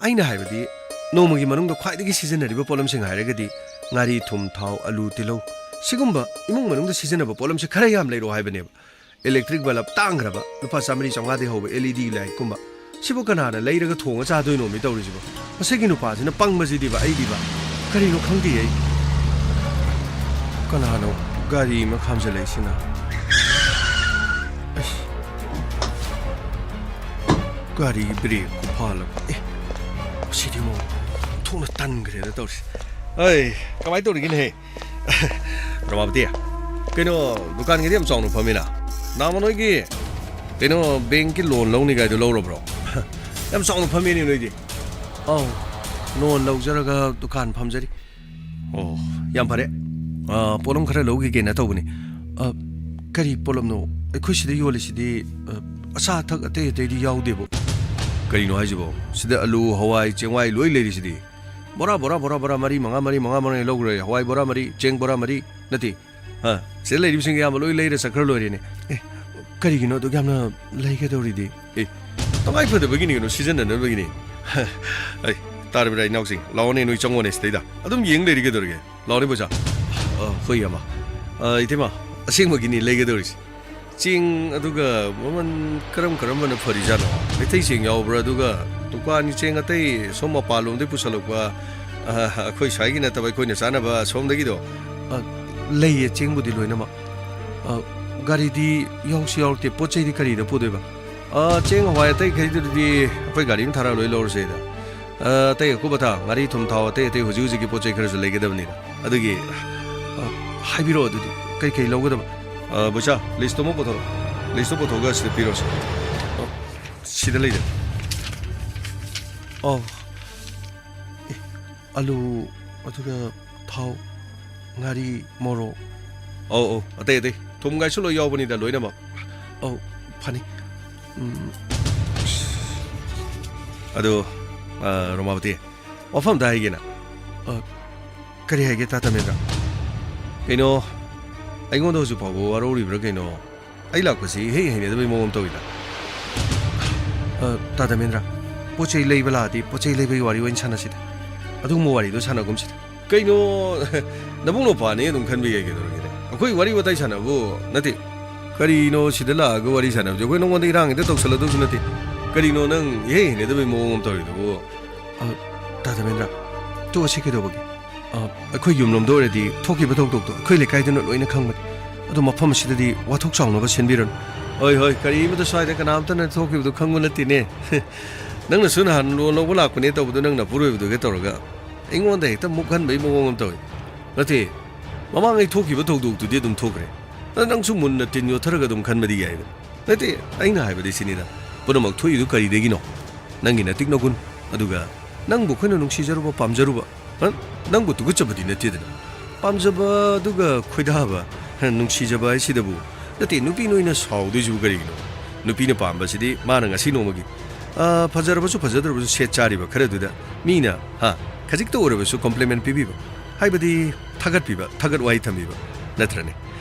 ꯑꯩꯅ ꯍꯥꯏꯕꯗꯤ, ꯅꯣꯡꯃꯒꯤ ꯃꯅꯨꯡꯗ ꯈ꯭ꯋꯥꯏꯗꯒꯤ ꯁꯤꯖꯤꯟꯅꯔꯤꯕ ꯄꯣꯠꯂꯝꯁꯤꯡ ꯍꯥꯏꯔꯒꯗꯤ, ꯉꯥꯔꯤ, ꯊꯨꯝ, ꯊꯥꯎ, ꯑꯂꯨ, ꯇꯤꯜꯍꯧ, ꯁꯤꯒꯨꯝꯕ ꯏꯃꯨꯡ ꯃꯅꯨꯡꯗ ꯁꯤꯖꯤꯟꯅꯕ ꯄꯣꯠꯂꯝꯁꯦ ꯈꯔ ꯌꯥꯝ ꯂꯩꯔꯛꯑꯣ ꯍꯥꯏꯕꯅꯦꯕ꯫ ꯏꯂꯦꯛꯇ꯭ꯔꯤꯛ ꯕꯜꯕ ꯇꯥꯡꯈ꯭ꯔꯕ, ꯂꯨꯄꯥ ꯆꯥꯃꯔꯤ ꯆꯥꯝꯃꯉꯥꯗꯒꯤ ꯍꯧꯕ ꯑꯦꯜ ꯏ ꯗꯤ ꯂꯥꯏꯠꯀꯨꯝꯕ, ꯁꯤꯕꯨ ꯀꯅꯥꯅ ꯂꯩꯔꯒ ꯊꯣꯡꯉ ꯆꯥꯗꯣꯏꯅꯣ ꯃꯤ ꯇꯧꯔꯤꯁꯤꯕꯣ? ꯃꯁꯤꯒꯤ ꯅꯨꯄꯥꯁꯤꯅ ꯄꯪꯕꯁꯤꯗꯤꯕ, ꯑꯩꯗꯤꯕ꯫ ꯀꯔꯤꯅꯣ ꯈꯪꯗꯦ ꯑꯩ꯫ ꯀꯅꯥꯅꯣ ꯒꯥꯔꯤ ꯑꯃ ꯈꯥꯝꯖꯜꯂꯛꯏꯁꯤꯅ? ꯑꯁ꯫ ꯒꯥꯔꯤ ꯕ꯭ꯔꯦꯛ ꯈꯨꯐꯥꯜ ꯑꯃ꯫ ꯑꯦ, ꯁꯤꯗꯤ ꯑꯃꯨꯛ ꯊꯣꯛꯅ ꯇꯟꯈ꯭ꯔꯦꯗ ꯇꯧꯔꯤꯁꯦ꯫ ꯑꯩ, ꯀꯃꯥꯏꯅ ꯇꯧꯔꯤꯒꯦꯅꯦꯍꯦ? ꯔꯣꯃꯥꯄꯇꯤ, ꯀꯩꯅꯣ, ꯗꯨꯀꯥꯟꯒꯤꯗꯤ ꯌꯥꯝ ꯆꯥꯎꯅ ꯐꯝꯃꯤꯅ꯫ ꯅꯍꯥꯟ ꯅꯣꯏꯒꯤ, ꯀꯩꯅꯣ, ꯕꯦꯡꯀꯤ ꯂꯣꯟ ꯂꯧꯅꯤ ꯀꯥꯏꯗꯣ ꯂꯧꯔꯕ꯭ꯔꯣ? ꯌꯥꯝ ꯆꯥꯎꯅ ꯐꯝꯃꯤꯅꯦ ꯅꯣꯏꯗꯤ꯫ ꯑꯧ, ꯂꯣꯟ ꯂꯧꯖꯔꯒ ꯗꯨꯀꯥꯟ ꯐꯝꯖꯔꯤ꯫ ꯑꯣ, ꯌꯥꯝ ꯐꯔꯦ꯫ ꯑ, ꯄꯣꯠꯂꯝ ꯈꯔ ꯂꯧꯈꯤꯒꯦꯅ ꯇꯧꯕꯅꯤ꯫ ꯑ, ꯀꯔꯤ ꯄꯣꯠꯂꯝꯅꯣ? ꯑꯩꯈꯣꯏ ꯁꯤꯗ ꯌꯣꯜꯂꯤꯁꯤꯗꯤ, ꯑ, ꯑꯆꯥ ꯑꯊꯛ ꯑꯇꯩ ꯑꯇꯩꯗꯤ ꯌꯥꯎꯗꯦꯕꯣ꯫ ꯀꯔꯤꯅꯣ ꯍꯥꯏꯁꯤꯕꯣ? ꯁꯤꯗ ꯑꯂꯨ, ꯍꯋꯥꯏ, ꯆꯦꯡꯋꯥꯏ ꯂꯣꯏ ꯂꯩꯔꯤꯁꯤꯗꯤ꯫ ꯕꯣꯔꯥ, ꯕꯣꯔꯥ, ꯕꯣꯔꯥ, ꯕꯣꯔꯥ, ꯃꯔꯤ, ꯃꯉꯥ, ꯃꯔꯤ, ꯃꯉꯥ, ꯃꯔꯤ ꯂꯧꯈ꯭ꯔꯦ꯫ ꯍꯋꯥꯏ ꯕꯣꯔꯥ ꯃꯔꯤ, ꯆꯦꯡ ꯕꯣꯔꯥ ꯃꯔꯤ, ꯅꯠꯇꯦ, ꯑ, ꯁꯤꯗ ꯂꯩꯔꯤꯕꯁꯤꯡ ꯑꯌꯥꯝꯕ ꯂꯣꯏ ꯂꯩꯔ ꯆꯠꯈ꯭ꯔ ꯂꯣꯏꯔꯦꯅꯦ꯫ ꯑꯦ, ꯀꯔꯤꯒꯤꯅꯣ ꯑꯗꯨꯛ ꯌꯥꯝꯅ ꯂꯩꯒꯗꯧꯔꯤꯗꯤ? ꯑꯦ, ꯇꯉꯥꯏ ꯐꯗꯕꯒꯤꯅꯤ ꯀꯩꯅꯣ, ꯁꯤꯖꯤꯟꯅꯅꯕꯒꯤꯅꯤ꯫ ꯑꯩ, ꯇꯥꯔꯤꯕ꯭ꯔꯥ ꯏꯅꯥꯎꯁꯤꯡ? ꯂꯥꯛꯑꯣꯅꯦ, ꯅꯣꯏ ꯆꯪꯉꯣꯅꯦ ꯁꯤꯗꯩꯗ꯫ ꯑꯗꯨꯝ ꯌꯦꯡ ꯂꯩꯔꯤ ꯀꯩꯗꯧꯔꯒꯦ? ꯂꯥꯛꯑꯣꯅꯦ ꯕꯣꯏꯆꯥ꯫ ꯑ, ꯍꯣꯏ, ꯏꯌꯥꯝꯕ꯫ ꯑ, ꯏꯇꯩꯃ, ꯑꯁꯦꯡꯕꯒꯤꯅꯤ ꯂꯩꯒꯗꯧꯔꯤꯁꯦ꯫ ꯆꯦꯡ ꯑꯗꯨꯒ ꯃꯃꯜ ꯀꯔꯝ ꯀꯔꯝꯕꯅ ꯐꯔꯤꯖꯥꯠꯅꯣ? ꯃꯩꯇꯩ ꯆꯦꯡ ꯌꯥꯎꯕ꯭ꯔꯥ? ꯑꯗꯨꯒ ꯗꯨꯀꯥꯟꯒꯤ ꯆꯦꯡ ꯑꯇꯩ ꯁꯣꯝ ꯃꯄꯥꯟꯂꯣꯝꯗꯒꯤ ꯄꯨꯁꯜꯂꯛꯄ, ꯑ, ꯑꯩꯈꯣꯏ ꯁ꯭ꯋꯥꯏꯒꯤ ꯅꯠꯇꯕ ꯑꯩꯈꯣꯏꯅ ꯆꯥꯅꯕ ꯁꯣꯝꯗꯒꯤꯗꯣ? ꯑ, ꯂꯩꯌꯦ, ꯆꯦꯡꯕꯨꯗꯤ ꯂꯣꯏꯅꯃꯛ꯫ ꯑ, ꯒꯥꯔꯤꯗꯤ ꯌꯥꯎꯁꯨ ꯌꯥꯎꯔꯛꯇꯦ, ꯄꯣꯠ ꯆꯩꯗꯤ ꯀꯔꯤꯗ ꯄꯨꯗꯣꯏꯕ? ꯑ, ꯆꯦꯡ ꯍꯋꯥꯏ ꯑꯇꯩ ꯈꯩꯗꯨꯗꯤ ꯑꯩꯈꯣꯏ ꯒꯥꯔꯤ ꯑꯃ ꯊꯥꯔꯒ ꯂꯣꯏ ꯂꯧꯔꯁꯦꯗ꯫ ꯑ, ꯑꯇꯩ ꯑꯀꯨꯞ ꯑꯊꯥ, ꯉꯥꯔꯤ, ꯊꯨꯝ, ꯊꯥꯎ, ꯑꯇꯩ ꯑꯇꯩ ꯍꯧꯖꯤꯛ ꯍꯧꯖꯤꯛꯀꯤ ꯄꯣꯠ ꯆꯩ ꯈꯔꯁꯨ ꯂꯩꯒꯗꯕꯅꯤꯅ꯫ ꯑꯗꯨꯒꯤ, ꯑ, ꯍꯥꯏꯕꯤꯔꯛꯑꯣ ꯑꯗꯨꯗꯤ, ꯀꯩ ꯀꯩ ꯂꯧꯒꯗꯕ? ꯑ, ꯕꯣꯏꯆꯥ, ꯂꯤꯁꯇꯣ ꯑꯃ ꯄꯨꯊꯣꯔꯛꯑꯣ꯫ ꯂꯤꯁꯇꯣ ꯄꯨꯊꯣꯛꯑꯒ ꯁꯤꯗ ꯄꯤꯔꯣꯁꯦ꯫ ꯑ, ꯁꯤꯗ ꯂꯩꯔꯦ꯫ ꯑꯣ꯫ ꯑꯦ, ꯑꯂꯨ, ꯑꯗꯨꯒ ꯊꯥꯎ, ꯉꯥꯔꯤ, ꯃꯣꯔꯣꯛ꯫ ꯑꯧ, ꯑꯧ, ꯑꯇꯩ, ꯑꯇꯩ꯫ ꯊꯨꯝꯒꯥꯏꯁꯨ ꯂꯣꯏ ꯌꯥꯎꯕꯅꯤꯗ, ꯂꯣꯏꯅꯃꯛ꯫ ꯑꯧ, ꯐꯅꯤ꯫ ꯎꯝ꯫ ꯑꯗꯣ, ꯑ, ꯔꯣꯃꯥꯕꯇꯤ, ꯋꯥꯐꯝ ꯑꯝꯇ ꯍꯥꯏꯒꯦꯅ꯫ ꯑ, ꯀꯔꯤ ꯍꯥꯏꯒꯦ, ꯇꯥ ꯇꯃꯦꯟꯗ꯭ꯔ? ꯀꯩꯅꯣ, ꯑꯩꯉꯣꯟꯗ ꯍꯧꯖꯤꯛ ꯐꯥꯎꯕ ꯋꯥꯔꯧꯔꯤꯕ꯭ꯔꯥ ꯀꯩꯅꯣ? ꯑꯩ ꯂꯥꯛꯄꯁꯤ ꯏꯍꯩ ꯍꯩꯅꯗꯕꯩ ꯃꯑꯣꯡ ꯑꯃ ꯇꯧꯏꯗ꯫ ꯑ, ꯇꯥ ꯗꯃꯦꯟꯗ꯭ꯔ, ꯄꯣꯠ ꯆꯩ ꯂꯩꯕ ꯂꯥꯛꯑꯗꯤ ꯄꯣꯠ ꯆꯩ ꯂꯩꯕꯒꯤ ꯋꯥꯔꯤ ꯑꯣꯏꯅ ꯁꯥꯟꯅꯁꯤꯗ꯫ ꯑꯗꯨꯒꯨꯝꯕ ꯋꯥꯔꯤꯗꯣ ꯁꯥꯟꯅꯒꯨꯝꯁꯤꯗ꯫ ꯀꯩꯅꯣ, ꯅꯕꯨꯡ ꯅꯧꯄꯥꯅꯦ ꯑꯗꯨꯝ ꯈꯟꯕ ꯌꯥꯏ ꯀꯩꯗꯧꯔꯒꯦꯅꯦ? ꯑꯩꯈꯣꯏ ꯋꯥꯔꯤ ꯋꯥꯇꯥꯏ ꯁꯥꯟꯅꯕꯕꯨ ꯅꯠꯇꯦ꯫ ꯀꯔꯤꯅꯣ ꯁꯤꯗ ꯂꯥꯛꯑꯒ ꯋꯥꯔꯤ ꯁꯥꯟꯅꯕꯁꯦ? ꯑꯩꯈꯣꯏ ꯅꯉꯣꯟꯗ ꯏꯔꯥꯡ ꯍꯦꯛꯇ ꯇꯧꯁꯜꯂꯗꯧꯁꯨ ꯅꯠꯇꯦ꯫ ꯀꯔꯤꯅꯣ ꯅꯪ ꯏꯍꯩ ꯍꯩꯅꯗꯕꯩ ꯃꯑꯣꯡ ꯑꯃ ꯇꯧꯔꯤꯗꯨꯕꯨ? ꯑ, ꯇꯥ ꯗꯃꯦꯟꯗ꯭ꯔ, ꯇꯣꯛꯑꯁꯤ ꯀꯩꯗꯧꯕꯒꯦ? ꯑ, ꯑꯩꯈꯣꯏ ꯌꯨꯝꯂꯣꯝꯗ ꯑꯣꯏꯔꯗꯤ ꯊꯣꯛꯈꯤꯕ ꯊꯧꯗꯣꯛꯇꯣ ꯑꯩꯈꯣꯏ ꯂꯩꯀꯥꯏꯗꯨꯅ ꯂꯣꯏꯅ ꯈꯪꯕꯅꯤ꯫ ꯑꯗꯣ ꯃꯐꯝ ꯑꯁꯤꯗꯗꯤ ꯋꯥꯊꯣꯛ ꯆꯥꯎꯅꯕ ꯁꯤꯟꯕꯤꯔꯅꯨ꯫ ꯍꯣꯏ, ꯍꯣꯏ, ꯀꯔꯤꯃꯇ ꯁ꯭ꯋꯥꯏꯗ ꯀꯅꯥꯝꯇꯅ ꯊꯣꯛꯈꯤꯕꯗꯣ ꯈꯪꯕ ꯅꯠꯇꯦꯅꯦ꯫ ꯅꯪꯅꯁꯨ ꯅꯍꯥꯟ ꯂꯣꯟ ꯂꯧꯕ ꯂꯥꯛꯄꯅꯦ ꯇꯧꯕꯗꯣ ꯅꯪ ꯅꯄꯨꯔꯣꯏꯕꯗꯨꯒ ꯇꯧꯔꯒ ꯑꯩꯉꯣꯟꯗ ꯍꯦꯛꯇ ꯃꯨꯛꯍꯟꯕꯒꯤ ꯃꯑꯣꯡ ꯑꯃ ꯇꯧꯏ꯫ ꯅꯠꯇꯦ, ꯃꯃꯥꯡ ꯑꯩ ꯊꯣꯛꯈꯤꯕ ꯊꯧꯗꯣꯛꯇꯨꯗꯤ ꯑꯗꯨꯝ ꯊꯣꯛꯈ꯭ꯔꯦ꯫ ꯑꯗ ꯅꯪꯁꯨ ꯃꯨꯟꯅ ꯇꯤꯟ ꯌꯣꯠꯊꯔꯒ ꯑꯗꯨꯝ ꯈꯟꯕꯗꯤ ꯌꯥꯏꯗꯅ꯫ ꯅꯠꯇꯦ, ꯑꯩꯅ ꯍꯥꯏꯕꯗꯤ ꯁꯤꯅꯤꯗ, ꯄꯨꯝꯅꯃꯛ ꯊꯣꯛꯏꯗꯨ ꯀꯔꯤꯗꯒꯤꯅꯣ? ꯅꯪꯒꯤ ꯅꯇꯤꯛ ꯅꯒꯨꯟ, ꯑꯗꯨꯒ ꯅꯪꯕꯨ ꯑꯩꯈꯣꯏꯅ ꯅꯨꯡꯁꯤꯖꯔꯨꯕ, ꯄꯥꯝꯖꯔꯨꯕ, ꯍ? ꯅꯪꯕꯨ ꯇꯨꯀꯠꯆꯕꯗꯤ ꯅꯠꯇꯦꯗꯅ꯫ ꯄꯥꯝꯖꯕ ꯑꯗꯨꯒ ꯈꯣꯏꯗꯥꯕ, ꯍ, ꯅꯨꯡꯁꯤꯖꯕ ꯍꯥꯏꯁꯤꯗꯕꯨ, ꯅꯠꯇꯦ, ꯅꯨꯄꯤ ꯅꯣꯏꯅ ꯁꯥꯎꯗꯣꯏꯁꯤꯕꯨ ꯀꯔꯤꯒꯤꯅꯣ? ꯅꯨꯄꯤꯅ ꯄꯥꯝꯕꯁꯤꯗꯤ ꯃꯥꯅ ꯉꯁꯤ ꯅꯣꯡꯃꯒꯤ, ꯑ, ꯐꯖꯔꯕꯁꯨ ꯐꯖꯗ꯭ꯔꯕꯁꯨ ꯁꯦꯠ ꯆꯥꯔꯤꯕ ꯈꯔꯗꯨꯗ ꯃꯤꯅ, ꯍꯥ, ꯈꯖꯤꯛꯇ ꯑꯣꯏꯔꯕꯁꯨ compliment ꯄꯤꯕꯤꯕ, ꯍꯥꯏꯕꯗꯤ ꯊꯥꯒꯠꯄꯤꯕ, ꯊꯥꯒꯠ ꯋꯥꯍꯩ ꯊꯝꯕꯤꯕ, ꯅꯠꯇ꯭ꯔꯅꯦ?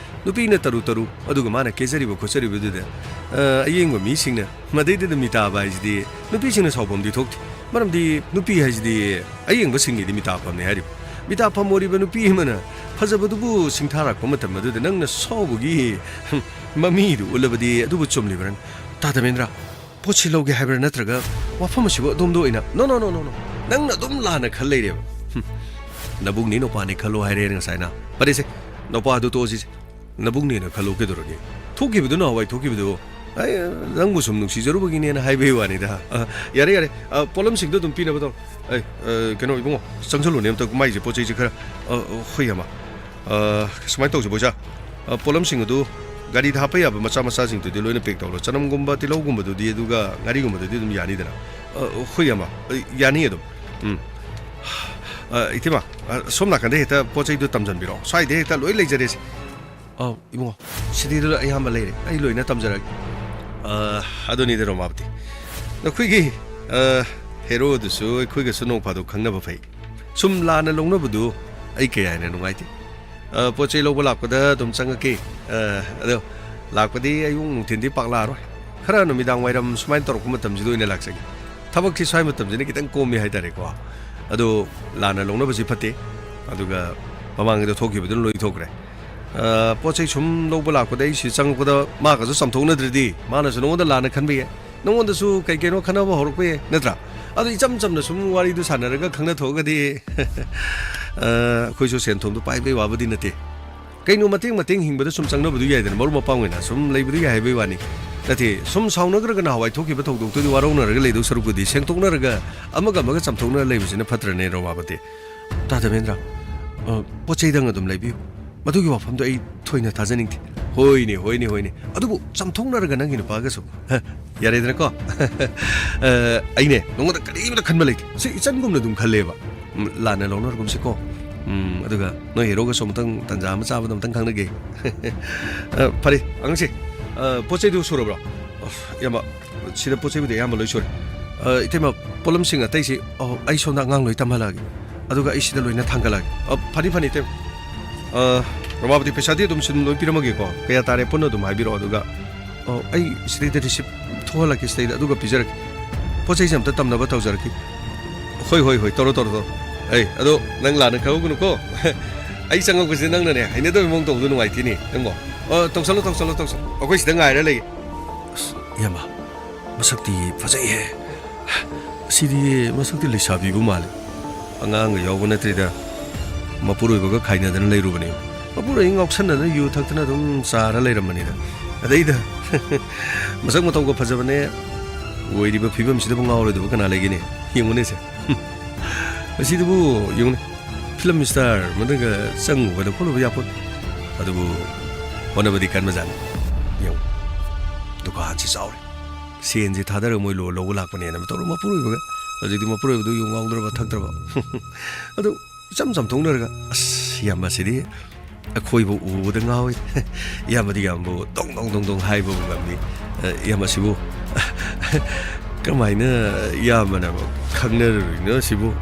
ꯅꯨꯄꯤꯅ ꯇꯔꯨ ꯇꯔꯨ, ꯑꯗꯨꯒ ꯃꯥꯅ ꯀꯦꯖꯔꯤꯕ ꯈꯣꯠꯆꯔꯤꯕꯗꯨꯗ, ꯑ, ꯑꯌꯦꯡꯕ ꯃꯤꯁꯤꯡꯅ ꯃꯗꯩꯗꯨꯗ ꯃꯤꯇꯥꯕ ꯍꯥꯏꯁꯤꯗꯤ ꯅꯨꯄꯤꯁꯤꯡꯅ ꯁꯥꯎꯐꯝꯗꯤ ꯊꯣꯛꯇꯦ꯫ ꯃꯔꯝꯗꯤ ꯅꯨꯄꯤ ꯍꯥꯏꯁꯤꯗꯤ ꯑꯌꯦꯡꯕꯁꯤꯡꯒꯤꯗꯤ ꯃꯤꯇꯥꯐꯝꯅꯤ ꯍꯥꯏꯔꯤꯕ꯫ ꯃꯤꯇꯥꯐꯝ ꯑꯣꯏꯔꯤꯕ ꯅꯨꯄꯤ ꯑꯃꯅ ꯐꯖꯕꯗꯨꯕꯨ ꯁꯤꯡꯊꯥꯔꯛꯄ ꯃꯇꯝ ꯑꯗꯨꯗ ꯅꯪꯅ ꯁꯥꯎꯕꯒꯤ, ꯍꯝ, ꯃꯃꯤꯗꯨ ꯎꯠꯂꯕꯗꯤ ꯑꯗꯨꯕꯨ ꯆꯨꯝꯂꯤꯕ꯭ꯔꯥ? ꯇꯥ ꯙꯃꯦꯟꯗ꯭ꯔ, ꯄꯣꯠꯁꯤ ꯂꯧꯒꯦ ꯍꯥꯏꯕ꯭ꯔꯥ, ꯅꯠꯇ꯭ꯔꯒ ꯋꯥꯐꯝ ꯑꯁꯤꯕꯨ ꯑꯗꯣꯝꯗ ꯑꯣꯏꯅ? No, no, no, no, no. ꯅꯪꯅ ꯑꯗꯨꯝ ꯂꯥꯟꯅ ꯈꯜ ꯂꯩꯔꯦꯕ꯫ ꯍꯨꯝ꯫ ꯅꯕꯨꯡꯅꯤ ꯅꯨꯄꯥꯅꯤ ꯈꯜꯂꯣ ꯍꯥꯏꯔꯦ ꯉꯁꯥꯏꯅ꯫ ꯐꯔꯦꯁꯦ, ꯅꯨꯄꯥꯗꯨ ꯇꯣꯛꯑꯁꯤꯁꯦ꯫ ꯅꯕꯨꯡꯅꯦꯅ ꯈꯜꯂꯣ, ꯀꯩꯗꯧꯔꯒꯦ? ꯊꯣꯛꯈꯤꯕꯗꯨ, ꯅꯍꯥꯟꯋꯥꯏ ꯊꯣꯛꯈꯤꯕꯗꯨ, ꯑꯩ, ꯅꯪꯕꯨ ꯁꯨꯝ ꯅꯨꯡꯁꯤꯖꯔꯨꯕꯒꯤꯅꯦꯅ ꯍꯥꯏꯕꯒꯤ ꯋꯥꯅꯤꯗ꯫ ꯑ, ꯌꯥꯔꯦ, ꯌꯥꯔꯦ꯫ ꯑ, ꯄꯣꯠꯂꯝꯁꯤꯡꯗꯣ ꯑꯗꯨꯝ ꯄꯤꯅꯕ ꯇꯧꯔꯣ꯫ ꯑꯩ, ꯑ, ꯀꯩꯅꯣ, ꯏꯕꯨꯡꯉꯣ, ꯆꯪꯁꯜꯂꯨꯅꯦ ꯑꯝꯇ, ꯃꯥꯏꯁꯦ, ꯄꯣꯠ ꯆꯩꯁꯦ ꯈꯔ, ꯑ, ꯍꯣꯏ, ꯌꯥꯝꯕ꯫ ꯑ, ꯁꯨꯃꯥꯏꯅ ꯇꯧꯁꯤ, ꯕꯣꯏꯆꯥ꯫ ꯑ, ꯄꯣꯠꯂꯝꯁꯤꯡ ꯑꯗꯨ ꯒꯥꯔꯤꯗ ꯍꯥꯞꯄ ꯌꯥꯕ ꯃꯆꯥ ꯃꯆꯥꯁꯤꯡꯗꯨꯗꯤ ꯂꯣꯏꯅ pack ꯇꯧꯔꯣ꯫ ꯆꯅꯝꯒꯨꯝꯕ, ꯇꯤꯜꯍꯧꯒꯨꯝꯕꯗꯨꯗꯤ, ꯑꯗꯨꯒ ꯉꯥꯔꯤꯒꯨꯝꯕꯗꯨꯗꯤ ꯑꯗꯨꯝ ꯌꯥꯅꯤꯗꯅ꯫ ꯑ, ꯍꯣꯏ, ꯏꯌꯥꯝꯕ꯫ ꯑ, ꯌꯥꯅꯤ ꯑꯗꯨꯝ꯫ ꯎꯝ꯫ ꯑ, ꯏꯇꯩꯃ, ꯑ, ꯁꯣꯝ ꯅꯥꯀꯟꯗ ꯍꯦꯛꯇ ꯄꯣꯠ ꯆꯩꯗꯨ ꯇꯝꯖꯟꯕꯤꯔꯣ꯫ ꯁ꯭ꯋꯥꯏꯗ ꯍꯦꯛꯇ ꯂꯣꯏ ꯂꯩꯖꯔꯦꯁꯦ꯫ ꯑ, ꯏꯕꯨꯡꯉꯣ, ꯁꯤꯗꯩꯗ ꯂꯣꯏ ꯑꯌꯥꯝꯕ ꯂꯩꯔꯦ꯫ ꯑꯩ ꯂꯣꯏꯅ ꯇꯝꯖꯔꯒꯦ꯫ ꯑ, ꯑꯗꯨꯅꯤꯗ, ꯔꯣꯃꯥꯕꯇꯤ꯫ ꯅꯈꯣꯏꯒꯤ, ꯑ, ꯍꯦꯔꯣꯗꯨꯁꯨ ꯑꯩꯈꯣꯏꯒꯁꯨ ꯅꯣꯡ ꯐꯥꯗꯣꯛ ꯈꯪꯅꯕ ꯐꯩ꯫ ꯁꯨꯝ ꯂꯥꯟꯅ ꯂꯧꯅꯕꯗꯨ ꯑꯩ ꯀꯌꯥ ꯍꯦꯟꯅ ꯅꯨꯡꯉꯥꯏꯇꯦ꯫ ꯑ, ꯄꯣꯠ ꯆꯩ ꯂꯧꯕ ꯂꯥꯛꯄꯗ ꯑꯗꯨꯝ ꯆꯪꯉꯛꯀꯦ꯫ ꯑ, ꯑꯗꯣ ꯂꯥꯛꯄꯗꯤ ꯑꯌꯨꯛ ꯅꯨꯡꯊꯤꯟꯗꯤ ꯄꯥꯛ ꯂꯥꯛꯑꯔꯣꯏ꯫ ꯈꯔ ꯅꯨꯃꯤꯗꯥꯡ ꯋꯥꯏꯔꯝ ꯁꯨꯃꯥꯏꯅ ꯇꯧꯔꯛꯄ ꯃꯇꯝꯁꯤꯗ ꯑꯣꯏꯅ ꯂꯥꯛꯆꯒꯦ꯫ ꯊꯕꯛꯁꯤ ꯁ꯭ꯋꯥꯏ ꯃꯇꯝꯁꯤꯅ ꯈꯤꯇꯪ ꯀꯣꯝꯃꯤ ꯍꯥꯏꯇꯥꯔꯦꯀꯣ꯫ ꯑꯗꯣ ꯂꯥꯟꯅ ꯂꯧꯅꯕꯁꯤ ꯐꯠꯇꯦ꯫ ꯑꯗꯨꯒ ꯃꯃꯥꯡꯒꯤꯗ ꯊꯣꯛꯈꯤꯕꯗꯨꯅ ꯂꯣꯏ ꯊꯣꯛꯈ꯭ꯔꯦ꯫ ꯑ, ꯄꯣꯠ ꯆꯩ ꯁꯨꯝ ꯂꯧꯕ ꯂꯥꯛꯄꯗ ꯑꯩ ꯁꯤ ꯆꯪꯉꯛꯄꯗ ꯃꯥꯒꯁꯨ ꯆꯥꯝꯊꯣꯛꯅꯗ꯭ꯔꯗꯤ ꯃꯥꯅꯁꯨ ꯅꯉꯣꯟꯗ ꯂꯥꯟꯅ ꯈꯟꯕ ꯌꯥꯏ꯫ ꯅꯉꯣꯟꯗꯁꯨ ꯀꯩ ꯀꯩꯅꯣ ꯈꯟꯅꯕ ꯍꯧꯔꯛꯄ ꯌꯥꯏ, ꯅꯠꯇ꯭ꯔꯥ? ꯑꯗꯣ ꯏꯆꯝ ꯆꯝꯅ ꯁꯨꯝ ꯋꯥꯔꯤꯗꯨ ꯁꯥꯟꯅꯔꯒ ꯈꯪꯅ ꯊꯣꯛꯑꯒꯗꯤ, ꯑ, ꯑꯩꯈꯣꯏꯁꯨ ꯁꯦꯟ ꯊꯨꯝꯗꯣ ꯄꯥꯏꯕꯩ ꯋꯥꯕꯨꯗꯤ ꯅꯠꯇꯦ꯫ ꯀꯩꯅꯣ, ꯃꯇꯦꯡ ꯃꯇꯦꯡ ꯍꯤꯡꯕꯗ ꯁꯨꯝ ꯆꯪꯅꯕꯗꯨ ꯌꯥꯏꯗꯅ, ꯃꯔꯨꯞ ꯃꯄꯥꯡ ꯑꯣꯏꯅ ꯁꯨꯝ ꯂꯩꯕꯗꯨ ꯌꯥꯏ ꯍꯥꯏꯕꯩ ꯋꯥꯅꯤ꯫ ꯅꯠꯇꯦ, ꯁꯨꯝ ꯁꯥꯎꯅꯈ꯭ꯔꯒ ꯅꯍꯥꯟꯋꯥꯏ ꯊꯣꯛꯈꯤꯕ ꯊꯧꯗꯣꯛꯇꯨꯗꯤ ꯋꯥꯔꯧꯅꯔꯒ ꯂꯩꯗꯧ ꯁꯔꯨꯛꯄꯨꯗꯤ ꯁꯦꯡꯗꯣꯛꯅꯔꯒ ꯑꯃꯒ ꯑꯃꯒ ꯆꯥꯝꯊꯣꯛꯅꯔ ꯂꯩꯕꯁꯤꯅ ꯐꯠꯇ꯭ꯔꯅꯦ, ꯔꯣꯃꯥꯄꯇꯤ? ꯇꯥ ꯙꯃꯦꯟꯗ꯭ꯔ, ꯑ, ꯄꯣꯠ ꯆꯩꯗꯪ ꯑꯗꯨꯝ ꯂꯩꯕꯤꯌꯨ꯫ ꯃꯗꯨꯒꯤ ꯋꯥꯐꯝꯗꯣ ꯑꯩ ꯊꯣꯏꯅ ꯊꯥꯖꯅꯤꯡꯗꯦ꯫ ꯍꯣꯏꯅꯦ, ꯍꯣꯏꯅꯦ, ꯍꯣꯏꯅꯦ꯫ ꯑꯗꯨꯕꯨ ꯆꯥꯝꯊꯣꯛꯅꯔꯒ ꯅꯪꯒꯤ ꯅꯨꯄꯥꯒꯁꯨ, ꯍ, ꯌꯥꯔꯦꯗꯅꯀꯣ? ꯑ, ꯑꯩꯅꯦ, ꯅꯉꯣꯟꯗ ꯀꯔꯤꯝꯇ ꯈꯟꯕ ꯂꯩꯇꯦ꯫ ꯁꯤ ꯏꯆꯟꯒꯨꯝꯅ ꯑꯗꯨꯝ ꯈꯜꯂꯦꯕ꯫ ꯎꯝ, ꯂꯥꯟꯅ ꯂꯧꯅꯔꯒꯨꯝꯁꯤꯀꯣ꯫ ꯎꯝ, ꯑꯗꯨꯒ ꯅꯣꯏ ꯍꯦꯔꯣꯒꯁꯨ ꯑꯃꯨꯛꯇꯪ ꯇꯟꯖꯥ ꯑꯃ ꯆꯥꯕꯗ ꯑꯃꯨꯛꯇꯪ ꯈꯪꯅꯒꯦ꯫ ꯑ, ꯐꯔꯦ, ꯑꯉꯥꯡꯁꯦ, ꯑ, ꯄꯣꯠ ꯆꯩꯗꯨ ꯁꯨꯔꯕ꯭ꯔꯣ? ꯑꯁ, ꯏꯌꯥꯝꯕ, ꯁꯤꯗ ꯄꯣꯠ ꯆꯩꯕꯨꯗꯤ ꯑꯌꯥꯝꯕ ꯂꯣꯏ ꯁꯨꯔꯦ꯫ ꯑ, ꯏꯇꯩꯃ, ꯄꯣꯠꯂꯝꯁꯤꯡ ꯑꯇꯩꯁꯤ, ꯑ, ꯑꯩ ꯁꯣꯝꯗ ꯑꯉꯥꯡ ꯂꯣꯏ ꯇꯝꯍꯜꯂꯛꯑꯒꯦ꯫ ꯑꯗꯨꯒ ꯑꯩ ꯁꯤꯗ ꯂꯣꯏꯅ ꯊꯥꯡꯒꯠꯂꯛꯑꯒꯦ꯫ ꯑ, ꯐꯅꯤ, ꯐꯅꯤ, ꯏꯇꯩꯃ꯫ ꯑ, ꯔꯣꯃꯥꯄꯇꯤ, ꯄꯩꯁꯥꯗꯤ ꯑꯗꯨꯝ ꯁꯤꯗ ꯂꯣꯏ ꯄꯤꯔꯝꯃꯒꯦꯀꯣ꯫ ꯀꯌꯥ ꯇꯥꯔꯦ ꯄꯨꯟꯅ ꯑꯗꯨꯝ ꯍꯥꯏꯕꯤꯔꯛꯑꯣ, ꯑꯗꯨꯒ ꯑꯣ, ꯑꯩ ꯁꯤꯗꯩꯗ receipt ꯊꯣꯛꯍꯜꯂꯛꯀꯦ, ꯁꯤꯗꯩꯗ, ꯑꯗꯨꯒ ꯄꯤꯖꯔꯛꯀꯦ꯫ ꯄꯣꯠ ꯆꯩꯁꯦ ꯑꯝꯇ ꯇꯝꯅꯕ ꯇꯧꯖꯔꯛꯀꯦ꯫ ꯍꯣꯏ, ꯍꯣꯏ, ꯍꯣꯏ, ꯇꯧꯔꯣ, ꯇꯧꯔꯣ, ꯇꯧꯔꯣ꯫ ꯑꯩ, ꯑꯗꯣ ꯅꯪ ꯂꯥꯟꯅ ꯈꯜꯍꯧꯒꯅꯨꯀꯣ꯫ ꯑꯩ ꯆꯪꯉꯛꯄꯁꯤꯗ ꯅꯪꯅꯅꯦ, ꯍꯩꯅꯗꯕꯒꯤ ꯃꯑꯣꯡ ꯇꯧꯕꯗꯣ ꯅꯨꯡꯉꯥꯏꯇꯦꯅꯦ, ꯅꯪꯕꯣ꯫ ꯑꯣ, ꯇꯧꯁꯜꯂꯣ, ꯇꯧꯁꯜꯂꯣ, ꯇꯧꯁꯜꯂꯣ꯫ ꯑꯩꯈꯣꯏ ꯁꯤꯗ ꯉꯥꯏꯔ ꯂꯩꯒꯦ꯫ ꯑꯁ, ꯏꯌꯥꯝꯕ, ꯃꯁꯛꯇꯤ ꯐꯖꯩꯍꯦ꯫ ꯁꯤꯗꯤ ꯃꯁꯛꯇꯤ ꯂꯩꯁꯥꯕꯤꯕꯨ ꯃꯥꯜꯂꯦ꯫ ꯑꯉꯥꯡꯒ ꯌꯥꯎꯕ ꯅꯠꯇ꯭ꯔꯤꯗ꯫ ꯃꯄꯨꯔꯣꯏꯕꯒ ꯈꯥꯏꯅꯗꯅ ꯂꯩꯔꯨꯕꯅꯦ꯫ ꯃꯄꯨꯔꯣꯏꯕ ꯉꯥꯎꯁꯟꯅꯗꯅ ꯌꯨ ꯊꯛꯇꯅ ꯑꯗꯨꯝ ꯆꯥꯔ ꯂꯩꯔꯝꯕꯅꯤꯗ꯫ ꯑꯗꯩꯗ ꯃꯁꯛ ꯃꯇꯧꯒ ꯐꯖꯕꯅꯦ꯫ ꯑꯣꯏꯔꯤꯕ ꯐꯤꯕꯝꯁꯤꯗꯕꯨ ꯉꯥꯎꯔꯣꯏꯗꯕ ꯀꯅꯥ ꯂꯩꯒꯦꯅꯦ? ꯌꯦꯡꯉꯨꯅꯦꯁꯦ꯫ ꯃꯁꯤꯗꯕꯨ ꯌꯦꯡꯉꯨꯅꯦ꯫ ꯐꯤꯂꯝ ꯁ꯭ꯇꯥꯔ ꯑꯃꯗꯒ ꯆꯪꯉꯨꯒꯗ ꯈꯣꯠꯂꯨꯕ ꯌꯥꯄꯣꯠ꯫ ꯑꯗꯨꯕꯨ ꯍꯣꯠꯅꯕꯗꯤ ꯀꯟꯕꯖꯥꯠꯅꯤ꯫ ꯌꯦꯡꯉꯨ, ꯗꯨꯀꯥꯟꯁꯤ ꯆꯥꯎꯔꯦ꯫ ꯁꯦꯟꯁꯤ ꯊꯥꯗꯔꯒ ꯃꯣꯏ ꯂꯣꯟ ꯂꯧꯕ ꯂꯥꯛꯄꯅꯦꯅ ꯇꯧꯔ ꯃꯄꯨꯔꯣꯏꯕꯒ꯫ ꯍꯧꯖꯤꯛꯇꯤ ꯃꯄꯨꯔꯣꯏꯕꯗꯨ ꯌꯨ ꯉꯥꯎꯗ꯭ꯔꯕ ꯊꯛꯇ꯭ꯔꯕ꯫ ꯑꯗꯨ ꯏꯆꯝ ꯆꯝꯊꯣꯛꯅꯔꯒ, "ꯑꯁ, ꯏꯌꯥꯝꯕꯁꯤꯗꯤ ꯑꯩꯈꯣꯏꯕꯨ ꯎꯕꯗ ꯉꯥꯎꯏ꯫ ꯏꯌꯥꯝꯕꯗꯤ ꯌꯥꯝꯕꯨ ꯗꯣꯡ ꯗꯣꯡ ꯗꯣꯡ ꯗꯣꯡ ꯍꯥꯏꯕꯕꯨ ꯉꯝꯃꯤ꯫ ꯑ, ꯏꯌꯥꯝꯕꯁꯤꯕꯨ ꯀꯃꯥꯏꯅ ꯏꯌꯥꯝꯕꯅ ꯈꯪꯅꯔꯨꯔꯤꯅꯣ ꯁꯤꯕꯨ?"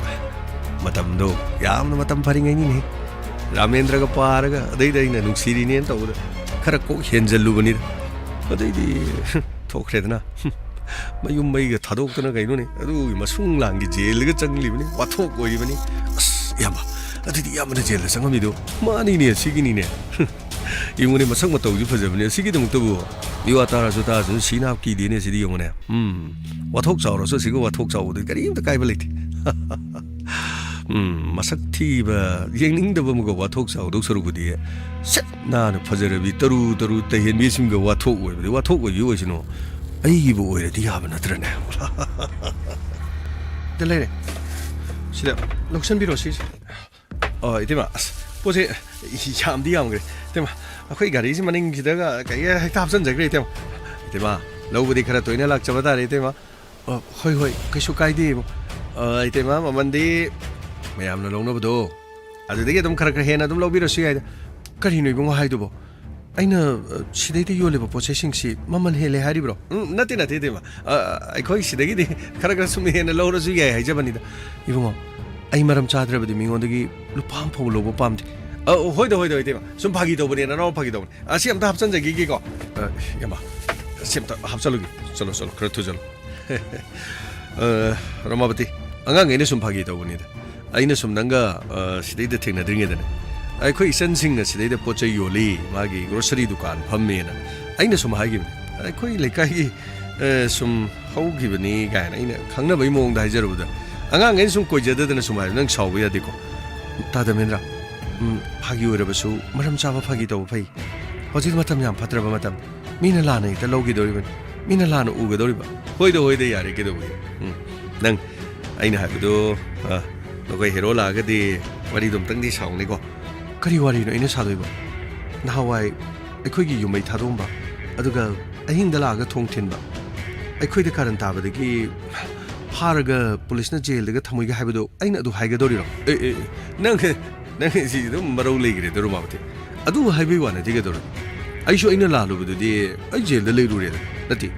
ꯃꯇꯝꯗꯣ ꯌꯥꯝꯅ ꯃꯇꯝ ꯐꯔꯤꯉꯩꯅꯤꯅꯦ꯫ ꯔꯥꯃꯦꯟꯗ꯭ꯔꯒ ꯄꯥꯔꯒ ꯑꯗꯩꯗ ꯑꯩꯅ ꯅꯨꯡꯁꯤꯔꯤꯅꯦꯅ ꯇꯧꯕꯗ ꯈꯔ ꯀꯣꯛ ꯍꯦꯟꯖꯜꯂꯨꯕꯅꯤꯗ꯫ ꯑꯗꯩꯗꯤ ꯊꯣꯛꯈ꯭ꯔꯦꯗꯅ꯫ ꯃꯌꯨꯝ ꯃꯩꯒ ꯊꯥꯗꯣꯛꯇꯅ ꯀꯩꯅꯣꯅꯦ, ꯑꯗꯨꯒꯤ ꯃꯁꯨꯡ ꯂꯥꯡꯒꯤ ꯖꯦꯜꯗꯒ ꯆꯪꯂꯤꯕꯅꯤ, ꯋꯥꯊꯣꯛ ꯑꯣꯏꯔꯤꯕꯅꯤ꯫ ꯑꯁ, ꯏꯌꯥꯝꯕ, ꯑꯗꯨꯗꯤ ꯏꯌꯥꯝꯕꯅ ꯖꯦꯜꯗ ꯆꯪꯉꯝꯃꯤꯗꯣ ꯃꯥꯅꯤꯅꯦ, ꯁꯤꯒꯤꯅꯤꯅꯦ꯫ ꯌꯦꯡꯉꯨꯅꯦ, ꯃꯁꯛ ꯃꯇꯧꯁꯤ ꯐꯖꯕꯅꯦ꯫ ꯑꯁꯤꯒꯤꯗꯃꯛꯇꯕꯨ ꯃꯤꯋꯥ ꯇꯥꯔꯁꯨ ꯇꯥꯔꯁꯨ ꯁꯤ ꯅꯥꯞ ꯀꯤꯗꯦꯅꯦ꯫ ꯁꯤꯗꯤ ꯌꯦꯡꯉꯨꯅꯦ꯫ ꯎꯝ, ꯋꯥꯊꯣꯛ ꯆꯥꯎꯔꯁꯨ ꯑꯁꯤꯒ ꯋꯥꯊꯣꯛ ꯆꯥꯎꯕꯗꯨꯗꯤ ꯀꯔꯤꯝꯇ ꯀꯥꯏꯕ ꯂꯩꯇꯦ꯫ ꯎꯝ, ꯃꯁꯛ ꯊꯤꯕ, ꯌꯦꯡꯅꯤꯡꯗꯕ ꯑꯃꯒ ꯋꯥꯊꯣꯛ ꯆꯥꯎꯗꯧ ꯁꯔꯨꯛꯄꯨꯗꯤ ꯁꯦꯠ ꯅꯥꯟꯅ ꯐꯖꯔꯕꯤ ꯇꯔꯨ ꯇꯔꯨ ꯇꯩꯍꯦꯟꯕꯤꯁꯤꯡꯒ ꯋꯥꯊꯣꯛ ꯑꯣꯏꯕꯗꯤ ꯋꯥꯊꯣꯛ ꯑꯣꯏꯕꯤ ꯑꯣꯏꯁꯅꯨ꯫ ꯑꯩꯒꯤꯕꯨ ꯑꯣꯏꯔꯗꯤ ꯌꯥꯕ ꯅꯠꯇ꯭ꯔꯅꯦ? ꯗ ꯂꯩꯔꯦ꯫ ꯁꯤꯗ ꯂꯧꯁꯟꯕꯤꯔꯣ ꯁꯤꯁꯦ꯫ ꯑꯣ, ꯏꯇꯩꯃ, ꯑꯁ, ꯄꯣꯠꯁꯦ ꯌꯥꯝꯗꯤ ꯌꯥꯝꯈ꯭ꯔꯦ꯫ ꯏꯇꯩꯃ, ꯑꯩꯈꯣꯏ ꯒꯥꯔꯤꯁꯤ ꯃꯅꯤꯡꯁꯤꯗꯒ ꯀꯩ ꯍꯦꯛꯇ ꯍꯥꯞꯆꯤꯟꯖꯈ꯭ꯔꯦ, ꯏꯇꯩꯃ꯫ ꯏꯇꯩꯃ, ꯂꯧꯕꯗꯤ ꯈꯔ ꯇꯣꯏꯅ ꯂꯥꯛꯆꯕ ꯇꯥꯔꯦ, ꯏꯇꯩꯃ꯫ ꯑ, ꯍꯣꯏ, ꯍꯣꯏ, ꯀꯩꯁꯨ ꯀꯥꯏꯗꯦ, ꯏꯕꯨꯡ꯫ ꯑ, ꯏꯇꯩꯃ, ꯃꯃꯜꯗꯤ ꯃꯌꯥꯝꯅ ꯂꯧꯅꯕꯗꯣ, ꯑꯗꯨꯗꯒꯤ ꯑꯗꯨꯝ ꯈꯔ ꯈꯔ ꯍꯦꯟꯅ ꯑꯗꯨꯝ ꯂꯧꯕꯤꯔꯁꯨ ꯌꯥꯏꯗ꯫ ꯀꯔꯤꯅꯣ, ꯏꯕꯨꯡꯉꯣ ꯍꯥꯏꯗꯨꯕꯣ? ꯑꯩꯅ, ꯑ, ꯁꯤꯗꯩꯗ ꯌꯣꯜꯂꯤꯕ ꯄꯣꯠ ꯆꯩꯁꯤꯡꯁꯤ ꯃꯃꯜ ꯍꯦꯜꯂꯦ ꯍꯥꯏꯔꯤꯕ꯭ꯔꯣ? ꯎꯝ, ꯅꯠꯇꯦ, ꯅꯠꯇꯦ, ꯏꯇꯩꯃ꯫ ꯑ, ꯑꯩꯈꯣꯏ ꯁꯤꯗꯒꯤꯗꯤ ꯈꯔ ꯈꯔ ꯁꯨꯝ ꯍꯦꯟꯅ ꯂꯧꯔꯁꯨ ꯌꯥꯏ ꯍꯥꯏꯖꯕꯅꯤꯗ꯫ ꯏꯕꯨꯡꯉꯣ, ꯑꯩ ꯃꯔꯝ ꯆꯥꯗ꯭ꯔꯕꯗꯤ ꯃꯤꯉꯣꯟꯗꯒꯤ ꯂꯨꯄꯥ ꯑꯃ ꯐꯥꯎꯕ ꯂꯧꯕ ꯄꯥꯝꯗꯦ꯫ ꯑ, ꯍꯣꯏꯗ, ꯍꯣꯏꯗ, ꯏꯇꯩꯃ꯫ ꯁꯨꯝ ꯐꯥꯒꯤ ꯇꯧꯕꯅꯦ, ꯅꯅꯥꯎ ꯐꯥꯒꯤ ꯇꯧꯕꯅꯦ꯫ ꯑ, ꯁꯤ ꯑꯝꯇ ꯍꯥꯞꯆꯤꯟꯖꯈꯤꯒꯦꯀꯣ꯫ ꯑ, ꯏꯌꯥꯝꯕ, ꯁꯤ ꯑꯝꯇ ꯍꯥꯞꯆꯜꯂꯨꯒꯦ꯫ ꯆꯠꯂꯣ, ꯆꯠꯂꯣ, ꯈꯔ ꯊꯨꯖꯜꯂꯣ꯫ ꯑ, ꯔꯃꯥꯕꯇꯤ, ꯑꯉꯥꯡꯈꯩꯅ ꯁꯨꯝ ꯐꯥꯒꯤ ꯇꯧꯕꯅꯤꯗ꯫ ꯑꯩꯅ ꯁꯨꯝ ꯅꯪꯒ, ꯑ, ꯁꯤꯗꯩꯗ ꯊꯦꯡꯅꯗ꯭ꯔꯤꯉꯩꯗꯅꯦ, ꯑꯩꯈꯣꯏ ꯏꯆꯟꯁꯤꯡꯅ ꯁꯤꯗꯩꯗ ꯄꯣꯠ ꯆꯩ ꯌꯣꯜꯂꯤ, ꯃꯥꯒꯤ ꯒ꯭ꯔꯣꯁꯔꯤ ꯗꯨꯀꯥꯟ ꯐꯝꯃꯦꯅ ꯑꯩꯅ ꯁꯨꯝ ꯍꯥꯏꯈꯤꯕꯅꯦ꯫ ꯑꯩꯈꯣꯏ ꯂꯩꯀꯥꯏꯒꯤ ꯑ, ꯁꯨꯝ ꯍꯧꯈꯤꯕꯅꯤ ꯀꯥꯏꯅ ꯑꯩꯅ ꯈꯪꯅꯕꯒꯤ ꯃꯑꯣꯡꯗ ꯍꯥꯏꯖꯔꯨꯕꯗ, ꯑꯉꯥꯡꯈꯩꯅ ꯁꯨꯝ ꯀꯣꯏꯖꯗꯗꯅ ꯁꯨꯝ ꯍꯥꯏꯕ, "ꯅꯪ ꯁꯥꯎꯕ ꯌꯥꯗꯦꯀꯣ꯫ ꯇꯥ ꯙꯔꯃꯦꯟꯗ꯭ꯔ, ꯎꯝ, ꯐꯥꯒꯤ ꯑꯣꯏꯔꯕꯁꯨ ꯃꯔꯝ ꯆꯥꯕ ꯐꯥꯒꯤ ꯇꯧꯕ ꯐꯩ꯫ ꯍꯧꯖꯤꯛ ꯃꯇꯝ ꯌꯥꯝ ꯐꯠꯇ꯭ꯔꯕ ꯃꯇꯝ꯫ ꯃꯤꯅ ꯂꯥꯟꯅ ꯍꯦꯛꯇ ꯂꯧꯈꯤꯗꯧꯔꯤꯕꯅꯤ꯫ ꯃꯤꯅ ꯂꯥꯟꯅ ꯎꯒꯗꯧꯔꯤꯕ꯫" "ꯍꯣꯏꯗ, ꯍꯣꯏꯗ, ꯌꯥꯔꯦ, ꯀꯩꯗꯧꯕꯒꯤ? ꯎꯝ, ꯅꯪ ꯑꯩꯅ ꯍꯥꯏꯕꯗꯣ, ꯑ, ꯅꯈꯣꯏ ꯍꯦꯔꯣ ꯂꯥꯛꯑꯒꯗꯤ ꯋꯥꯔꯤꯗꯣ ꯑꯝꯇꯪꯗꯤ ꯁꯥꯎꯅꯤꯀꯣ꯫" "ꯀꯔꯤ ꯋꯥꯔꯤꯅꯣ ꯑꯩꯅ ꯁꯥꯗꯣꯏꯕ? ꯅꯍꯥꯟꯋꯥꯏ ꯑꯩꯈꯣꯏꯒꯤ ꯌꯨꯝꯃꯩ ꯊꯥꯗꯣꯛꯑꯝꯕ, ꯑꯗꯨꯒ ꯑꯍꯤꯡꯗ ꯂꯥꯛꯑꯒ ꯊꯣꯡ ꯊꯤꯟꯕ, ꯑꯩꯈꯣꯏꯗ ꯀꯥꯔꯟ ꯇꯥꯕꯗꯒꯤ ꯐꯥꯔꯒ ꯄꯨꯂꯤꯁꯅ ꯖꯦꯜꯗꯒ ꯊꯝꯃꯣꯏꯒ ꯍꯥꯏꯕꯗꯣ ꯑꯩꯅ ꯑꯗꯨ ꯍꯥꯏꯒꯗꯧꯔꯤꯔꯣ?" "ꯑꯦ, ꯑꯦ, ꯑꯦ, ꯅꯪ, ꯅꯪ ꯁꯤ ꯑꯗꯨꯝ ꯃꯔꯧ ꯂꯩꯈ꯭ꯔꯦꯗ, ꯔꯨꯃꯥꯕꯇꯤ꯫ ꯑꯗꯨ ꯍꯥꯏꯕꯒꯤ ꯋꯥ ꯅꯠꯇꯦ, ꯀꯩꯗꯧꯔꯒꯦ? ꯑꯩꯁꯨ ꯑꯩꯅ ꯂꯥꯜꯂꯨꯕꯗꯨꯗꯤ ꯑꯩ ꯖꯦꯜꯗ ꯂꯩꯔꯨꯔꯦꯗ꯫ ꯅꯠꯇꯦ,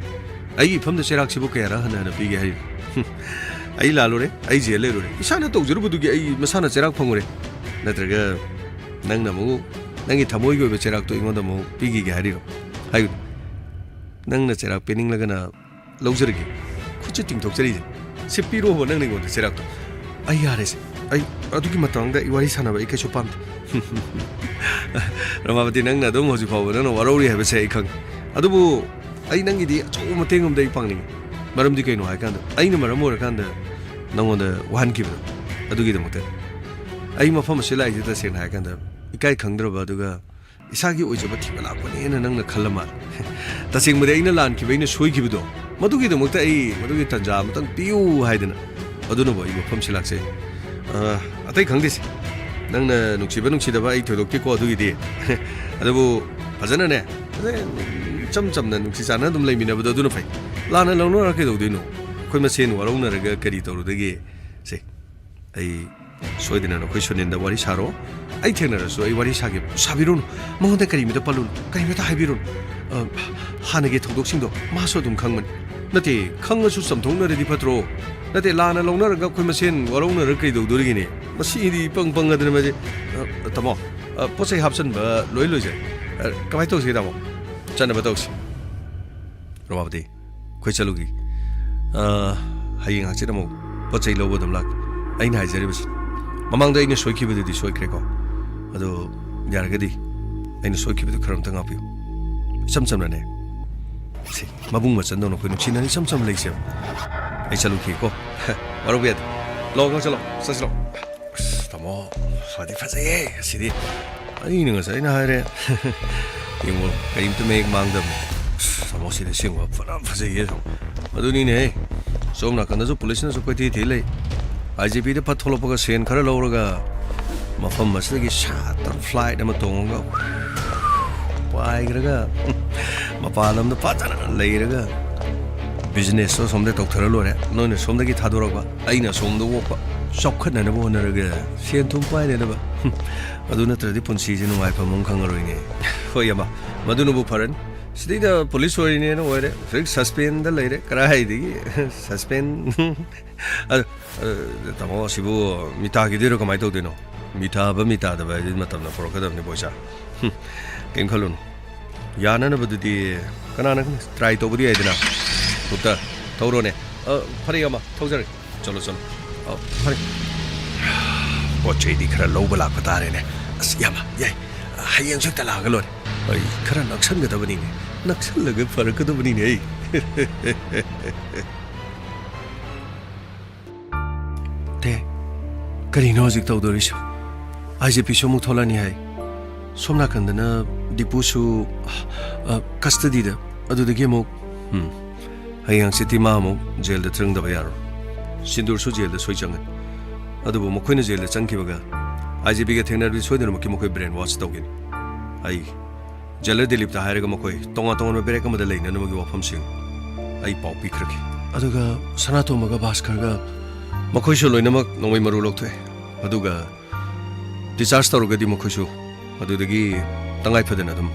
ꯑꯩꯒꯤ ꯏꯐꯝꯗ ꯆꯩꯔꯥꯛꯁꯤꯕꯨ ꯀꯌꯥꯔꯛ ꯍꯟꯅ ꯍꯟꯅ ꯄꯤꯒꯦ ꯍꯥꯏꯔꯤꯅꯣ? ꯍꯨꯝ, ꯑꯩ ꯂꯥꯜꯂꯨꯔꯦ, ꯑꯩ ꯖꯦꯜ ꯂꯩꯔꯨꯔꯦ꯫ ꯏꯁꯥꯅ ꯇꯧꯖꯔꯨꯕꯗꯨꯒꯤ ꯑꯩ ꯃꯁꯥꯅ ꯆꯩꯔꯥꯛ ꯐꯪꯉꯨꯔꯦ꯫ ꯅꯠꯇ꯭ꯔꯒ ꯅꯪꯅ ꯑꯃꯨꯛ ꯅꯪꯒꯤ ꯊꯃꯣꯏꯒꯤ ꯑꯣꯏꯕ ꯆꯩꯔꯥꯛꯇꯣ ꯑꯩꯉꯣꯟꯗ ꯑꯃꯨꯛ ꯄꯤꯈꯤꯒꯦ ꯍꯥꯏꯔꯤꯔꯣ? ꯍꯥꯏꯌꯨ, ꯅꯪꯅ ꯆꯩꯔꯥꯛ ꯄꯤꯅꯤꯡꯂꯒꯅ ꯂꯧꯖꯔꯒꯦ꯫ ꯈꯨꯠꯁꯦ ꯇꯤꯡꯊꯣꯛꯆꯔꯤꯁꯦ꯫ ꯁꯤ ꯄꯤꯔꯣꯕ ꯅꯪꯅ ꯑꯩꯉꯣꯟꯗ ꯆꯩꯔꯥꯛꯇꯣ꯫" "ꯑꯩ ꯌꯥꯔꯦꯁꯦ꯫ ꯑꯩ ꯑꯗꯨꯒꯤ ꯃꯇꯥꯡꯗ ꯑꯩ ꯋꯥꯔꯤ ꯁꯥꯟꯅꯕ ꯑꯩ ꯀꯩꯁꯨ ꯄꯥꯝꯗꯦ꯫" "ꯔꯃꯥꯕꯇꯤ, ꯅꯪꯅ ꯑꯗꯨꯝ ꯍꯧꯖꯤꯛ ꯐꯥꯎꯕ ꯅꯪꯅ ꯋꯥꯔꯧꯔꯤ ꯍꯥꯏꯕꯁꯦ ꯑꯩ ꯈꯪꯉꯤ꯫ ꯑꯗꯨꯕꯨ ꯑꯩ ꯅꯪꯒꯤꯗꯤ ꯑꯆꯧꯕ ꯃꯇꯦꯡ ꯑꯃꯗꯤ ꯑꯩ ꯄꯥꯡꯅꯤꯡꯉꯤ꯫ ꯃꯔꯝꯗꯤ ꯀꯩꯅꯣ ꯍꯥꯏꯀꯥꯟꯗ, ꯑꯩꯅ ꯃꯔꯝ ꯑꯣꯏꯔꯀꯥꯟꯗ ꯅꯪꯉꯣꯟꯗ ꯋꯥꯍꯟꯈꯤꯕꯗꯣ, ꯑꯗꯨꯒꯤꯗꯃꯛꯇ꯫ ꯑꯩ ꯃꯐꯝ ꯑꯁꯤ ꯂꯥꯛꯏꯁꯦ ꯇꯁꯦꯡꯅ ꯍꯥꯏꯀꯥꯟꯗ ꯏꯀꯥꯏ ꯈꯪꯗ꯭ꯔꯕ, ꯑꯗꯨꯒ ꯏꯁꯥꯒꯤ ꯑꯣꯏꯖꯕ ꯊꯤꯕ ꯂꯥꯛꯄꯅꯦꯅ ꯅꯪꯅ ꯈꯜꯂ ꯃꯥꯜꯂꯦ꯫ ꯇꯁꯦꯡꯕꯗꯤ ꯑꯩꯅ ꯂꯥꯟꯈꯤꯕ, ꯑꯩꯅ ꯁꯣꯏꯈꯤꯕꯗꯣ, ꯃꯗꯨꯒꯤꯗꯃꯛꯇ ꯑꯩ ꯃꯗꯨꯒꯤ ꯇꯟꯖꯥ ꯑꯃꯇꯪ ꯄꯤꯌꯨ ꯍꯥꯏꯗꯅ, ꯑꯗꯨꯅꯕꯨ ꯑꯩ ꯃꯐꯝꯁꯤ ꯂꯥꯛꯆꯩ꯫ ꯑ, ꯑꯇꯩ ꯈꯪꯗꯦꯁꯦ, ꯅꯪꯅ ꯅꯨꯡꯁꯤꯕ ꯅꯨꯡꯁꯤꯗꯕ ꯑꯩ ꯊꯣꯏꯗꯣꯛꯇꯦꯀꯣ ꯑꯗꯨꯒꯤꯗꯤ꯫ ꯑꯗꯨꯕꯨ ꯐꯖꯅꯅꯦ, ꯐꯖꯅ ꯏꯆꯝ ꯆꯝꯅ ꯅꯨꯡꯁꯤ ꯆꯥꯟꯅ ꯑꯗꯨꯝ ꯂꯩꯃꯤꯟꯅꯕꯗꯣ ꯑꯗꯨꯅ ꯐꯩ꯫ ꯂꯥꯟꯅ ꯂꯧꯅꯔ ꯀꯩꯗꯧꯗꯣꯏꯅꯣ? ꯑꯩꯈꯣꯏ ꯃꯁꯦꯟ ꯋꯥꯔꯧꯅꯔꯒ ꯀꯔꯤ ꯇꯧꯔꯨꯗꯣꯏꯒꯦ? ꯁꯦ, ꯑꯩ ꯁꯣꯏꯗꯅ ꯅꯈꯣꯏ ꯁꯨꯅꯤꯜꯗ ꯋꯥꯔꯤ ꯁꯥꯔꯣ꯫ ꯑꯩ ꯊꯦꯡꯅꯔꯁꯨ ꯑꯩ ꯋꯥꯔꯤ ꯁꯥꯒꯦ꯫ ꯁꯥꯕꯤꯔꯨꯅꯨ꯫ ꯃꯉꯣꯟꯗ ꯀꯔꯤꯃꯇ ꯄꯜꯂꯨꯅꯨ꯫ ꯀꯔꯤꯃꯇ ꯍꯥꯏꯕꯤꯔꯨꯅꯨ꯫ ꯑ, ꯍꯥꯟꯅꯒꯤ ꯊꯧꯗꯣꯛꯁꯤꯡꯗꯣ ꯃꯥꯁꯨ ꯑꯗꯨꯝ ꯈꯪꯕꯅꯤ꯫ ꯅꯠꯇꯦ, ꯈꯪꯉꯁꯨ ꯆꯝꯊꯣꯛꯅꯔꯗꯤ ꯐꯠꯇ꯭ꯔꯣ? ꯅꯠꯇꯦ, ꯂꯥꯟꯅ ꯂꯧꯅꯔꯒ ꯑꯩꯈꯣꯏ ꯃꯁꯦꯟ ꯋꯥꯔꯧꯅꯔꯒ ꯀꯩꯗꯧꯗꯣꯔꯤꯒꯤꯅꯦ? ꯃꯁꯤꯗꯤ ꯏꯄꯪ ꯄꯪꯉꯗꯅ ꯃꯁꯤ꯫ ꯑ, ꯇꯥꯃꯣ, ꯑ, ꯄꯣꯠ ꯆꯩ ꯍꯥꯞꯆꯤꯟꯕ ꯂꯣꯏ ꯂꯣꯏꯖꯔꯦ꯫ ꯑ, ꯀꯃꯥꯏꯅ ꯇꯧꯁꯤꯒꯦ, ꯇꯥꯃꯣ? ꯆꯠꯅꯕ ꯇꯧꯁꯤ꯫ ꯔꯣꯃꯥꯄꯇꯤ, ꯑꯩꯈꯣꯏ ꯆꯠꯂꯨꯈꯤꯒꯦ꯫ ꯑ, ꯍꯌꯦꯡ ꯍꯪꯆꯤꯠ ꯑꯃꯨꯛ ꯄꯣꯠ ꯆꯩ ꯂꯧꯕ ꯑꯗꯨꯝ ꯂꯥꯛꯀꯦ꯫ ꯑꯩꯅ ꯍꯥꯏꯖꯔꯤꯕꯁꯤ, ꯃꯃꯥꯡꯗ ꯑꯩꯅ ꯁꯣꯏꯈꯤꯕꯗꯨꯗꯤ ꯁꯣꯏꯈ꯭ꯔꯦꯀꯣ꯫ ꯑꯗꯣ ꯌꯥꯔꯒꯗꯤ ꯑꯩꯅ ꯁꯣꯏꯈꯤꯕꯗꯨ ꯈꯔ ꯑꯝꯇ ꯉꯥꯛꯄꯤꯌꯨ꯫ ꯏꯆꯝ ꯆꯝꯅꯅꯦ, ꯁꯤ ꯃꯕꯨꯡ ꯃꯆꯟꯗꯧꯅ ꯑꯩꯈꯣꯏ ꯅꯨꯡꯁꯤꯅꯅ ꯏꯆꯝ ꯆꯝꯅ ꯂꯩꯁꯦꯕ꯫ ꯑꯩ ꯆꯠꯂꯨꯈꯤꯒꯦꯀꯣ꯫ ꯋꯥꯔꯧꯕ ꯌꯥꯗꯦ꯫ ꯂꯥꯛꯑꯣ, ꯉꯥꯛ ꯆꯠꯂꯣ, ꯆꯠꯁꯤꯂꯣ꯫ ꯑꯁ, ꯇꯥꯃꯣ, ꯐꯗꯤ ꯐꯖꯩꯌꯦ ꯑꯁꯤꯗꯤ꯫ ꯑꯩꯅ ꯉꯁꯥꯏꯅ ꯍꯥꯏꯔꯦ꯫ ꯌꯦꯡꯉꯣ, ꯀꯔꯤꯝꯇ ꯃꯌꯦꯛ ꯃꯥꯡꯗꯕꯅꯦ꯫ ꯑꯁ, ꯇꯥꯃꯣ, ꯁꯤꯗꯤ ꯑꯁꯦꯡꯕ ꯐꯅ ꯐꯖꯩꯌꯦ꯫ ꯑꯗꯨꯅꯤꯅꯦꯍꯦ, ꯁꯣꯝ ꯅꯥꯀꯟꯗꯁꯨ ꯄꯨꯂꯤꯁꯅꯁꯨ ꯀꯣꯏꯊꯤ ꯊꯤ ꯂꯩ꯫ ꯑꯥꯏ ꯖꯤ ꯄꯤꯗ ꯐꯠ ꯊꯣꯛꯂꯛꯄꯒ ꯁꯦꯟ ꯈꯔ ꯂꯧꯔꯒ ꯃꯐꯝ ꯑꯁꯤꯗꯒꯤ ꯁꯠꯇ ꯐ꯭ꯂꯥꯏꯠ ꯑꯃ ꯇꯣꯡꯉꯒ ꯄꯥꯏꯈ꯭ꯔꯒ ꯃꯄꯥꯟ ꯂꯝꯗ ꯐꯖꯅ ꯂꯩꯔꯒ ꯕꯤꯖꯤꯅꯦꯁꯇꯣ ꯁꯣꯝꯗ ꯇꯧꯊꯔ ꯂꯣꯏꯔꯦ꯫ ꯅꯣꯏꯅ ꯁꯣꯝꯗꯒꯤ ꯊꯥꯗꯣꯔꯛꯄ, ꯑꯩꯅ ꯁꯣꯝꯗ ꯑꯣꯛꯄ, ꯆꯥꯎꯈꯠꯅꯅꯕ ꯍꯣꯠꯅꯔꯒ ꯁꯦꯟ ꯊꯨꯝ ꯄꯥꯏꯅꯅꯕ꯫ ꯑꯗꯨ ꯅꯠꯇ꯭ꯔꯗꯤ ꯄꯨꯟꯁꯤꯁꯦ ꯅꯨꯡꯉꯥꯏꯐꯝ ꯑꯃ ꯈꯪꯉꯔꯣꯏꯅꯦ꯫ ꯍꯣꯏ, ꯏꯌꯥꯝꯕ, ꯃꯗꯨꯅꯕꯨ ꯐꯔꯅꯤ꯫ ꯁꯤꯗꯩꯗ ꯄꯨꯂꯤꯁ ꯑꯣꯏꯔꯤꯅꯦꯅ ꯑꯣꯏꯔꯦ, ꯍꯧꯖꯤꯛ ꯁꯁꯄꯦꯟꯗ ꯂꯩꯔꯦ꯫ ꯀꯗꯥꯏꯗꯒꯤ ꯁꯁꯄꯦꯟ? ꯑ, ꯑ, ꯇꯥꯃꯣ, ꯑꯁꯤꯕꯨ ꯃꯤꯇꯥꯈꯤꯗꯣꯏꯔꯣ, ꯀꯃꯥꯏꯅ ꯇꯧꯗꯣꯏꯅꯣ? ꯃꯤꯇꯥꯕ ꯃꯤꯇꯥꯗꯕ ꯍꯥꯏꯗꯨꯗꯤ ꯃꯇꯝꯅ ꯄꯨꯔꯛꯀꯗꯕꯅꯤ, ꯕꯣꯏꯆꯥ꯫ ꯍꯨꯝ, ꯀꯩꯝ ꯈꯜꯂꯨꯅꯨ꯫ ꯌꯥꯅꯅꯕꯗꯨꯗꯤ ꯀꯅꯥꯅ ꯈꯪꯅꯤ? ꯇ꯭ꯔꯥꯏ ꯇꯧꯕꯗꯤ ꯌꯥꯏꯗꯅ꯫ ꯒꯨꯞꯇ, ꯊꯧꯔꯣꯅꯦ꯫ ꯑ, ꯐꯔꯦ, ꯏꯌꯥꯝꯕ, ꯊꯧꯖꯔꯒꯦ꯫ ꯆꯠꯂꯣ, ꯆꯠꯂꯣ꯫ ꯑ, ꯐꯔꯦ꯫ ꯄꯣꯠ ꯆꯩꯗꯤ ꯈꯔ ꯂꯧꯕ ꯂꯥꯛꯄ ꯇꯥꯔꯦꯅꯦ꯫ ꯑꯁ, ꯏꯌꯥꯝꯕ, ꯌꯥꯏ꯫ ꯍꯌꯦꯡꯁꯨ ꯍꯦꯛꯇ ꯂꯥꯛꯑꯒ ꯂꯣꯏꯔꯦ꯫ ꯑꯩ ꯈꯔ ꯅꯛꯁꯟꯒꯗꯕꯅꯤꯅꯦ꯫ ꯅꯛꯁꯜꯂꯒ ꯐꯔꯛꯀꯗꯕꯅꯤꯅꯦ ꯑꯩ꯫ ꯇꯦ, ꯀꯔꯤꯅꯣ ꯍꯧꯖꯤꯛ ꯇꯧꯗꯣꯔꯤꯁꯨ? ꯑꯥꯏ ꯖꯤ ꯄꯤꯁꯨ ꯑꯃꯨꯛ ꯊꯣꯛꯂꯛꯑꯅꯤ ꯍꯥꯏ꯫ ꯁꯣꯝ ꯅꯥꯀꯟꯗꯅ ꯗꯤꯄꯨꯁꯨ, ꯑ, ꯀꯁꯇꯗꯤꯗ꯫ ꯑꯗꯨꯗꯒꯤ ꯑꯃꯨꯛ, ꯎꯝ, ꯍꯌꯦꯡ ꯍꯪꯆꯤꯠꯇꯤ ꯃꯥ ꯑꯃꯨꯛ ꯖꯦꯜꯗ ꯆꯪꯗꯕ ꯌꯥꯔꯣꯏ꯫ ꯁꯤꯟꯗꯨꯔꯁꯨ ꯖꯦꯜꯗ ꯁꯣꯏ ꯆꯪꯒꯅꯤ꯫ ꯑꯗꯨꯕꯨ ꯃꯈꯣꯏꯅ ꯖꯦꯜꯗ ꯆꯪꯈꯤꯕꯒ ꯑꯥꯏ ꯖꯤ ꯄꯤꯒ ꯊꯦꯡꯅꯔꯕꯗꯤ ꯁꯣꯏꯗꯅꯃꯛꯀꯤ ꯃꯈꯣꯏ ꯕ꯭ꯔꯦꯟ ꯋꯥꯁ ꯇꯧꯒꯅꯤ꯫ ꯑꯩ ꯖꯦꯂꯔ ꯗꯤꯂꯤꯞꯇ ꯍꯥꯏꯔꯒ ꯃꯈꯣꯏ ꯇꯣꯉꯥꯟ ꯇꯣꯉꯥꯟꯕ ꯕꯦꯔꯦꯛ ꯑꯃꯗ ꯂꯩꯅꯅꯕꯒꯤ ꯋꯥꯐꯝꯁꯤꯡ ꯑꯩ ꯄꯥꯎ ꯄꯤꯈ꯭ꯔꯒꯦ꯫ ꯑꯗꯨꯒ ꯁꯅꯥꯇꯣꯝꯕꯒ ꯚꯥꯁꯀꯔꯒ? ꯃꯈꯣꯏꯁꯨ ꯂꯣꯏꯅꯃꯛ ꯅꯣꯡꯃꯩ ꯃꯔꯨ ꯂꯧꯊꯣꯛꯑꯦ꯫ ꯑꯗꯨꯒ ꯗꯤꯆꯥꯔꯖ ꯇꯧꯔꯒꯗꯤ ꯃꯈꯣꯏꯁꯨ ꯑꯗꯨꯗꯒꯤ ꯇꯉꯥꯏ ꯐꯗꯅ ꯑꯗꯨꯝ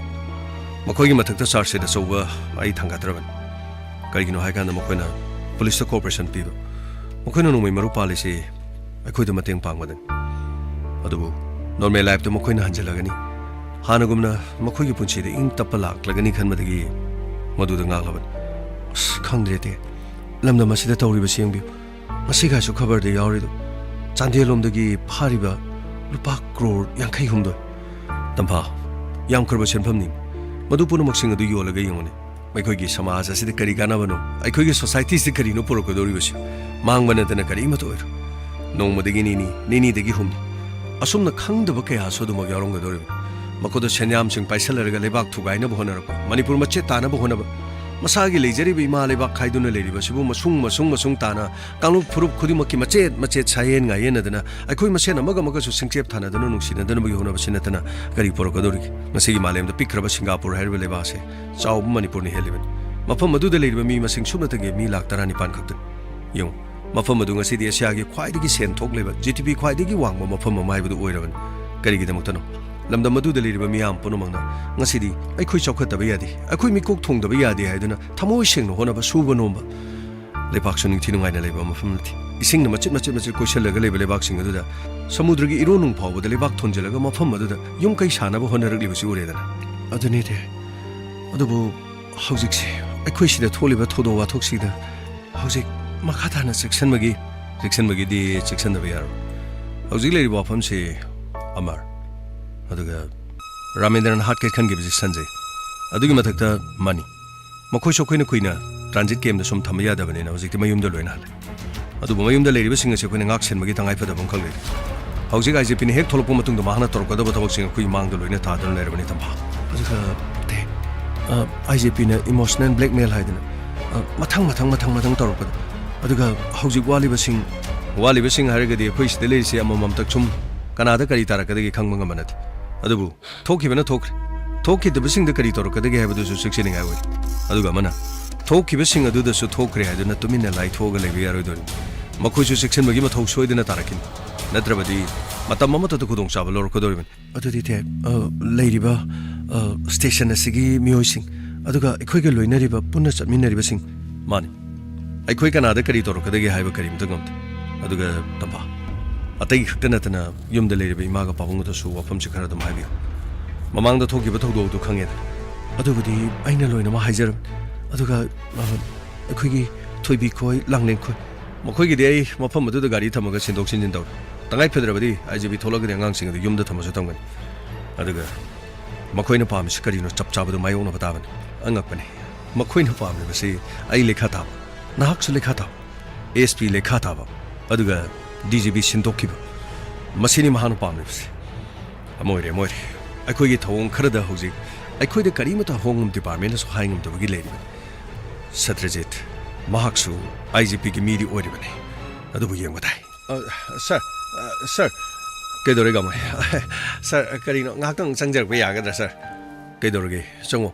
ꯃꯈꯣꯏꯒꯤ ꯃꯊꯛꯇ ꯆꯥꯔꯖ ꯁꯤꯠ ꯑꯆꯧꯕ ꯑꯩ ꯊꯥꯡꯒꯠꯇ꯭ꯔꯕꯅꯤ꯫ ꯀꯩꯒꯤꯅꯣ ꯍꯥꯏꯀꯥꯟꯗ ꯃꯈꯣꯏꯅ ꯄꯨꯂꯤꯁꯇ ꯀꯣꯑꯣꯄꯔꯦꯁꯟ ꯄꯤꯕ꯫ ꯃꯈꯣꯏꯅ ꯅꯣꯡꯃꯩ ꯃꯔꯨ ꯄꯥꯜꯂꯤꯁꯤ ꯑꯩꯈꯣꯏꯗ ꯃꯇꯦꯡ ꯄꯥꯡꯕꯗꯅꯤ꯫ ꯑꯗꯨꯕꯨ ꯅꯣꯔꯃꯦꯜ ꯂꯥꯏꯐꯇ ꯃꯈꯣꯏꯅ ꯍꯟꯖꯤꯜꯂꯒꯅꯤ꯫ ꯍꯥꯟꯅꯒꯨꯝꯅ ꯃꯈꯣꯏꯒꯤ ꯄꯨꯟꯁꯤꯗ ꯏꯪ ꯇꯞꯄ ꯂꯥꯛꯂꯒꯅꯤ ꯈꯟꯕꯗꯒꯤ ꯃꯗꯨꯗ ꯉꯥꯛꯂꯕꯅꯤ꯫ ꯑꯁ, ꯈꯪꯗ꯭ꯔꯦ ꯇꯦ꯫ ꯂꯝꯗꯝ ꯑꯁꯤꯗ ꯇꯧꯔꯤꯕꯁꯤ ꯌꯦꯡꯕꯤꯌꯨ꯫ ꯉꯁꯤꯒꯥꯏꯁꯨ ꯈꯕꯔꯗ ꯌꯥꯎꯔꯤꯗꯨ ꯆꯥꯟꯗꯦꯜ ꯂꯣꯝꯗꯒꯤ ꯐꯥꯔꯤꯕ ꯂꯨꯄꯥ ꯀ꯭ꯔꯣꯔ ꯌꯥꯡꯈꯩ ꯍꯨꯝꯗꯣꯏ꯫ ꯇꯝꯐꯥ, ꯌꯥꯝꯈ꯭ꯔꯕ ꯁꯦꯟꯐꯝꯅꯤ꯫ ꯃꯗꯨ ꯄꯨꯝꯅꯃꯛꯁꯤꯡ ꯑꯗꯨ ꯌꯣꯜꯂꯒ ꯌꯦꯡꯉꯨꯅꯦ꯫ ꯑꯩꯈꯣꯏꯒꯤ ꯁꯃꯥꯖ ꯑꯁꯤꯗ ꯀꯔꯤ ꯀꯥꯟꯅꯕꯅꯣ? ꯑꯩꯈꯣꯏꯒꯤ ꯁꯣꯁꯥꯏꯇꯤꯁꯤꯗ ꯀꯔꯤꯅꯣ ꯄꯨꯔꯛꯀꯗꯧꯔꯤꯕꯁꯤ? ꯃꯥꯡꯕ ꯅꯠꯇꯅ ꯀꯔꯤꯃꯠꯇ ꯑꯣꯏꯔꯣꯏ꯫ ꯅꯣꯡꯃꯗꯒꯤ ꯅꯤꯅꯤ, ꯅꯤꯅꯤꯗꯒꯤ ꯍꯨꯝꯅꯤ, ꯑꯁꯨꯝꯅ ꯈꯪꯗꯕ ꯀꯌꯥꯁꯨ ꯑꯗꯨꯃꯛ ꯌꯥꯎꯔꯝꯒꯗꯧꯔꯤꯕꯅꯤ꯫ ꯃꯈꯣꯏꯗ ꯁꯦꯟꯌꯥꯝꯁꯤꯡ ꯄꯥꯏꯁꯜꯂꯔꯒ ꯂꯩꯕꯥꯛ ꯊꯨꯒꯥꯏꯅꯕ ꯍꯣꯠꯅꯔꯛꯄ, ꯃꯅꯤꯄꯨꯔ ꯃꯆꯦꯠ ꯇꯥꯅꯕ ꯍꯣꯠꯅꯕ, ꯃꯁꯥꯒꯤ ꯂꯩꯖꯔꯤꯕ ꯏꯃꯥ ꯂꯩꯕꯥꯛ ꯈꯥꯏꯗꯨꯅ ꯂꯩꯔꯤꯕꯁꯤꯕꯨ ꯃꯁꯨꯡ ꯃꯁꯨꯡ ꯃꯁꯨꯡ ꯇꯥꯅ ꯀꯥꯡꯂꯨꯞ ꯐꯨꯔꯨꯞ ꯈꯨꯗꯤꯡꯃꯛꯀꯤ ꯃꯆꯦꯠ ꯃꯆꯦꯠ ꯁꯥꯏꯌꯦꯟ ꯉꯥꯏꯌꯦꯟꯅꯗꯅ ꯑꯩꯈꯣꯏ ꯃꯁꯦꯟ ꯑꯃꯒ ꯑꯃꯒꯁꯨ ꯁꯤꯡꯆꯦꯞ ꯊꯥꯅꯗꯅ ꯅꯨꯡꯁꯤꯅꯗꯅꯕꯒꯤ ꯍꯣꯠꯅꯕꯁꯤ ꯅꯠꯇꯅ ꯀꯔꯤ ꯄꯨꯔꯛꯀꯗꯧꯔꯤꯒꯦ? ꯉꯁꯤꯒꯤ ꯃꯥꯂꯦꯝꯗ ꯄꯤꯛꯈ꯭ꯔꯕ ꯁꯤꯡꯒꯥꯄꯨꯔ ꯍꯥꯏꯔꯤꯕ ꯂꯩꯕꯥꯛ ꯑꯁꯦ ꯆꯥꯎꯕ ꯃꯅꯤꯄꯨꯔꯅ ꯍꯦꯜꯂꯤꯕꯅꯤ꯫ ꯃꯐꯝ ꯑꯗꯨꯗ ꯂꯩꯔꯤꯕ ꯃꯤ ꯃꯁꯤꯡ ꯁꯨꯞꯅꯇꯒꯤ ꯃꯤ ꯂꯥꯈ ꯇꯔꯥꯅꯤꯄꯥꯟ ꯈꯛꯇꯅꯤ꯫ ꯌꯦꯡꯉꯨ, ꯃꯐꯝ ꯑꯗꯨ ꯉꯁꯤꯗꯤ ꯑꯦꯁꯤꯌꯥꯒꯤ ꯈ꯭ꯋꯥꯏꯗꯒꯤ ꯁꯦꯟ ꯊꯣꯛ ꯂꯩꯕ, ꯖꯤ ꯗꯤ ꯄꯤ ꯈ꯭ꯋꯥꯏꯗꯒꯤ ꯋꯥꯡꯕ ꯃꯐꯝ ꯑꯃ ꯍꯥꯏꯕꯗꯨ ꯑꯣꯏꯔꯕꯅꯤ꯫ ꯀꯔꯤꯒꯤꯗꯃꯛꯇꯅꯣ? ꯂꯝꯗꯝ ꯑꯗꯨꯗ ꯂꯩꯔꯤꯕ ꯃꯤꯌꯥꯝ ꯄꯨꯝꯅꯃꯛꯅ ꯉꯁꯤꯗꯤ ꯑꯩꯈꯣꯏ ꯆꯥꯎꯈꯠꯇꯕ ꯌꯥꯗꯦ, ꯑꯩꯈꯣꯏ ꯃꯤꯀꯣꯛ ꯊꯣꯡꯗꯕ ꯌꯥꯗꯦ ꯍꯥꯏꯗꯨꯅ ꯊꯃꯣꯏ ꯁꯦꯡꯅ ꯍꯣꯠꯅꯕ, ꯁꯨꯕ ꯅꯣꯝꯕ, ꯂꯩꯕꯥꯛꯁꯨ ꯅꯤꯡꯊꯤ ꯅꯨꯡꯉꯥꯏꯅ ꯂꯩꯕ ꯃꯐꯝ ꯅꯠꯇꯦ꯫ ꯏꯁꯤꯡꯅ ꯃꯆꯦꯠ ꯃꯆꯦꯠ ꯃꯆꯦꯠ ꯀꯣꯏꯁꯤꯜꯂꯒ ꯂꯩꯕ ꯂꯩꯕꯥꯛꯁꯤꯡ ꯑꯗꯨꯗ ꯁꯃꯨꯗ꯭ꯔꯒꯤ ꯏꯔꯣꯟꯅꯨꯡ ꯐꯥꯎꯕꯗ ꯂꯩꯕꯥꯛ ꯊꯣꯟꯖꯤꯜꯂꯒ ꯃꯐꯝ ꯑꯗꯨꯗ ꯌꯨꯝ ꯀꯩ ꯁꯥꯅꯕ ꯍꯣꯠꯅꯔꯛꯂꯤꯕꯁꯤ ꯎꯔꯦꯗꯅ꯫ ꯑꯗꯨꯅꯤꯗꯤ꯫ ꯑꯗꯨꯕꯨ ꯍꯧꯖꯤꯛꯁꯦ ꯑꯩꯈꯣꯏ ꯁꯤꯗ ꯊꯣꯛꯂꯤꯕ ꯊꯧꯗꯣꯛ ꯋꯥꯊꯣꯛꯁꯤꯗ ꯍꯧꯖꯤꯛ ꯃꯈꯥ ꯇꯥꯅ ꯆꯦꯛꯁꯤꯟꯕꯒꯤ, ꯆꯦꯛꯁꯤꯟꯕꯒꯤꯗꯤ ꯆꯦꯛꯁꯤꯟꯗꯕ ꯌꯥꯔꯣꯏ꯫ ꯍꯧꯖꯤꯛ ꯂꯩꯔꯤꯕ ꯋꯥꯐꯝꯁꯤ ꯑꯃꯔ, ꯑꯗꯨꯒ ꯔꯥꯃꯦꯟꯗ꯭ꯔꯅ ꯍꯥꯠꯀꯦ ꯈꯟꯈꯤꯕꯁꯤ ꯁꯟꯖꯦ꯫ ꯑꯗꯨꯒꯤ ꯃꯊꯛꯇ ꯃꯅꯤ꯫ ꯃꯈꯣꯏꯁꯨ ꯑꯩꯈꯣꯏꯅ ꯀꯨꯏꯅ ꯇ꯭ꯔꯥꯟꯖꯤꯠ ꯀꯦꯝꯗ ꯁꯨꯝ ꯊꯝꯕ ꯌꯥꯗꯕꯅꯤꯅ ꯍꯧꯖꯤꯛꯇꯤ ꯃꯌꯨꯝꯗ ꯂꯣꯏꯅ ꯍꯜꯂꯦ꯫ ꯑꯗꯨꯕꯨ ꯃꯌꯨꯝꯗ ꯂꯩꯔꯤꯕꯁꯤꯡ ꯑꯁꯤ ꯑꯩꯈꯣꯏꯅ ꯉꯥꯛ ꯁꯦꯟꯕꯒꯤ ꯇꯉꯥꯏ ꯐꯗꯕ ꯑꯃꯈꯛ ꯂꯩꯔꯤ꯫ ꯍꯧꯖꯤꯛ ꯑꯥꯏ ꯖꯦ ꯄꯤꯅ ꯍꯦꯛ ꯊꯣꯛꯂꯛꯄ ꯃꯇꯨꯡꯗ ꯃꯍꯥꯛꯅ ꯇꯧꯔꯛꯀꯗꯕ ꯊꯕꯛꯁꯤꯡ ꯑꯩꯈꯣꯏꯒꯤ ꯃꯥꯡꯗ ꯂꯣꯏꯅ ꯊꯥꯗꯨꯅ ꯂꯩꯔꯕꯅꯤ, ꯇꯝꯐꯥ꯫ ꯑꯗꯨꯒ, ꯇꯦ, ꯑ, ꯑꯥꯏ ꯖꯦ ꯄꯤꯅ ꯏꯃꯣꯁꯅꯦꯜ ꯕ꯭ꯂꯦꯛꯃꯦꯜ ꯍꯥꯏꯗꯅ, ꯑ, ꯃꯊꯪ, ꯃꯊꯪ, ꯃꯊꯪ, ꯃꯊꯪ ꯇꯧꯔꯛꯄꯗ, ꯑꯗꯨꯒ ꯍꯧꯖꯤꯛ ꯋꯥꯠꯂꯤꯕꯁꯤꯡ, ꯋꯥꯠꯂꯤꯕꯁꯤꯡ ꯍꯥꯏꯔꯒꯗꯤ ꯑꯩꯈꯣꯏ ꯁꯤꯗ ꯂꯩꯔꯤꯁꯦ ꯑꯃꯃꯝꯇ ꯁꯨꯝ ꯀꯅꯥꯗ ꯀꯔꯤ ꯇꯥꯔꯛꯀꯗꯒꯦ ꯈꯪꯕ ꯉꯝꯕ ꯅꯠꯇꯦ꯫ ꯑꯗꯨꯕꯨ ꯊꯣꯛꯈꯤꯕꯅ ꯊꯣꯛꯈ꯭ꯔꯦ꯫ ꯊꯣꯛꯈꯤꯗꯕꯁꯤꯡꯗ ꯀꯔꯤ ꯇꯧꯔꯛꯀꯗꯒꯦ ꯍꯥꯏꯕꯗꯨꯁꯨ ꯆꯦꯛꯁꯤꯟꯅꯤꯡꯉꯥꯏ ꯑꯣꯏ꯫ ꯑꯗꯨꯒ ꯑꯃꯅ, ꯊꯣꯛꯈꯤꯕꯁꯤꯡ ꯑꯗꯨꯗꯁꯨ ꯊꯣꯛꯈ꯭ꯔꯦ ꯍꯥꯏꯗꯨꯅ ꯇꯨꯃꯤꯟꯅ ꯂꯥꯏꯊꯣꯛꯑꯒ ꯂꯩꯕ ꯌꯥꯔꯣꯏꯗꯣꯔꯤꯕꯅꯤ꯫ ꯃꯈꯣꯏꯁꯨ ꯆꯦꯛꯁꯤꯟꯕꯒꯤ ꯃꯊꯧ ꯁꯣꯏꯗꯅ ꯇꯥꯔꯛꯈꯤꯅꯤ꯫ ꯅꯠꯇ꯭ꯔꯕꯗꯤ ꯃꯇꯝ ꯑꯃꯠꯇꯗ ꯈꯨꯗꯣꯡꯆꯥꯕ ꯂꯧꯔꯛꯀꯗꯧꯔꯤꯕꯅꯤ꯫ ꯑꯗꯨꯗꯤ ꯇꯦ, ꯑ, ꯂꯩꯔꯤꯕ, ꯑ, ꯁ꯭ꯇꯦꯁꯟ ꯑꯁꯤꯒꯤ ꯃꯤꯑꯣꯏꯁꯤꯡ, ꯑꯗꯨꯒ ꯑꯩꯈꯣꯏꯒ ꯂꯣꯏꯅꯔꯤꯕ, ꯄꯨꯟꯅ ꯆꯠꯃꯤꯟꯅꯔꯤꯕꯁꯤꯡ꯫ ꯃꯥꯅꯤ꯫ ꯑꯩꯈꯣꯏ ꯀꯅꯥꯗ ꯀꯔꯤ ꯇꯧꯔꯛꯀꯗꯒꯦ ꯍꯥꯏꯕ ꯀꯔꯤꯝꯇ ꯉꯝꯗꯦ꯫ ꯑꯗꯨꯒ ꯇꯝꯐꯥ, ꯑꯇꯩ ꯈꯛꯇ ꯅꯠꯇꯅ ꯌꯨꯝꯗ ꯂꯩꯔꯤꯕ ꯏꯃꯥꯒ ꯄꯥꯕꯨꯡꯒꯗꯁꯨ ꯋꯥꯐꯝꯁꯤ ꯈꯔ ꯑꯗꯨꯝ ꯍꯥꯏꯕꯤꯌꯨ꯫ ꯃꯃꯥꯡꯗ ꯊꯣꯛꯈꯤꯕ ꯊꯧꯗꯣꯛ ꯑꯗꯨ ꯈꯪꯉꯦꯗꯅ꯫ ꯑꯗꯨꯕꯨꯗꯤ ꯑꯩꯅ ꯂꯣꯏꯅꯃꯛ ꯍꯥꯏꯖꯔꯕꯅꯤ꯫ ꯑꯗꯨꯒ, ꯑ, ꯑꯩꯈꯣꯏꯒꯤ ꯊꯣꯏꯕꯤ ꯈꯣꯏ, ꯂꯥꯡꯂꯦꯟ ꯈꯣꯏ꯫ ꯃꯈꯣꯏꯒꯤꯗꯤ ꯑꯩ ꯃꯐꯝ ꯑꯗꯨꯗ ꯒꯥꯔꯤ ꯊꯝꯃꯒ ꯁꯤꯟꯗꯣꯛ ꯁꯤꯟꯖꯤꯟ ꯇꯧꯔꯦ꯫ ꯇꯉꯥꯏ ꯐꯗ꯭ꯔꯕꯗꯤ ꯑꯥꯏ ꯖꯤ ꯄꯤ ꯊꯣꯛꯂꯒꯗꯤ ꯑꯉꯥꯡꯁꯤꯡ ꯑꯗꯨ ꯌꯨꯝꯗ ꯊꯝꯃꯁꯨ ꯊꯝꯒꯅꯤ꯫ ꯑꯗꯨꯒ ꯃꯈꯣꯏꯅ ꯄꯥꯝꯃꯤꯁꯤ ꯀꯔꯤꯅꯣ ꯆꯞ ꯆꯥꯕꯗꯨ ꯃꯥꯌꯣꯛꯅꯕ ꯇꯥꯕꯅꯤ꯫ ꯑꯉꯛꯄꯅꯤ꯫ ꯃꯈꯣꯏꯅ ꯄꯥꯝꯂꯤꯕꯁꯤ ꯑꯩ ꯂꯩꯈꯥ ꯇꯥꯕ, ꯅꯍꯥꯛꯁꯨ ꯂꯩꯈꯥ ꯇꯥꯕ, ꯑꯦꯁ ꯄꯤ ꯂꯩꯈꯥ ꯇꯥꯕ, ꯑꯗꯨꯒ ꯗꯤ ꯖꯤ ꯄꯤ ꯁꯤꯟꯗꯣꯛꯈꯤꯕ, ꯃꯁꯤꯅꯤ ꯃꯍꯥꯛꯅ ꯄꯥꯝꯂꯤꯕꯁꯤ꯫ ꯑꯃ ꯑꯣꯏꯔꯦ, ꯑꯃ ꯑꯣꯏꯔꯦ꯫ ꯑꯩꯈꯣꯏꯒꯤ ꯊꯧꯑꯣꯡ ꯈꯔꯗ ꯍꯧꯖꯤꯛ ꯑꯩꯈꯣꯏꯗ ꯀꯔꯤꯃꯇ ꯍꯣꯝ ꯗꯤꯄꯥꯔꯠꯃꯦꯟꯅꯁꯨ ꯍꯥꯏ ꯉꯝꯗꯕꯒꯤ ꯂꯩꯔꯤꯕꯅꯤ꯫ ꯁꯇ꯭ꯔꯖꯤꯠ, ꯃꯍꯥꯛꯁꯨ ꯑꯥꯏ ꯖꯤ ꯄꯤꯒꯤ ꯃꯤꯗꯤ ꯑꯣꯏꯔꯤꯕꯅꯤ, ꯑꯗꯨꯕꯨ ꯌꯦꯡꯕ ꯇꯥꯏ꯫ ꯑ, ꯁꯥꯔ, ꯑ, ꯁꯥꯔ꯫ ꯀꯩꯗꯧꯔꯦ, ꯒꯥꯡꯃꯩ? ꯁꯥꯔ, ꯀꯔꯤꯅꯣ, ꯉꯥꯏꯍꯥꯛꯇꯪ ꯆꯪꯖꯔꯛꯄ ꯌꯥꯒꯗ꯭ꯔꯥ, ꯁꯥꯔ? ꯀꯩꯗꯧꯔꯒꯦ? ꯆꯪꯉꯣ꯫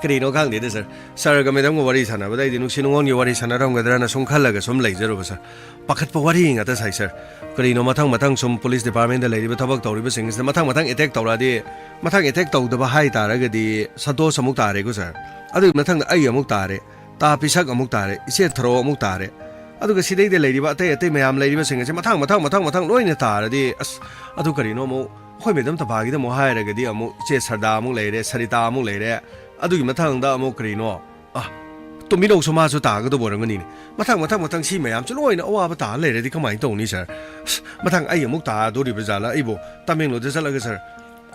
ꯀꯔꯤꯅꯣ ꯈꯪꯗꯦꯗ, ꯁꯥꯔ꯫ ꯁꯥꯔꯒ ꯃꯦꯗꯥꯝꯒ ꯋꯥꯔꯤ ꯁꯥꯟꯅꯕꯗ ꯑꯩꯗꯤ ꯅꯨꯡꯁꯤ ꯅꯨꯡꯉꯣꯟꯒꯤ ꯋꯥꯔꯤ ꯁꯥꯟꯅꯔꯝꯒꯗ꯭ꯔꯅ ꯁꯨꯝ ꯈꯜꯂꯒ ꯁꯨꯝ ꯂꯩꯖꯔꯨꯕ, ꯁꯥꯔ꯫ ꯄꯥꯈꯠꯄ ꯋꯥꯔꯤ ꯉꯥꯛꯇ ꯁꯥꯏ, ꯁꯥꯔ꯫ ꯀꯔꯤꯅꯣ ꯃꯊꯪ ꯃꯊꯪ ꯁꯨꯝ ꯄꯨꯂꯤꯁ ꯗꯤꯄꯥꯔꯠꯃꯦꯟꯗ ꯂꯩꯔꯤꯕ ꯊꯕꯛ ꯇꯧꯔꯤꯕꯁꯤꯡ ꯑꯁꯤꯗ ꯃꯊꯪ ꯃꯊꯪ ꯑꯦꯇꯦꯛ ꯇꯧꯔꯛꯑꯗꯤ, ꯃꯊꯪ ꯑꯦꯇꯦꯛ ꯇꯧꯗꯕ ꯍꯥꯏ ꯇꯥꯔꯒꯗꯤ ꯁꯟꯇꯣꯁ ꯑꯃꯨꯛ ꯇꯥꯔꯦꯀꯣ, ꯁꯥꯔ꯫ ꯑꯗꯨꯒꯤ ꯃꯊꯪꯗ ꯑꯩ ꯑꯃꯨꯛ ꯇꯥꯔꯦ, ꯇꯥ ꯄꯤꯁꯛ ꯑꯃꯨꯛ ꯇꯥꯔꯦ, ꯏꯆꯦ ꯊꯔꯣ ꯑꯃꯨꯛ ꯇꯥꯔꯦ꯫ ꯑꯗꯨꯒ ꯁꯤꯗꯩꯗ ꯂꯩꯔꯤꯕ ꯑꯇꯩ ꯑꯇꯩ ꯃꯌꯥꯝ ꯂꯩꯔꯤꯕꯁꯤꯡ ꯑꯁꯤ ꯃꯊꯪ, ꯃꯊꯪ, ꯃꯊꯪ, ꯃꯊꯪ ꯂꯣꯏꯅ ꯇꯥꯔꯗꯤ, ꯑꯁ, ꯑꯗꯨ ꯀꯔꯤꯅꯣ ꯑꯃꯨꯛ ꯑꯩꯈꯣꯏ ꯃꯦꯗꯥꯝ ꯇꯝꯐꯥꯒꯤꯗ ꯑꯃꯨꯛ ꯍꯥꯏꯔꯒꯗꯤ ꯑꯃꯨꯛ ꯏꯆꯦ ꯁꯔꯗꯥ ꯑꯃꯨꯛ ꯂꯩꯔꯦ, ꯁꯔꯤꯇꯥ ꯑꯃꯨꯛ ꯂꯩꯔꯦ, ꯑꯗꯨꯒꯤ ꯃꯊꯪꯗ ꯑꯃꯨꯛ ꯀꯔꯤꯅꯣ, ꯑ, ꯇꯣꯝꯕꯤꯅꯧꯁꯨ ꯃꯥꯁꯨ ꯇꯥꯒꯗꯕ ꯑꯣꯏꯔꯝꯒꯅꯤꯅꯦ꯫ ꯃꯊꯪ, ꯃꯊꯪ, ꯃꯊꯪ ꯁꯤ ꯃꯌꯥꯝꯁꯦ ꯂꯣꯏꯅ ꯑꯋꯥꯕ ꯇꯥꯔ ꯂꯩꯔꯗꯤ ꯀꯃꯥꯏꯅ ꯇꯧꯅꯤ, ꯁꯥꯔ? ꯑꯁ, ꯃꯊꯪ ꯑꯩ ꯑꯃꯨꯛ ꯇꯥꯗꯣꯔꯤꯕ ꯖꯥꯠꯂ? ꯑꯩꯕꯨ ꯇꯃꯦꯡꯂꯣꯡꯗ ꯆꯠꯂꯒ, ꯁꯥꯔ,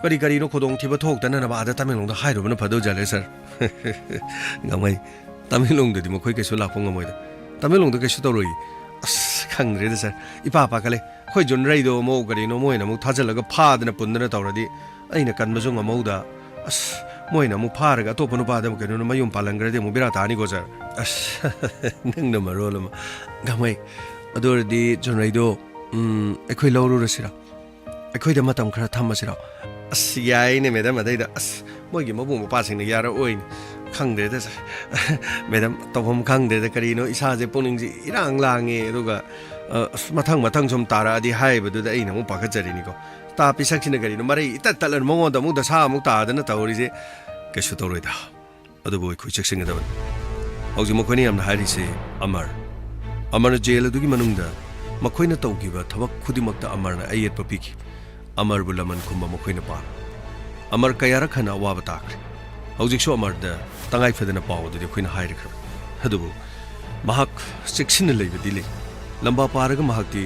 ꯀꯔꯤ ꯀꯔꯤꯅꯣ ꯈꯨꯗꯣꯡꯊꯤꯕ ꯊꯣꯛꯇꯅꯅꯕ ꯑꯥꯗ ꯇꯃꯦꯡꯂꯣꯡꯗ ꯍꯥꯏꯔꯨꯕꯅ ꯐꯗꯧ ꯖꯥꯠꯂꯦ, ꯁꯥꯔ꯫ ꯒꯥꯡꯃꯩ, ꯇꯃꯦꯡꯂꯣꯡꯗꯗꯤ ꯃꯈꯣꯏ ꯀꯩꯁꯨ ꯂꯥꯛꯄ ꯉꯝꯃꯣꯏꯗ꯫ ꯇꯃꯦꯡꯂꯣꯡꯗ ꯀꯩꯁꯨ ꯇꯧꯔꯣꯏ꯫ ꯑꯁ, ꯈꯪꯗ꯭ꯔꯦꯗ, ꯁꯥꯔ꯫ ꯏꯄꯥ ꯄꯥꯈꯠꯂꯦ꯫ ꯑꯩꯈꯣꯏ ꯖꯨꯟꯔꯩꯗꯣ ꯑꯃꯨꯛ ꯀꯔꯤꯅꯣ ꯃꯣꯏꯅ ꯑꯃꯨꯛ ꯊꯥꯖꯤꯜꯂꯒ ꯐꯥꯗꯅ ꯄꯨꯟꯗꯅ ꯇꯧꯔꯗꯤ ꯑꯩꯅ ꯀꯟꯕꯁꯨ ꯉꯝꯍꯧꯗ꯫ ꯑꯁ, ꯃꯣꯏꯅ ꯑꯃꯨꯛ ꯐꯥꯔꯒ ꯑꯇꯣꯞꯄ ꯅꯨꯄꯥꯗ ꯑꯃꯨꯛ ꯀꯩꯅꯣꯅ ꯃꯌꯨꯝ ꯄꯥꯜꯍꯟꯈ꯭ꯔꯗꯤ ꯑꯃꯨꯛ ꯕꯦꯔꯥ ꯇꯥꯅꯤꯀꯣ, ꯁꯥꯔ꯫ ꯑꯁ, ꯅꯪꯅ ꯃꯔꯣꯜ ꯑꯃ꯫ ꯒꯥꯡꯃꯩ, ꯑꯗꯨ ꯑꯣꯏꯔꯗꯤ ꯖꯨꯟꯔꯩꯗꯣ, ꯎꯝ, ꯑꯩꯈꯣꯏ ꯂꯧꯔꯨꯔꯁꯤꯔꯣ? ꯑꯩꯈꯣꯏꯗ ꯃꯇꯝ ꯈꯔ ꯊꯝꯃꯁꯤꯔꯣ? ꯑꯁ, ꯌꯥꯏꯅꯦ, ꯃꯦꯗꯥꯝ, ꯑꯗꯩꯗ꯫ ꯑꯁ, ꯃꯣꯏꯒꯤ ꯃꯕꯨꯡ ꯃꯧꯄ꯭ꯋꯥꯁꯤꯡꯅ ꯌꯥꯔꯛꯑꯣꯏꯅꯦ꯫ ꯈꯪꯗ꯭ꯔꯦꯗ, ꯁꯥꯔ꯫ ꯃꯦꯗꯥꯝ, ꯇꯧꯐꯝ ꯈꯪꯗ꯭ꯔꯦꯗ꯫ ꯀꯔꯤꯅꯣ, ꯏꯁꯥꯁꯦ, ꯄꯨꯛꯅꯤꯡꯁꯦ ꯏꯔꯥꯡ ꯂꯥꯡꯉꯦ꯫ ꯑꯗꯨꯒ, ꯑ, ꯑꯁ, ꯃꯊꯪ ꯃꯊꯪ ꯁꯨꯝ ꯇꯥꯔꯛꯑꯗꯤ ꯍꯥꯏꯕꯗꯨꯗ ꯑꯩꯅ ꯑꯃꯨꯛ ꯄꯥꯈꯠꯆꯔꯤꯅꯤꯀꯣ꯫ ꯇꯥ ꯄꯤꯁꯛꯁꯤꯅ ꯀꯔꯤꯅꯣ, ꯃꯔꯩ ꯏꯇꯠ ꯇꯠꯂꯅ ꯃꯉꯣꯟꯗ ꯑꯃꯨꯛ ꯗꯁꯥ ꯑꯃꯨꯛ ꯇꯥꯗꯅ ꯇꯧꯔꯤꯁꯦ꯫ ꯀꯩꯁꯨ ꯇꯧꯔꯣꯏꯗ꯫ ꯑꯗꯨꯕꯨ ꯑꯩꯈꯣꯏ ꯆꯦꯛꯁꯤꯟꯒꯗꯕꯅꯤ꯫ ꯍꯧꯖꯤꯛ ꯃꯈꯣꯏꯅ ꯌꯥꯝꯅ ꯍꯥꯏꯔꯤꯁꯦ ꯑꯃꯔ꯫ ꯑꯃꯔꯅ ꯖꯦꯜ ꯑꯗꯨꯒꯤ ꯃꯅꯨꯡꯗ ꯃꯈꯣꯏꯅ ꯇꯧꯈꯤꯕ ꯊꯕꯛ ꯈꯨꯗꯤꯡꯃꯛꯇ ꯑꯃꯔꯅ ꯑꯌꯦꯠꯄ ꯄꯤꯈꯤ꯫ ꯑꯃꯔꯕꯨ ꯂꯃꯟ ꯈꯨꯝꯕ ꯃꯈꯣꯏꯅ ꯄꯥꯝꯃꯤ꯫ ꯑꯃꯔ ꯀꯌꯥꯔꯛ ꯍꯟꯅ ꯑꯋꯥꯕ ꯇꯥꯈ꯭ꯔꯦ꯫ ꯍꯧꯖꯤꯛꯁꯨ ꯑꯃꯔꯗ ꯇꯉꯥꯏ ꯐꯗꯅ ꯄꯥꯎ ꯑꯗꯨꯗꯤ ꯑꯩꯈꯣꯏꯅ ꯍꯥꯏꯔꯈ꯭ꯔꯕꯅꯤ꯫ ꯑꯗꯨꯕꯨ ꯃꯍꯥꯛ ꯆꯦꯛꯁꯤꯟꯅ ꯂꯩꯕꯗꯤ ꯂꯩ꯫ ꯂꯝꯕꯥ ꯄꯥꯔꯒ ꯃꯍꯥꯛꯇꯤ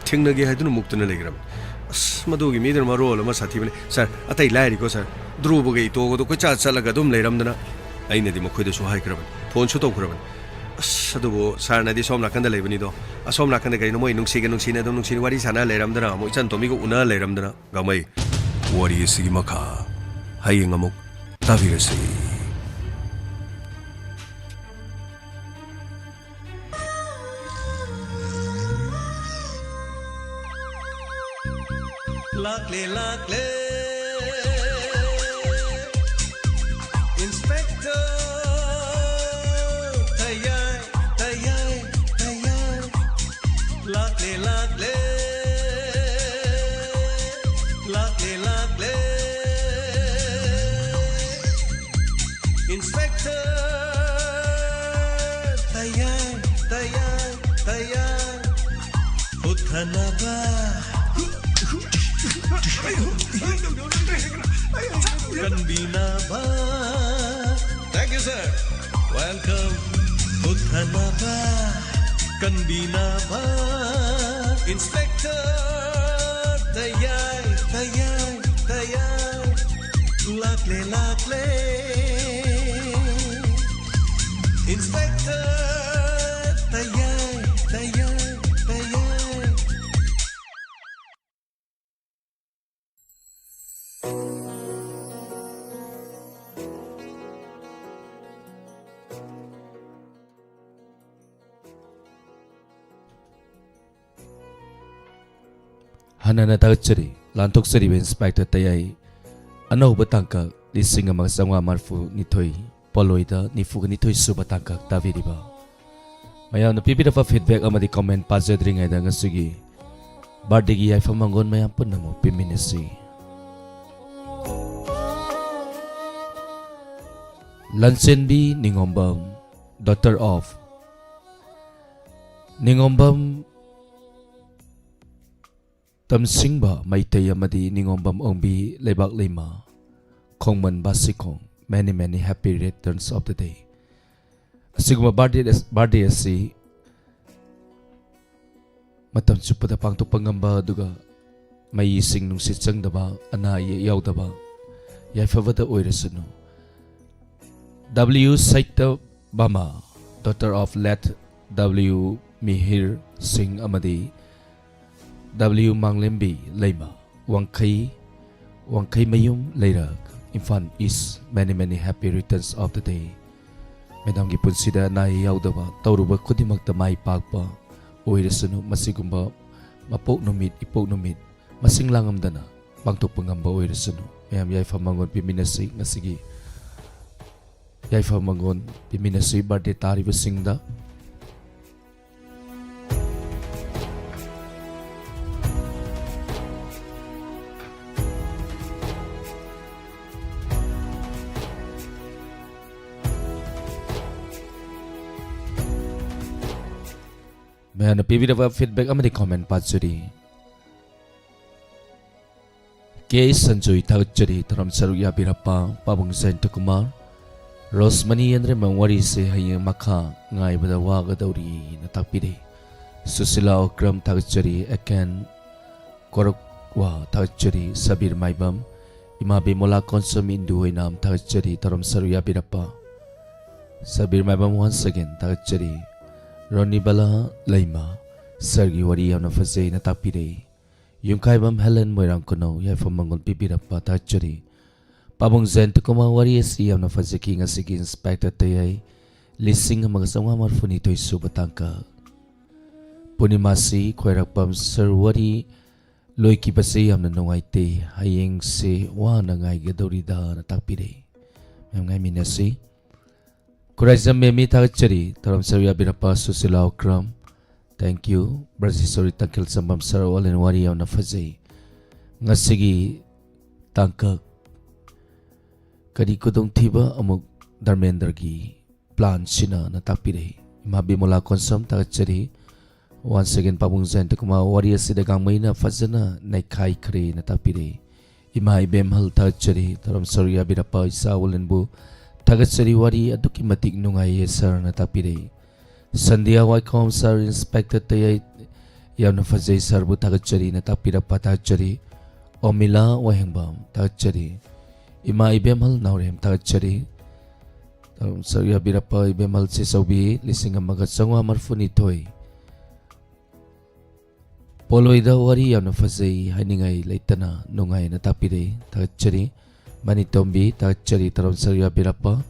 ꯊꯦꯡꯅꯒꯦ ꯍꯥꯏꯗꯨꯅ ꯃꯨꯛꯇꯨꯅ ꯂꯩꯈ꯭ꯔꯕꯅꯤ꯫ ꯑꯁ, ꯃꯗꯨꯒꯤ ꯃꯤꯗꯨꯅ ꯃꯔꯣꯜ ꯑꯃ ꯁꯥꯊꯤꯕꯅꯤ꯫ ꯁꯥꯔ, ꯑꯇꯩ ꯂꯥꯏꯔꯤꯀꯣ ꯁꯥꯔ, ꯙ꯭ꯔꯨꯕꯒ ꯏꯇꯣꯒꯗꯣ ꯀꯣꯏꯆꯠ ꯆꯠꯂꯒ ꯑꯗꯨꯝ ꯂꯩꯔꯝꯗꯅ꯫ ꯑꯩꯅꯗꯤ ꯃꯈꯣꯏꯗꯁꯨ ꯍꯥꯏꯈ꯭ꯔꯕꯅꯤ, ꯐꯣꯟꯁꯨ ꯇꯧꯈ꯭ꯔꯕꯅꯤ꯫ ꯑꯁ, ꯑꯗꯨꯕꯨ ꯁꯥꯔꯅꯗꯤ ꯁꯣꯝ ꯅꯥꯀꯟꯗ ꯂꯩꯕꯅꯤꯗꯣ, ꯑꯁꯣꯝ ꯅꯥꯀꯟꯗ ꯀꯩꯅꯣ ꯃꯣꯏ ꯅꯨꯡꯁꯤꯒ ꯅꯨꯡꯁꯤꯅ ꯑꯗꯨꯝ ꯅꯨꯡꯁꯤꯅ ꯋꯥꯔꯤ ꯁꯥꯟꯅ ꯂꯩꯔꯝꯗꯅ, ꯑꯃꯨꯛ ꯏꯆꯟ ꯇꯣꯝꯕꯤꯒ ꯎꯅ ꯂꯩꯔꯝꯗꯅ꯫ ꯒꯥꯡꯃꯩ, ꯋꯥꯔꯤ ꯑꯁꯤꯒꯤ ꯃꯈꯥ ꯍꯌꯦꯡ ꯑꯃꯨꯛ ꯇꯥꯕꯤꯔꯁꯤ꯫ ꯂꯥꯛꯂꯦ, ꯂꯥꯛꯂꯦ, Inspector ꯇꯌꯥꯏ, ꯇꯌꯥꯏ, ꯇꯌꯥꯏ꯫ ꯂꯥꯛꯂꯦ, ꯂꯥꯛꯂꯦ, ꯂꯥꯛꯂꯦ, ꯂꯥꯛꯂꯦ, Inspector ꯇꯌꯥꯏ, ꯇꯌꯥꯏ, ꯇꯌꯥꯏ꯫ ꯍꯨꯠꯊꯅꯕ, ꯀꯟꯕꯤꯅꯕ꯫ Thank you, sir. Welcome. ꯍꯨꯠꯊꯅꯕ, ꯀꯟꯕꯤꯅꯕ, Inspector ꯇꯌꯥꯏ, ꯇꯌꯥꯏ, ꯇꯌꯥꯏ꯫ ꯂꯥꯛꯂꯦ, ꯂꯥꯛꯂꯦ, Inspector ꯇꯌꯥꯏ, ꯇꯌꯥꯏ, ꯇꯌꯥꯏ꯫ ꯍꯟꯅ ꯍꯟꯅ ꯊꯥꯒꯠꯆꯔꯤ, ꯂꯥꯟꯊꯣꯛꯆꯔꯤꯕ Inspector ꯇꯌꯥꯏ꯫ ꯑꯅꯧꯕ ꯇꯥꯡꯀꯛ ꯂꯤꯁꯤꯡ ꯑꯃꯒ ꯆꯥꯝꯃꯉꯥ ꯃꯔꯤꯐꯨ ꯅꯤꯊꯣꯏ, ꯄꯣꯠꯂꯣꯏꯗ ꯅꯤꯐꯨꯒ ꯅꯤꯊꯣꯏ ꯁꯨꯕ ꯇꯥꯡꯀꯛ ꯇꯥꯕꯤꯔꯤꯕ꯫ ꯃꯌꯥꯝꯅ ꯄꯤꯕꯤꯔꯛꯄ feedback ꯑꯃꯗꯤ comment ꯄꯥꯖꯗ꯭ꯔꯤꯉꯩꯗ ꯉꯁꯤꯒꯤ birthdayꯒꯤ ꯌꯥꯏꯐ ꯃꯪꯒꯣꯜ ꯃꯌꯥꯝ ꯄꯨꯝꯅꯃꯛ ꯄꯤꯃꯤꯟꯅꯁꯤ꯫ ꯂꯟꯆꯦꯟꯕꯤ ꯅꯤꯉꯣꯝꯕꯝ, daughter of ꯅꯤꯉꯣꯝꯕꯝ ꯇꯝꯁꯤꯡꯕ ꯃꯩꯇꯩ ꯑꯃꯗꯤ ꯅꯤꯉꯣꯝꯕꯝ ꯑꯣꯡꯕꯤ ꯂꯩꯕꯥꯛ ꯂꯩꯃ ꯈꯣꯡꯃꯟ ꯕꯥꯁꯤꯈꯣꯡ, many many happy returns of the day꯫ ꯑꯁꯤꯒꯨꯝꯕ birthday, birthday ꯑꯁꯤ ꯃꯇꯝ ꯆꯨꯞꯄꯗ ꯄꯥꯡꯊꯣꯛꯄ ꯉꯝꯕ, ꯑꯗꯨꯒ ꯃꯩ ꯏꯁꯤꯡ ꯅꯨꯡꯁꯤꯠ ꯆꯪꯗꯕ, ꯑꯅꯥ ꯑꯌꯦꯛ ꯌꯥꯎꯗꯕ, ꯌꯥꯏꯐꯕꯗ ꯑꯣꯏꯔꯁꯅꯨ꯫ W ꯁꯩꯇꯕꯥꯃꯥ, daughter of late W ꯃꯤꯍꯤꯔ ꯁꯤꯡ ꯑꯃꯗꯤ W ꯃꯥꯡꯂꯦꯝꯕꯤ ꯂꯩꯃ, ꯋꯥꯡꯈꯩ, ꯋꯥꯡꯈꯩ ꯃꯌꯨꯝ ꯂꯩꯔꯛ, ꯏꯝꯐꯥꯜ ꯏꯁ꯫ Many many happy returns of the day꯫ ꯃꯦꯗꯥꯝꯒꯤ ꯄꯨꯟꯁꯤꯗ ꯑꯅꯥ ꯑꯌꯦꯛ ꯌꯥꯎꯗꯕ, ꯇꯧꯔꯨꯕ ꯈꯨꯗꯤꯡꯃꯛꯇ ꯃꯥꯏ ꯄꯥꯛꯄ ꯑꯣꯏꯔꯁꯅꯨ꯫ ꯃꯁꯤꯒꯨꯝꯕ ꯃꯄꯣꯛ ꯅꯨꯃꯤꯠ, ꯏꯄꯣꯛ ꯅꯨꯃꯤꯠ ꯃꯁꯤꯡ ꯂꯥꯡꯉꯝꯗꯅ ꯄꯥꯡꯊꯣꯛꯄ ꯉꯝꯕ ꯑꯣꯏꯔꯁꯅꯨ꯫ ꯃꯌꯥꯝ ꯌꯥꯏꯐ ꯃꯪꯒꯣꯜ ꯄꯤꯃꯤꯟꯅꯁꯤ꯫ ꯉꯁꯤꯒꯤ ꯌꯥꯏꯐ ꯃꯪꯒꯣꯜ ꯄꯤꯃꯤꯟꯅꯁꯤ birthday ꯇꯥꯔꯤꯕꯁꯤꯡꯗ꯫ ꯃꯌꯥꯝꯅ ꯄꯤꯕꯤꯔꯕ feedback ꯑꯃꯗꯤ comment ꯄꯥꯖꯔꯤ꯫ ꯀꯦ ꯁꯟꯖꯣꯏ ꯊꯥꯒꯠꯆꯔꯤ, ꯊꯧꯔꯝ ꯁꯔꯨꯛ ꯌꯥꯕꯤꯔꯛꯄ꯫ ꯄꯥꯕꯨꯡ ꯖꯌꯟꯇ ꯀꯨꯃꯥꯔ, ꯔꯣꯁꯃꯅꯤ ꯌꯦꯟꯗ꯭ꯔꯦꯝꯕꯝ ꯋꯥꯔꯤꯁꯦ ꯍꯌꯦꯡ ꯃꯈꯥ ꯉꯥꯏꯕꯗ ꯋꯥꯒꯗꯧꯔꯤꯅ ꯇꯥꯛꯄꯤꯔꯦ꯫ ꯁꯨꯁꯤꯂꯥ ꯑꯣꯀ꯭ꯔꯝ ꯊꯥꯒꯠꯆꯔꯤ, ꯑꯦꯀꯦꯟ ꯀꯣꯔꯛꯋꯥ ꯊꯥꯒꯠꯆꯔꯤ, ꯁꯕꯤꯔ ꯃꯥꯏꯕꯝ, ꯏꯃꯥ ꯕꯤꯃꯣꯂꯥ ꯀꯣꯟꯁꯝ, ꯏꯟꯗꯨ ꯑꯣꯏꯅꯥꯝ ꯊꯥꯒꯠꯆꯔꯤ, ꯊꯧꯔꯝ ꯁꯔꯨꯛ ꯌꯥꯕꯤꯔꯛꯄ꯫ ꯁꯕꯤꯔ ꯃꯥꯏꯕꯝ once again ꯊꯥꯒꯠꯆꯔꯤ꯫ ꯔꯣꯅꯤꯕꯂꯥ ꯂꯩꯃ, ꯁꯔꯒꯤ ꯋꯥꯔꯤ ꯌꯥꯝꯅ ꯐꯖꯩꯅ ꯇꯥꯛꯄꯤꯔꯛꯏ꯫ ꯌꯨꯝꯈꯥꯏꯕꯝ ꯍꯦꯂꯦꯟ ꯃꯣꯏꯔꯥꯡ ꯈꯨꯅꯧ ꯌꯥꯏꯐ ꯃꯪꯒꯣꯜ ꯄꯤꯕꯤꯔꯛꯄ ꯊꯥꯒꯠꯆꯔꯤ꯫ ꯄꯥꯕꯨꯡ ꯖꯌꯟꯇ ꯀꯨꯃꯥꯔ ꯋꯥꯔꯤ ꯑꯁꯤ ꯌꯥꯝꯅ ꯐꯖꯈꯤ꯫ ꯉꯁꯤꯒꯤ ꯏꯟꯁꯄꯦꯛꯇꯔ ꯇꯌꯥꯏ ꯂꯤꯁꯤꯡ ꯑꯃꯒ ꯆꯥꯝꯃꯉꯥ ꯃꯔꯤꯐꯨꯅꯤꯊꯣꯏ ꯁꯨꯕ ꯇꯥꯡꯀꯛ꯫ ꯄꯨꯔꯅꯤꯃꯥꯁꯤ ꯈ꯭ꯋꯥꯏꯔꯥꯛꯄꯝ ꯁꯔ ꯋꯥꯔꯤ ꯂꯣꯏꯈꯤꯕꯁꯦ ꯌꯥꯝꯅ ꯅꯨꯡꯉꯥꯏꯇꯦ꯫ ꯍꯌꯦꯡꯁꯦ ꯋꯥꯅ ꯉꯥꯏꯒꯗꯧꯔꯤꯗꯥꯅ ꯇꯥꯛꯄꯤꯔꯛꯏ꯫ ꯃꯌꯥꯝ ꯉꯥꯏꯃꯤꯟꯅꯁꯤ꯫ ꯈꯨꯔꯥꯏꯖꯝ ꯃꯦꯃꯤ ꯊꯥꯒꯠꯆꯔꯤ꯫ ꯊꯧꯔꯝ ꯁꯔꯨꯛ ꯌꯥꯕꯤꯔꯛꯄ Sushila Okram. Thank you꯫ ꯕ꯭ꯔꯖꯦꯁꯣꯔꯤ ꯇꯪꯈꯦꯜ ꯆꯝꯕꯝ sir ꯑꯣꯂꯦꯟ ꯋꯥꯔꯤ ꯌꯥꯝꯅ ꯐꯖꯩ꯫ ꯉꯁꯤꯒꯤ ꯇꯥꯡꯀꯛ ꯀꯔꯤ ꯈꯨꯗꯣꯡꯊꯤꯕ ꯑꯃꯨꯛ ꯙꯔꯃꯦꯟꯗ꯭ꯔꯒꯤ plan ꯁꯤꯅꯅ ꯇꯥꯛꯄꯤꯔꯛꯏ꯫ ꯏꯃꯥ ꯕꯤꯃꯣꯂꯥ ꯀꯣꯟꯁꯝ ꯊꯥꯒꯠꯆꯔꯤ꯫ Once again ꯄꯥꯕꯨꯡ ꯖꯌꯟꯇ ꯀꯨꯃꯥꯔ ꯋꯥꯔꯤ ꯑꯁꯤꯗ ꯒꯥꯡꯃꯩꯅ ꯐꯖꯅ ꯅꯩꯈꯥꯏꯈ꯭ꯔꯦꯅ ꯇꯥꯛꯄꯤꯔꯛꯏ꯫ ꯏꯃꯥ ꯏꯕꯦꯝꯍꯜ ꯊꯥꯒꯠꯆꯔꯤ꯫ ꯊꯧꯔꯝ ꯁꯔꯨꯛ ꯌꯥꯕꯤꯔꯛꯄ ꯏꯆꯥ ꯑꯣꯂꯦꯟꯕꯨ ꯊꯥꯒꯠꯆꯔꯤ꯫ ꯋꯥꯔꯤ ꯑꯗꯨꯛꯀꯤ ꯃꯇꯤꯛ ꯅꯨꯡꯉꯥꯏꯌꯦ ꯁꯔꯅ ꯇꯥꯛꯄꯤꯔꯛꯏ꯫ ꯁꯟꯙ꯭ꯌꯥ ꯋꯥꯏꯈꯣꯝ ꯁꯔ, ꯏꯟꯁꯄꯦꯛꯇꯔ ꯇꯌꯥꯏ ꯌꯥꯝꯅ ꯐꯖꯩ, ꯁꯥꯔꯕꯨ ꯊꯥꯒꯠꯆꯔꯤꯅ ꯇꯥꯛꯄꯤꯔꯛꯄ ꯊꯥꯒꯠꯆꯔꯤ꯫ ꯑꯣꯃꯤꯂꯥ ꯋꯥꯍꯦꯡꯕꯝ ꯊꯥꯒꯠꯆꯔꯤ꯫ ꯏꯃꯥ ꯏꯕꯦꯝꯍꯜ ꯅꯥꯎꯔꯦꯝ ꯊꯥꯒꯠꯆꯔꯤ꯫ ꯇꯔꯨꯝ ꯁꯔꯨꯛ ꯌꯥꯕꯤꯔꯛꯄ ꯏꯕꯦꯝꯍꯜ ꯆꯦꯆꯧꯕꯤ ꯂꯤꯁꯤꯡ ꯑꯃꯒ ꯆꯥꯝꯃꯉꯥ ꯃꯔꯤꯐꯨꯅꯤꯊꯣꯏ꯫ ꯄꯣꯂꯣꯏꯗ ꯋꯥꯔꯤ ꯌꯥꯝꯅ ꯐꯖꯩ, ꯍꯥꯏꯅꯤꯡꯉꯥꯏ ꯂꯩꯇꯅ ꯅꯨꯡꯉꯥꯏꯅ ꯇꯥꯛꯄꯤꯔꯛꯏ, ꯊꯥꯒꯠꯆꯔꯤ꯫ ꯃꯅꯤꯇꯣꯝꯕꯤ ꯊꯥꯒꯠꯆꯔꯤ, ꯇꯔꯨꯝ ꯁꯔꯨꯛ ꯌꯥꯕꯤꯔꯛꯄ꯫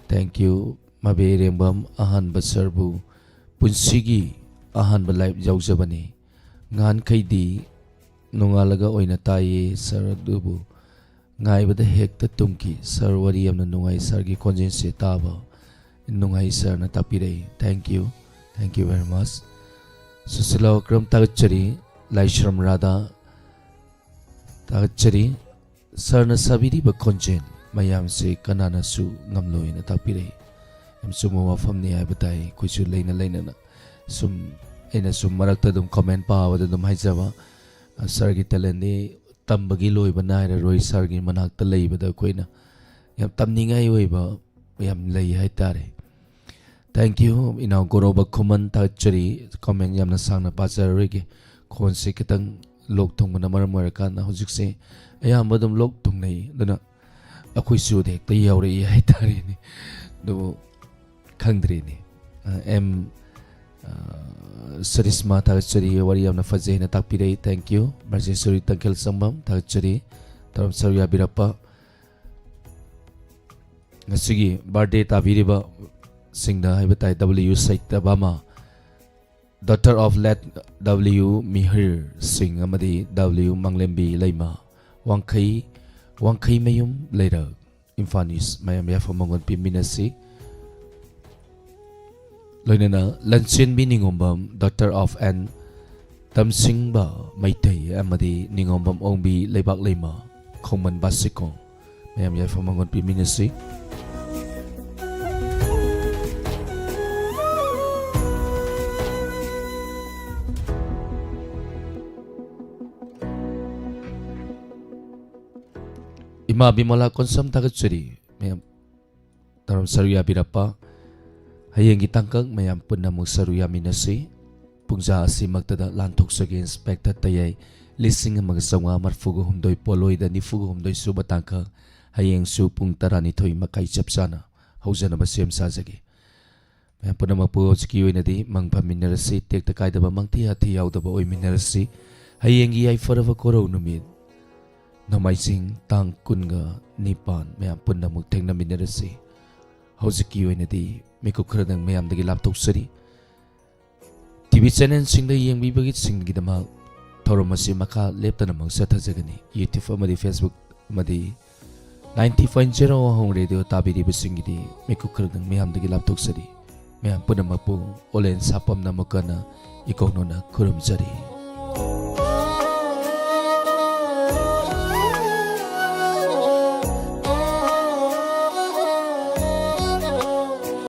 Thank you꯫ ꯃꯕꯦ ꯏꯔꯦꯡꯕꯝ ꯑꯍꯥꯟꯕ ꯁꯥꯔꯕꯨ ꯄꯨꯟꯁꯤꯒꯤ ꯑꯍꯥꯟꯕ ꯂꯥꯏꯚ ꯌꯥꯎꯖꯕꯅꯤ꯫ ꯉꯍꯥꯟꯈꯩꯗꯤ ꯅꯣꯡꯉꯥꯜꯂꯒ ꯑꯣꯏꯅ ꯇꯥꯏꯌꯦ ꯁꯥꯔ, ꯑꯗꯨꯕꯨ ꯉꯥꯏꯕꯗ ꯍꯦꯛꯇ ꯇꯨꯝꯈꯤ꯫ ꯁꯥꯔ, ꯋꯥꯔꯤ ꯌꯥꯝꯅ ꯅꯨꯡꯉꯥꯏ, ꯁꯥꯔꯒꯤ ꯈꯣꯟꯖꯦꯜꯁꯦ ꯇꯥꯕ ꯅꯨꯡꯉꯥꯏ, ꯁꯥꯔꯅ ꯇꯥꯛꯄꯤꯔꯛꯏ꯫ Thank you, thank you very much꯫ Sushila Akram ꯊꯥꯒꯠꯆꯔꯤ, ꯂꯥꯏꯁ꯭ꯔꯝ ꯔꯥꯙꯥ ꯊꯥꯒꯠꯆꯔꯤ꯫ ꯁꯥꯔꯅ ꯁꯥꯕꯤꯔꯤꯕ ꯈꯣꯟꯖꯦꯜ ꯃꯌꯥꯝꯁꯦ ꯀꯅꯥꯅꯁꯨ ꯉꯝꯂꯣꯏꯅ ꯇꯥꯛꯄꯤꯔꯛꯏ꯫ ꯌꯥꯝ ꯆꯨꯝꯕ ꯋꯥꯐꯝꯅꯤ ꯍꯥꯏꯕ ꯇꯥꯏ꯫ ꯑꯩꯈꯣꯏꯁꯨ ꯂꯩꯅ ꯂꯩꯅꯅ ꯁꯨꯝ, ꯑꯩꯅ ꯁꯨꯝ ꯃꯔꯛꯇ ꯑꯗꯨꯝ ꯀꯣꯃꯦꯟ ꯄꯥꯕꯗ ꯑꯗꯨꯝ ꯍꯥꯏꯖꯕ, ꯑ, ꯁꯥꯔꯒꯤ ꯇꯦꯂꯦꯟꯗꯤ ꯇꯝꯕꯒꯤ ꯂꯣꯏꯕ ꯅꯥꯏꯔꯔꯣꯏ꯫ ꯁꯥꯔꯒꯤ ꯃꯅꯥꯛꯇ ꯂꯩꯕꯗ ꯑꯩꯈꯣꯏꯅ ꯌꯥꯝ ꯇꯝꯅꯤꯡꯉꯥꯏ ꯑꯣꯏꯕ ꯌꯥꯝ ꯂꯩ ꯍꯥꯏꯇꯥꯔꯦ꯫ Thank you, ꯏꯅꯥꯎ ꯒꯣꯔꯣꯕ ꯈꯨꯃꯟ ꯊꯥꯒꯠꯆꯔꯤ꯫ ꯀꯣꯃꯦꯟ ꯌꯥꯝꯅ ꯁꯥꯡꯅ ꯄꯥꯖꯔꯔꯣꯏꯒꯦ, ꯈꯣꯟꯁꯦ ꯈꯤꯇꯪ ꯂꯣꯛ ꯊꯨꯡꯕꯅ ꯃꯔꯝ ꯑꯣꯏꯔꯀꯥꯟꯗ ꯍꯧꯖꯤꯛꯁꯦ ꯑꯌꯥꯝꯕ ꯑꯗꯨꯝ ꯂꯣꯛ ꯊꯨꯡꯅꯩ, ꯑꯗꯨꯅ ꯑꯩꯈꯣꯏꯁꯨ ꯑꯗ ꯍꯦꯛꯇ ꯌꯥꯎꯔꯛꯏ ꯍꯥꯏꯇꯥꯔꯦꯅꯦ꯫ ꯑꯗꯨꯕꯨ ꯈꯪꯗ꯭ꯔꯦꯅꯦ꯫ ꯑ, ꯑꯦꯝ, ꯑ, ꯁꯔꯤꯁꯃꯥ ꯊꯥꯒꯠꯆꯔꯤ, ꯋꯥꯔꯤ ꯌꯥꯝꯅ ꯐꯖꯩ ꯍꯥꯏꯅ ꯇꯥꯛꯄꯤꯔꯛꯏ, thank you꯫ ꯕ꯭ꯔꯖꯦꯁꯣꯔꯤ ꯇꯪꯈꯦꯜ ꯁꯝꯕꯝ ꯊꯥꯒꯠꯆꯔꯤ, ꯇꯔꯨꯝ ꯁꯔꯨꯛ ꯌꯥꯕꯤꯔꯛꯄ꯫ ꯉꯁꯤꯒꯤ ꯕꯥꯔꯗꯦ ꯇꯥꯕꯤꯔꯤꯕꯁꯤꯡꯗ ꯍꯥꯏꯕ ꯇꯥꯏ, W ꯁꯩꯇꯕꯥꯃ, daughter of late W ꯃꯤꯍꯤꯔ ꯁꯤꯡ ꯑꯃꯗꯤ W ꯃꯪꯂꯦꯝꯕꯤ ꯂꯩꯃ, ꯋꯥꯡꯈꯩ, ꯋꯥꯡꯈꯩꯃꯌꯨꯝ ꯂꯩꯔꯛ, ꯏꯝꯐꯥꯜ ꯏꯁ꯫ ꯃꯌꯥꯝ ꯌꯥꯏꯐ ꯃꯪꯒꯣꯜ ꯄꯤꯃꯤꯟꯅꯁꯤ꯫ ꯂꯣꯏꯅꯅ ꯂꯟꯆꯦꯟꯕꯤ ꯅꯤꯉꯣꯝꯕꯝ, daughter of N ꯇꯝꯁꯤꯡꯕ ꯃꯩꯇꯩ ꯑꯃꯗꯤ ꯅꯤꯉꯣꯝꯕꯝ ꯑꯣꯡꯕꯤ ꯂꯩꯕꯥꯛ ꯂꯩꯃ, ꯈꯣꯡꯃꯟ ꯕꯥꯁꯤꯀꯣꯡ꯫ ꯃꯌꯥꯝ ꯌꯥꯏꯐ ꯃꯪꯒꯣꯜ ꯄꯤꯃꯤꯟꯅꯁꯤ꯫ ꯏꯃꯥ ꯕꯤꯃꯂꯥ ꯀꯣꯟꯁꯝ ꯊꯥꯒꯠꯆꯔꯤ꯫ ꯃꯌꯥꯝ ꯇꯔꯨꯝ ꯁꯔꯨꯛ ꯌꯥꯕꯤꯔꯛꯄ꯫ ꯍꯌꯦꯡꯒꯤ ꯇꯥꯡꯀꯛ ꯃꯌꯥꯝ ꯄꯨꯟꯅ ꯑꯃꯨꯛ ꯁꯔꯨꯛ ꯌꯥꯃꯤꯟꯅꯁꯤ꯫ ꯄꯨꯡꯖꯥ ꯑꯁꯤꯃꯛꯇꯗ ꯂꯥꯟꯊꯣꯛꯆꯒꯦ ꯏꯟꯁꯄꯦꯛꯇꯔ ꯇꯌꯥꯏ ꯂꯤꯁꯤꯡ ꯑꯃꯒ ꯆꯥꯝꯃꯉꯥ ꯃꯔꯤꯐꯨꯒ ꯍꯨꯝꯗꯣꯏ ꯄꯣꯠꯂꯣꯏꯗ ꯅꯤꯐꯨꯒ ꯍꯨꯝꯗꯣꯏ ꯁꯨꯕ ꯇꯥꯡꯀꯛ ꯍꯌꯦꯡꯁꯨ ꯄꯨꯡ ꯇꯔꯥꯅꯤꯊꯣꯏ ꯃꯈꯥꯏ ꯆꯞ ꯆꯥꯅ ꯍꯧꯖꯅꯕ ꯁꯦꯝ ꯁꯥꯖꯒꯦ꯫ ꯃꯌꯥꯝ ꯄꯨꯝꯅꯃꯛꯄꯨ ꯍꯧꯖꯤꯛꯀꯤ ꯑꯣꯏꯅꯗꯤ ꯃꯪ ꯐꯝꯃꯤꯟꯅꯔꯁꯤ, ꯇꯦꯛꯇ ꯀꯥꯏꯗꯕ ꯃꯪꯊꯤ ꯍꯥꯊꯤ ꯌꯥꯎꯗꯕ ꯑꯣꯏꯃꯤꯟꯅꯔꯁꯤ꯫ ꯍꯌꯦꯡꯒꯤ ꯌꯥꯏꯐꯔꯕ ꯀꯣꯔꯧ ꯅꯨꯃꯤꯠ ꯅꯣꯡꯃꯥꯏꯖꯤꯡ ꯇꯥꯡ ꯀꯨꯟꯒ ꯅꯤꯄꯥꯟ ꯃꯌꯥꯝ ꯄꯨꯟꯅ ꯑꯃꯨꯛ ꯊꯦꯡꯅꯃꯤꯟꯅꯔꯁꯤ꯫ ꯍꯧꯖꯤꯛꯀꯤ ꯑꯣꯏꯅꯗꯤ ꯃꯤꯀꯨꯞ ꯈꯔꯗꯪ ꯃꯌꯥꯝꯗꯒꯤ ꯂꯥꯞꯊꯣꯛꯆꯔꯤ꯫ ꯇꯤ ꯚꯤ ꯆꯦꯅꯦꯜꯁꯤꯡꯗ ꯌꯦꯡꯕꯤꯕꯒꯤꯁꯤꯡꯒꯤꯗꯃꯛ ꯊꯧꯔꯝ ꯑꯁꯤ ꯃꯈꯥ ꯂꯦꯞꯇꯅ ꯑꯃꯨꯛ ꯆꯠꯊꯖꯒꯅꯤ꯫ YouTube ꯑꯃꯗꯤ Facebook ꯑꯃꯗꯤ ninety point zero ꯑꯍꯣꯡ ꯔꯦꯗꯤꯑꯣ ꯇꯥꯕꯤꯔꯤꯕꯁꯤꯡꯒꯤꯗꯤ ꯃꯤꯀꯨꯞ ꯈꯔꯗꯪ ꯃꯌꯥꯝꯗꯒꯤ ꯂꯥꯞꯊꯣꯛꯆꯔꯤ꯫ ꯃꯌꯥꯝ ꯄꯨꯝꯅꯃꯛꯄꯨ ꯑꯣꯂꯦꯟ ꯁꯥꯄꯝꯅ ꯑꯃꯨꯛ ꯍꯟꯅ ꯏꯀꯧꯅꯅ ꯈꯨꯔꯨꯝꯖꯔꯤ꯫